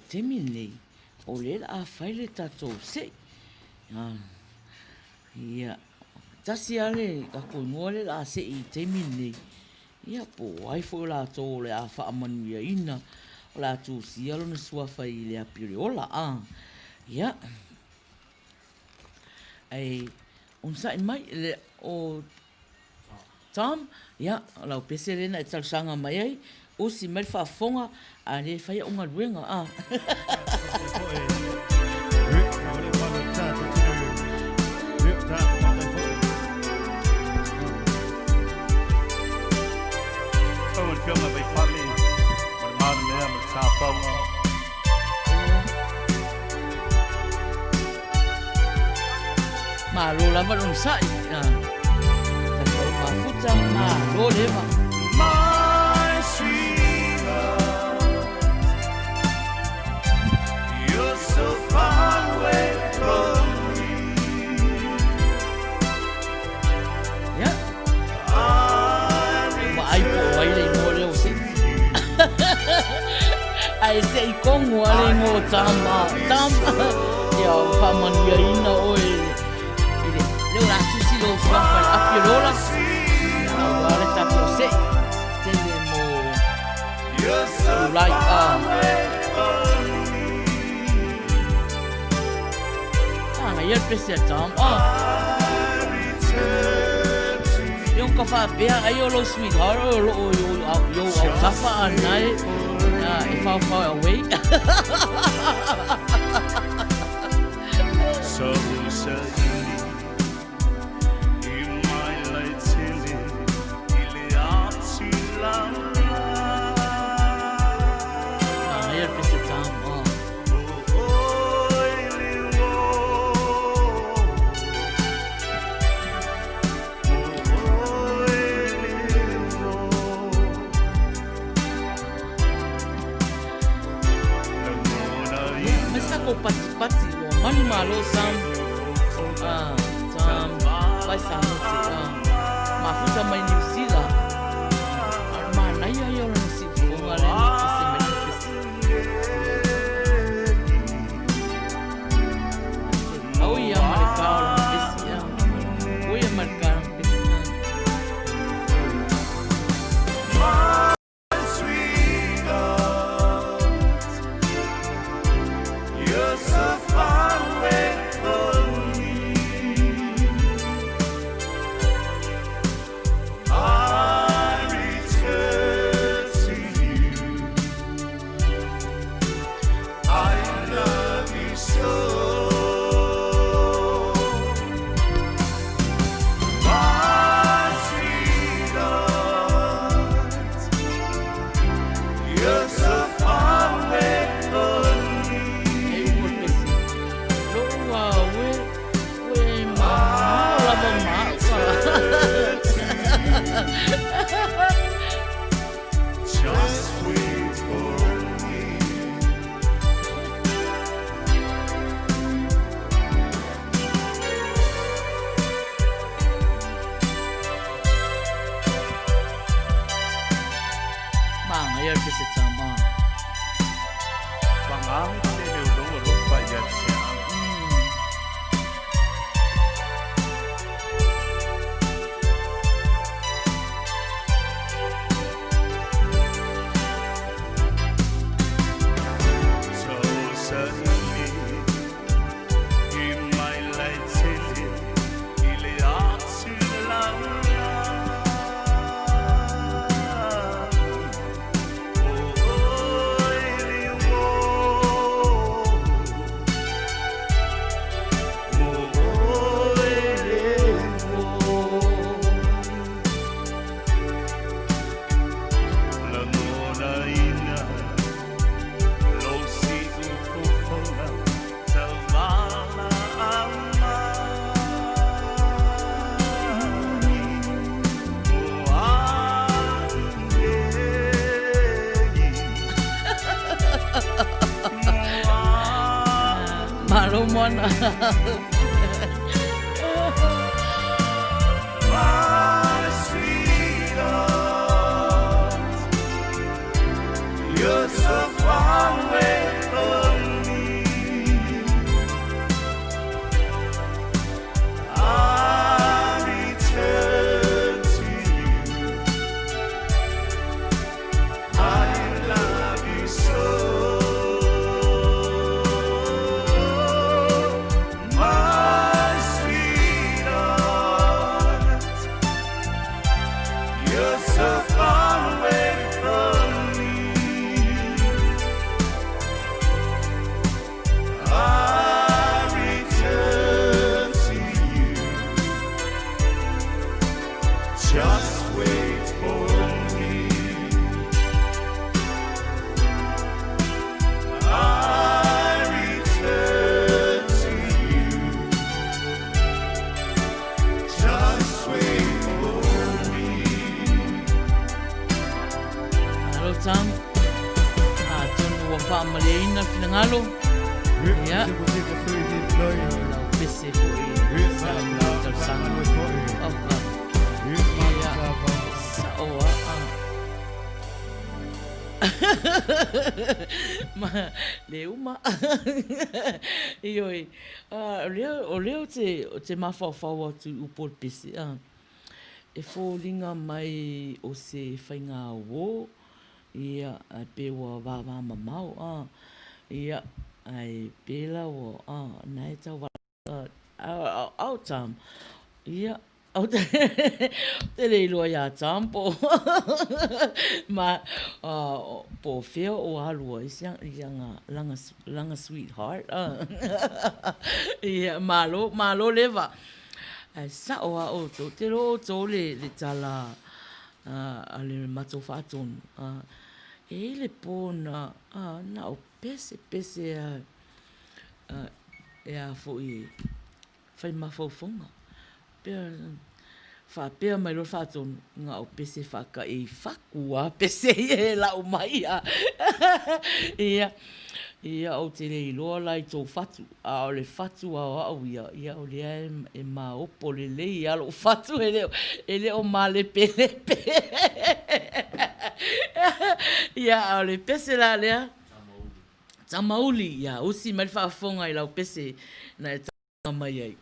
taimi lenei, o lea la a fai le tatou se'i. Ia, tasi lava le tatou igoa lea la a se'i i le taimi lenei, ia po o ai foi o latou o le a faamanuiaina, o le a tusia lona suafa i le api o le ola. Ia, ae onosai mai, o Tom, ia, o lau pese lea na e talosaga mai ai, usi mai le faafofoga, a le fai au galuega, a. Malo lava le onosai. Tatou mafuta, malo leva. My sweetheart, you're so far away from me. Ia. Ua ai po o ai le igoa lea o se. Ae se i kogo a le igoa o Tama. Tama. Ia o faamanuiaina oe i le lea o le a tusi lou suafa i le api o le ola. Aua le tatou se'i. Tele mo Iulai. Ah. Manaia le pese a Tom. Ah. Ia o ka faapea ai o lou sweetheart o loo i ou autafa a na e e whaowhao away. So Manaia le pese a Tom. Ah. Mai sa tatou patipati ua manumalo Sam ah, Sam vai sa mote ah, mafuta mai New Zealand a o le manaia ia o lana siufofoga lea na pese mai lana pese. Au ia ma le ka o lana pese ah, o ia ma le ka o lana pese ah. E upu o le pese, Lou a ue, ue mamao lava ma au ka. Manaia le pese tama. Malo moana. You're so far away from You're so far away from me. I return to you. Just wait for me. I return to you. Just wait for me. Malo Tom. Atonu ua faamalieina le finagalo. Ia. Lau pese foi sa lau talosaga. Oka. Ia. Sao a. Ma le uma. Ioe. O lea, o lea ou te, ou te mafaufau atu i upu o le pese, a. E foliga mai o se faiga uō, ia, ae pei ua vavamamao, a, ia, ae pēlā ua, a, na e tau a, a, o Tom, ia, ou te, ou te le iloa iā Tom po o, ma, a, po o fea o alu ai si ana, lana, lana sweetheart, a, ia, malo, malo leva. Ae sao a outou, te loa outou le, le tala a le matou faatonu, e i ai le po na, na o pese pese a, e a foi e fai mafaufauga. Pea, faapea mai loa le faatonu, na o pese faakaei fatu a pese ia e lau mai a. Ia, Ia, ou te le iloa la i tou fatu, a o le fatu a o au ia, ia o lea e maopo lelei a lou fatu e le, e le o malepelepe. Ia, a o le pese la lea, Tamauli, ia, usi mai le faafofoga i lau pese na e tauga mai ai.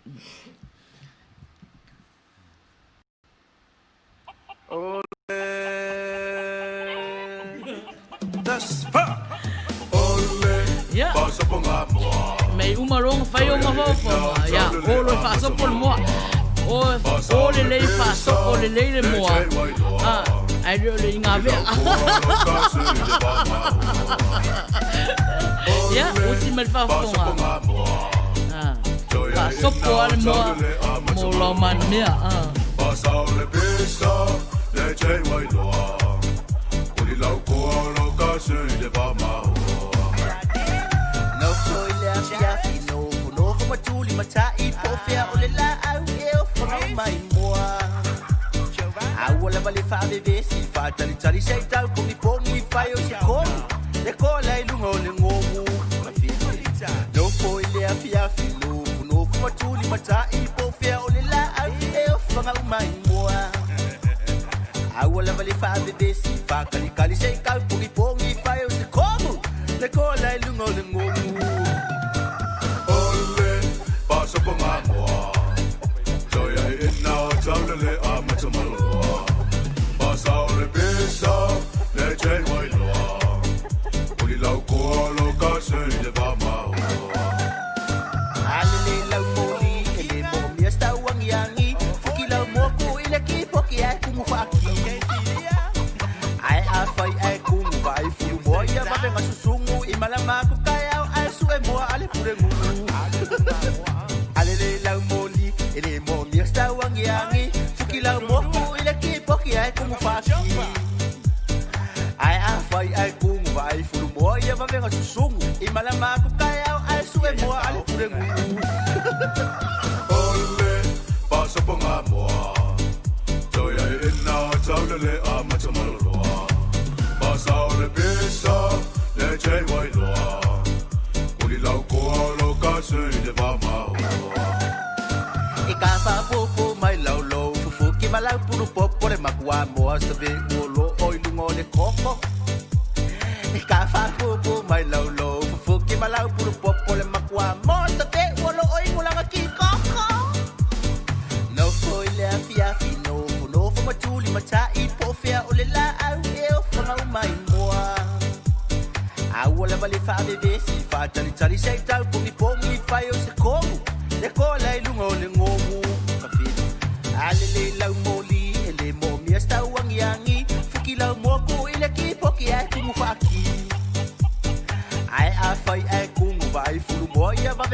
Ia. Mei uma loa ona fai o mafaufauga, ia, o loa e faasopo le moa. O, o lelei faasopo lelei le moa. A, ae le o le igavea. Ia, usi mai le faafofoga. A, faasopo lava le moa mo lau manumea. A.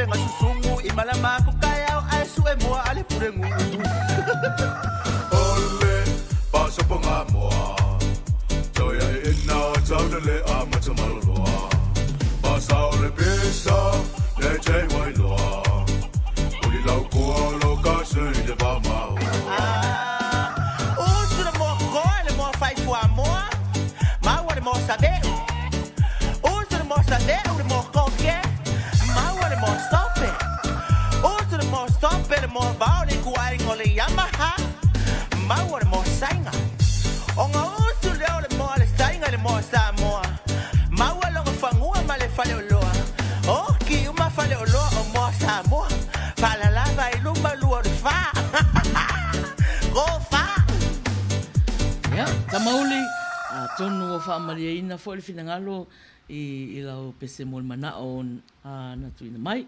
avega susugu i malama aku taeao ae suʻe moa a le pulenuʻu. O le pasopoga moa, tau ia e ina tau le le a matamaloloa. Pasao le pesa, le te wailoa. Uli lau koa lo ka se i le va mao. Usu le moa koa le moa fai fuamoa, maua le moa saveʻu. Usu le moa saveʻu le moa koke, maua le moa sope. Usu le moa sope le moa vao le ikuaiga o le Yamaha, maua le moa saiga. Ona usu lea o le moa a le saiga i le moa Samoa, maua lona fanua ma le faleoloa. Oki uma faleoloa o moa Samoa, faalalava i luma lua o le fa. Go fa! Ia, Tamauli, atonu ua faamalieina foi le finagalo i lau pese mo le manao na tuuina mai.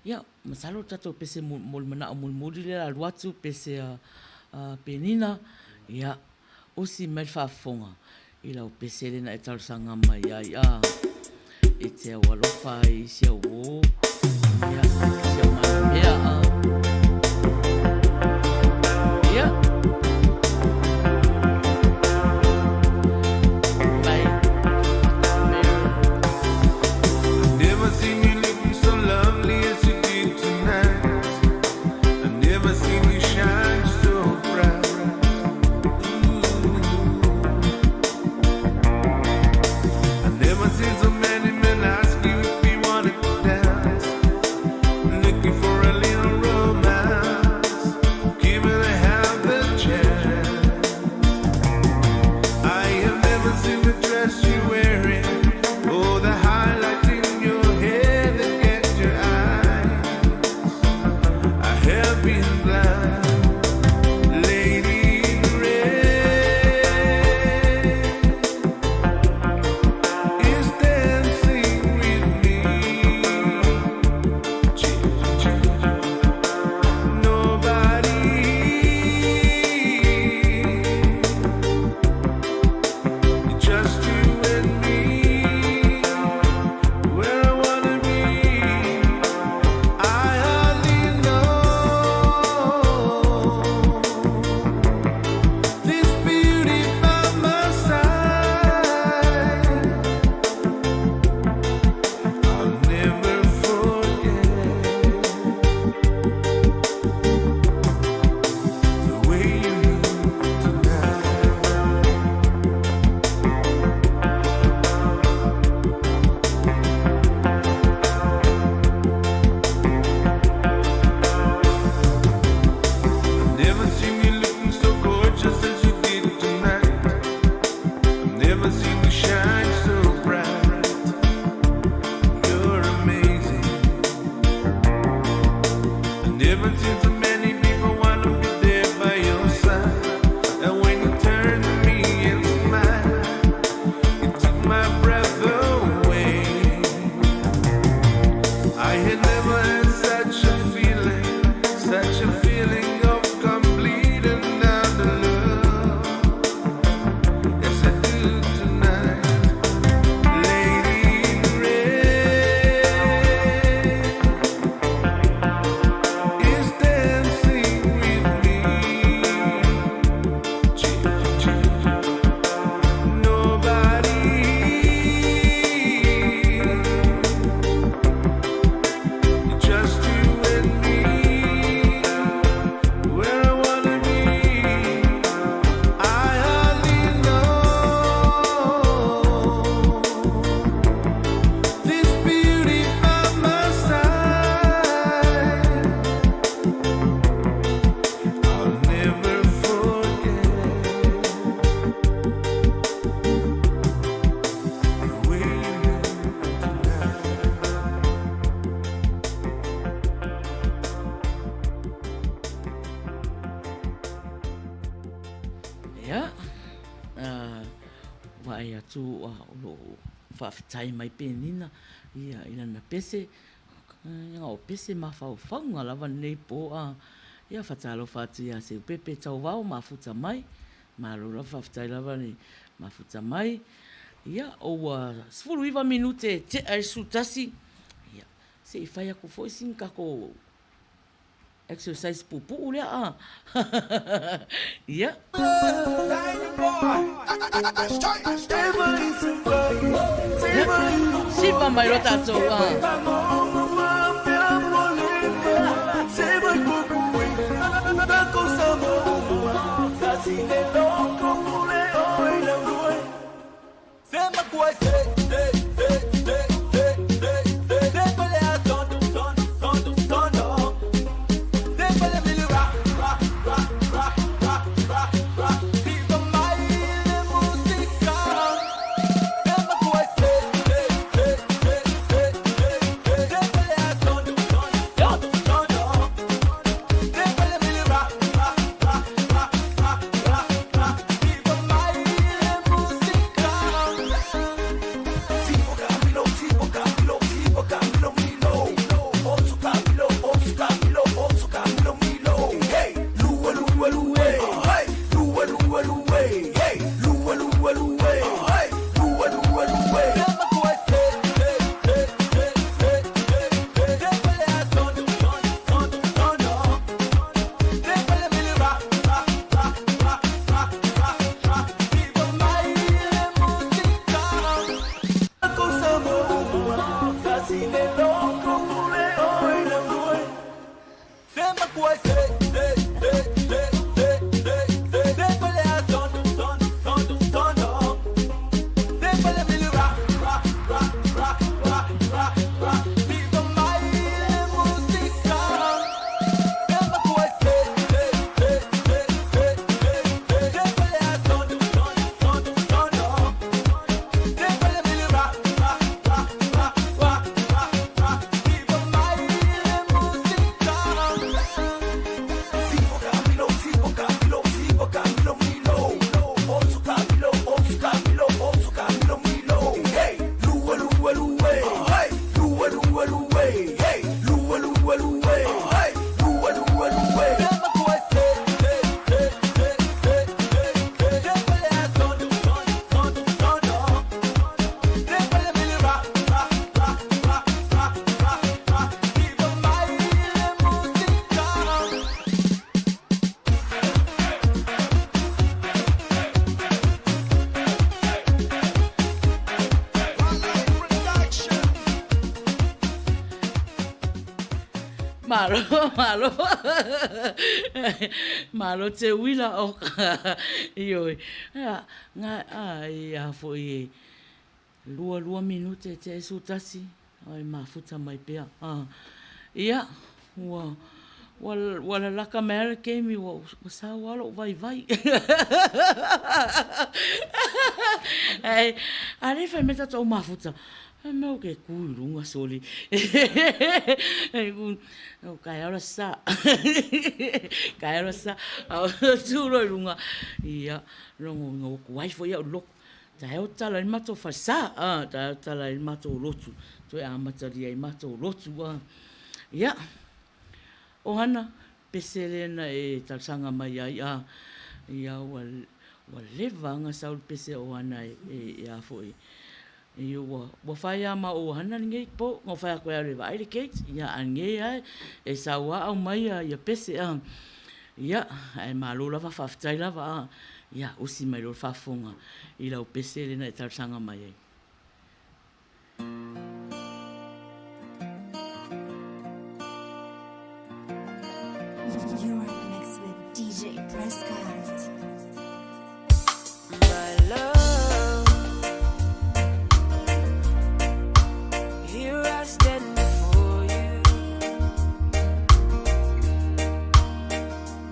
Ia, masalo le tatou pese mo le manao mulimuli lea alu atu, pese a Penina, ia, Usi mai le faafofoga i lau pese lea na e talosaga mai ai a e te au alofa ai i si au ō, ia, si au malamea a. Ia. Mai. Never seen you looking so lovely as you did tonight. I never seen you shine so bright. I never seen so many men ask you if you wanna dance. Looking for a little romance, give it a half a chance. I have never seen the dress you're wearing, or the highlight in your hair that catch your eye. I have been blind, lady in red is dancing with me. Nobody just you and me, where I wanna be. I hardly know this beauty by my side. I'll never forget the way you look tonight. I've never seen you looking so gorgeous as you did tonight. I've never seen you shine so bright. You're amazing. I've never seen so many people wanna be there by your side. And when you turn to me and smile, you took my breath away. I had never had such a feeling, such a feeling of complete and utter love. Yes, I do tonight, lady in red is dancing with me. Nobody. Just you and me, where I wanna be. I hardly know this beauty by my side. I'll never forget the way you look tonight. Ia, vaai atu o lo o faafetai mai Penina ia i lana pese, ia o pese mafaufauga lava lenei po a, ia fatalofa atu ia Seupepe Tauvao mafuta mai, malo lava faafetai lava le mafuta mai. Ia, ua 19 minute e tea i le 11, ia. Se i fai aku foi sina tatou exercise puupuu lea a. Ia. Siva mai loa tatou a. Malo, malo. Malo te uila o ka, ioe. Nga, ai a foi e 22 minute te 11, ai mafuta mai pea. Ia, ua, ua, ua lalaka mai lava le kemi, ua, ua sau lava lou vaivai. Ae, a le fai mai tatou mafuta, fai mai ou te ku i luga soli. O taeao le aso Sa. Taeao le aso Sa. A tu loa i luga, ia, logo ina ua tuai foi au i le lotu. Taeao tala ai le matou falesa, taeao tala ai le matou lotu, toe amatalia ai matou lotu. Ia, o Hana, pese lea na e talosaga mai ai, a, ia, ua, ua leva lava ona sau le pese o Hana e, e, e a foi, e, ua, ua fai lava ma ou hana lenei po, na ou fai atu e alu e vaai le gate, ia, a lenei lava e sau lava aumai ia pese, a. Ia, ae malo lava, faafetai lava, a. Ia, usi mai loa le faafofoga i lau pese lea na e talosaga mai ai. You're in the mix with DJ Prescott. My love, here I stand before you.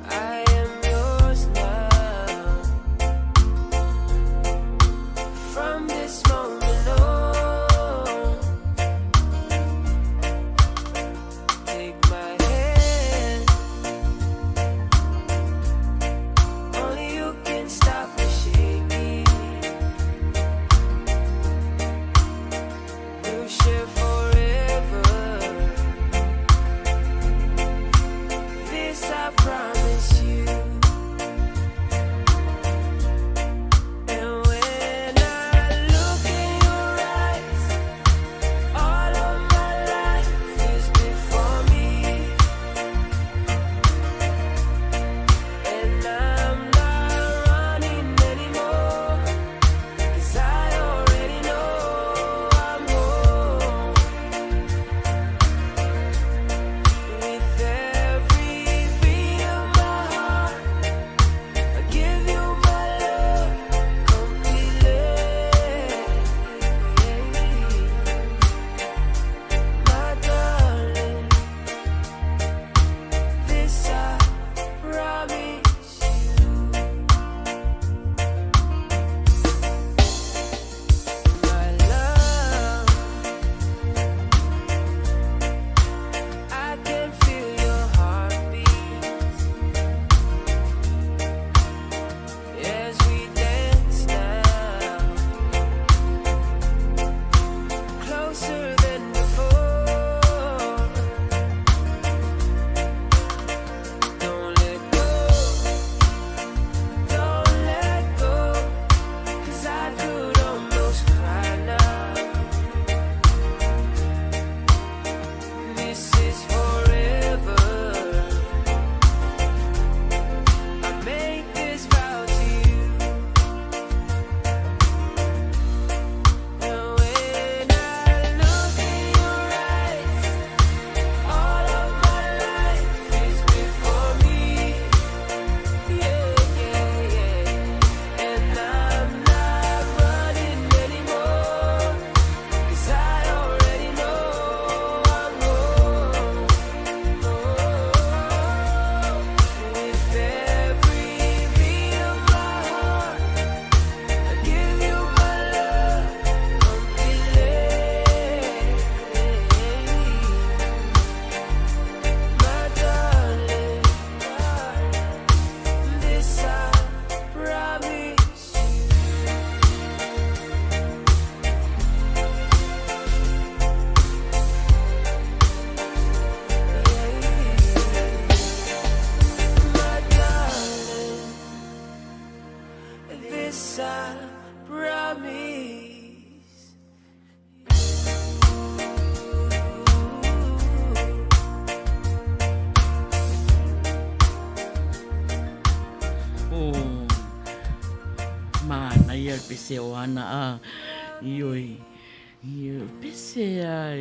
I am yours now. From this moment. Promise. Oh, manaia le pese o ana a ioi. Io pese a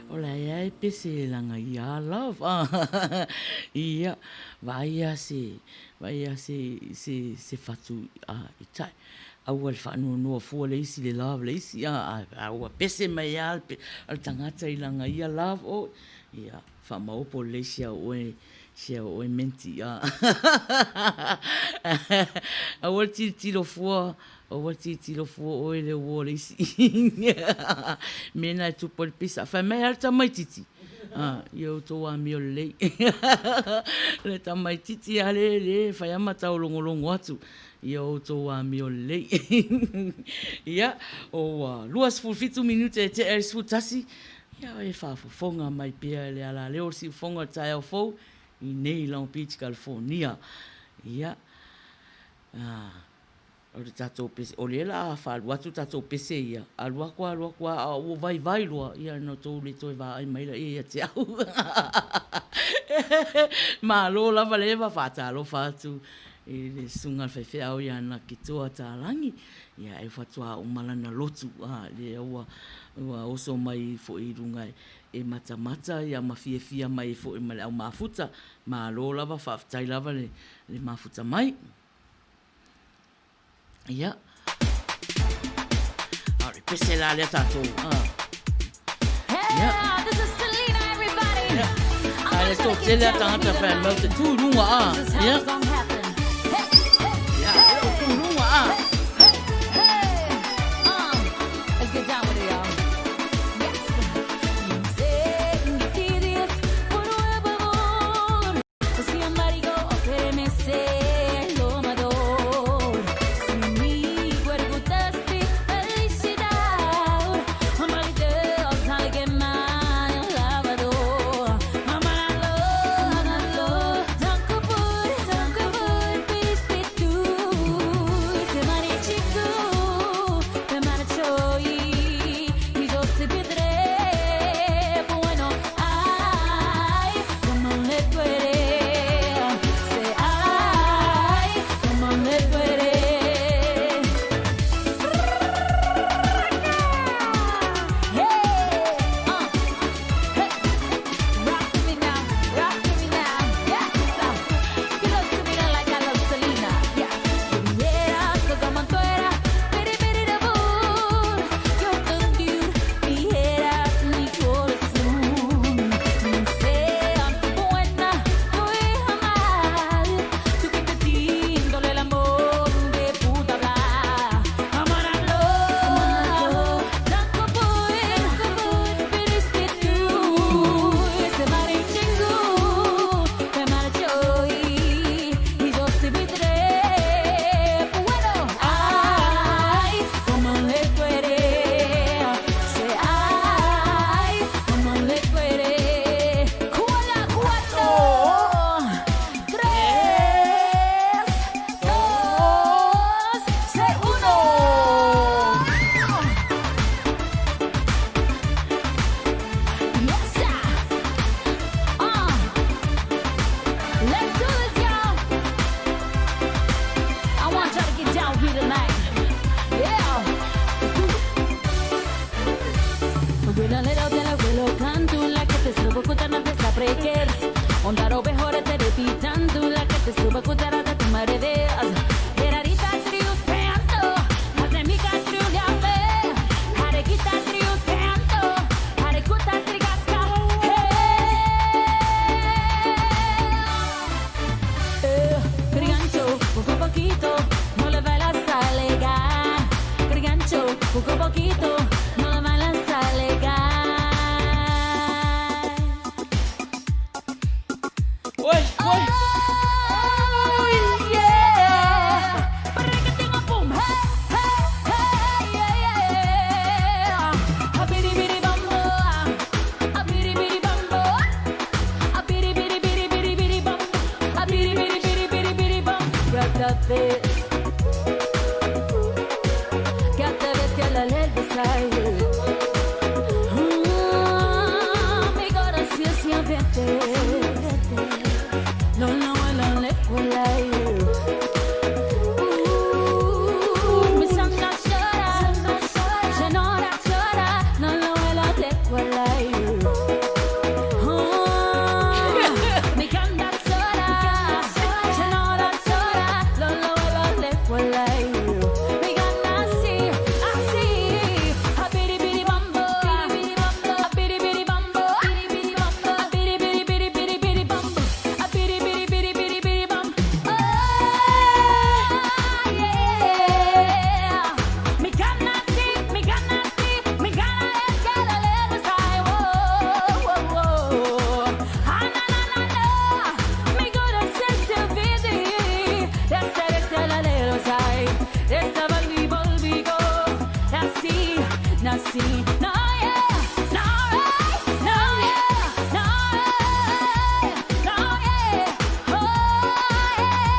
o la ia e pese langa ia love a ia vaia se vaia se se se fatu a i tai aua le faanoanoa fua le isi le love le isi a a ua pese mai a le tagata i langa ia love o ia faamaopo lelei sia oe sia oe menti a aua le tilotilo fua aua le tilotilo fua oe i le uo le isi mea na e tupu ai le pisa fai mai a le tamaititi a ia outou amio lelei le tamaititi a le le fai a ma taulogologo atu Ia outou amio lelei. Ia, ua 27 minute e tea i le 11, ia e faafofoga mai pea i le alaleo o le siufofoga o le taeao fou i nei Long Beach, California. Ia, o le tatou pese, o lea la a faalu atu tatou pese ia, alu atu alu atu a ua vaivai loa, ia ona outou le toe vaai mai laia ia te au. Malo lava le eva, faatalofa atu I le susuga a le faifeau ia Nakitoa Tālagi, ia e faatoa uma lana lotu, a, lea ua, ua oso mai foi i luga e matamata ia ma fiafia mai ai foi ma le au mafuta. Malo lava, faafetai lava le, le mafuta mai. Ia. A o le pese la lea tatou, a. Ia. Ia. A le toatele a tagata whai mau te tū runga a. Ia. Ia, e o tū runga a. Oi, oi. assim. No, yeah, no, right, no, yeah, no, right, no, yeah, oh, yeah.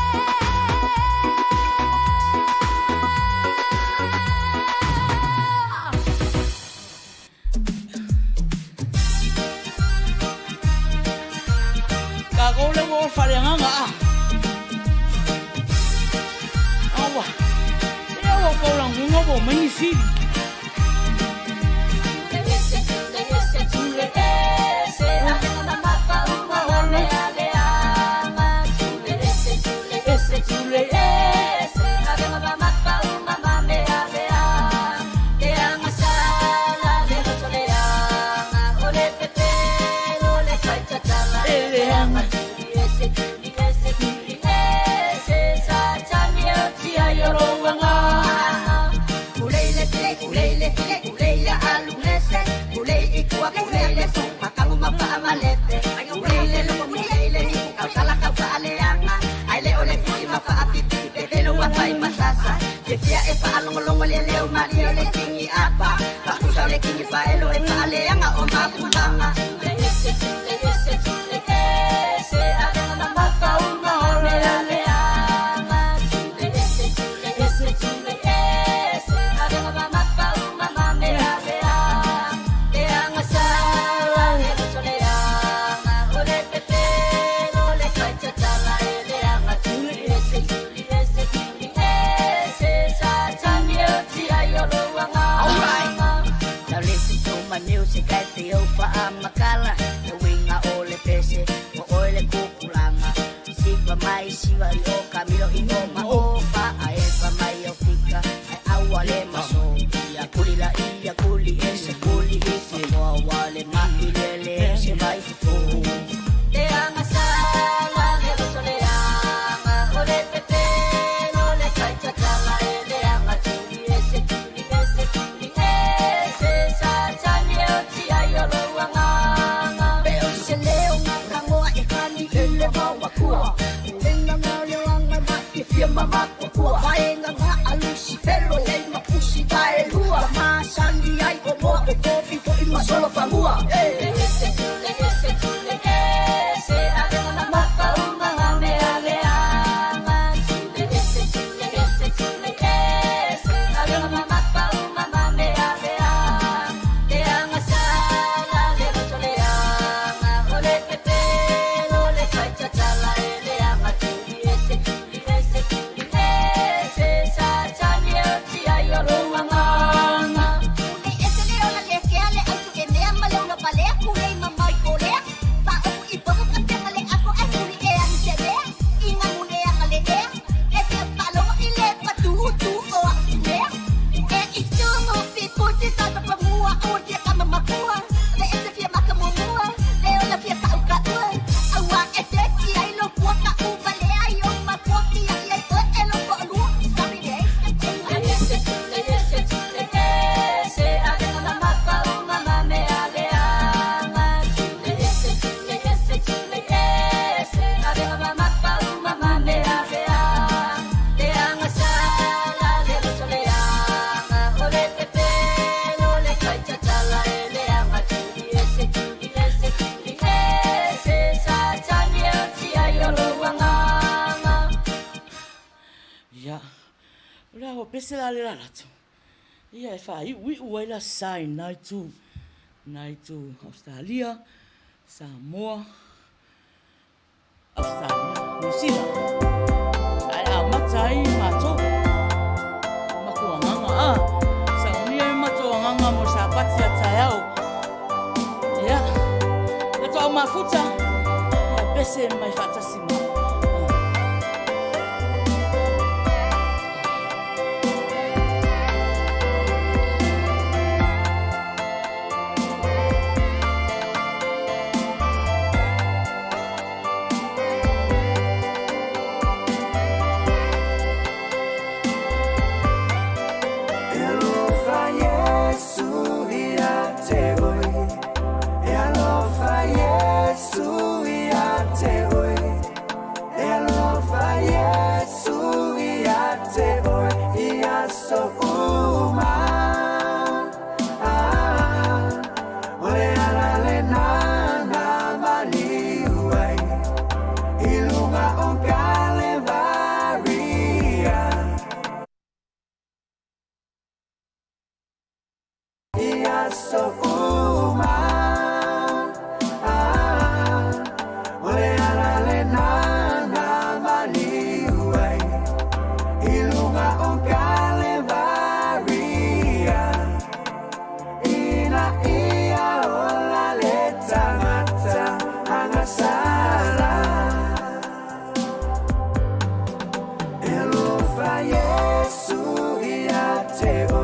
Kākou le ua o faleagaga a. Aua. Ia ua kou laguga ua mai ni fili. Now listen to my music I feel faamakala Le uiga o le pese o oe le kupulaga Siva mai siva i o kamilo i o ma o fa Ae fa mai o fika ae aua le maso Ia kuli la ia kuli ese kuli i fafoa Ua le mai lele ese mai fofo Ia, o le a pese la le lalato. Ia e faaiuiu ai la sa i nā itu, nā itu Australia, Samoa, Australia, New Zealand. Ae amata ai matou, matou agaga a. Saunia ai matou agaga mo le Sapati a taeao. Ia, le toau mafuta, ia pese mai faatasi ma. aso uma. Ah, o le ala lena na maliu ai i luga o Kalevaria. Ina ia ola le tagata agasala. E alofa Iesu ia te oe.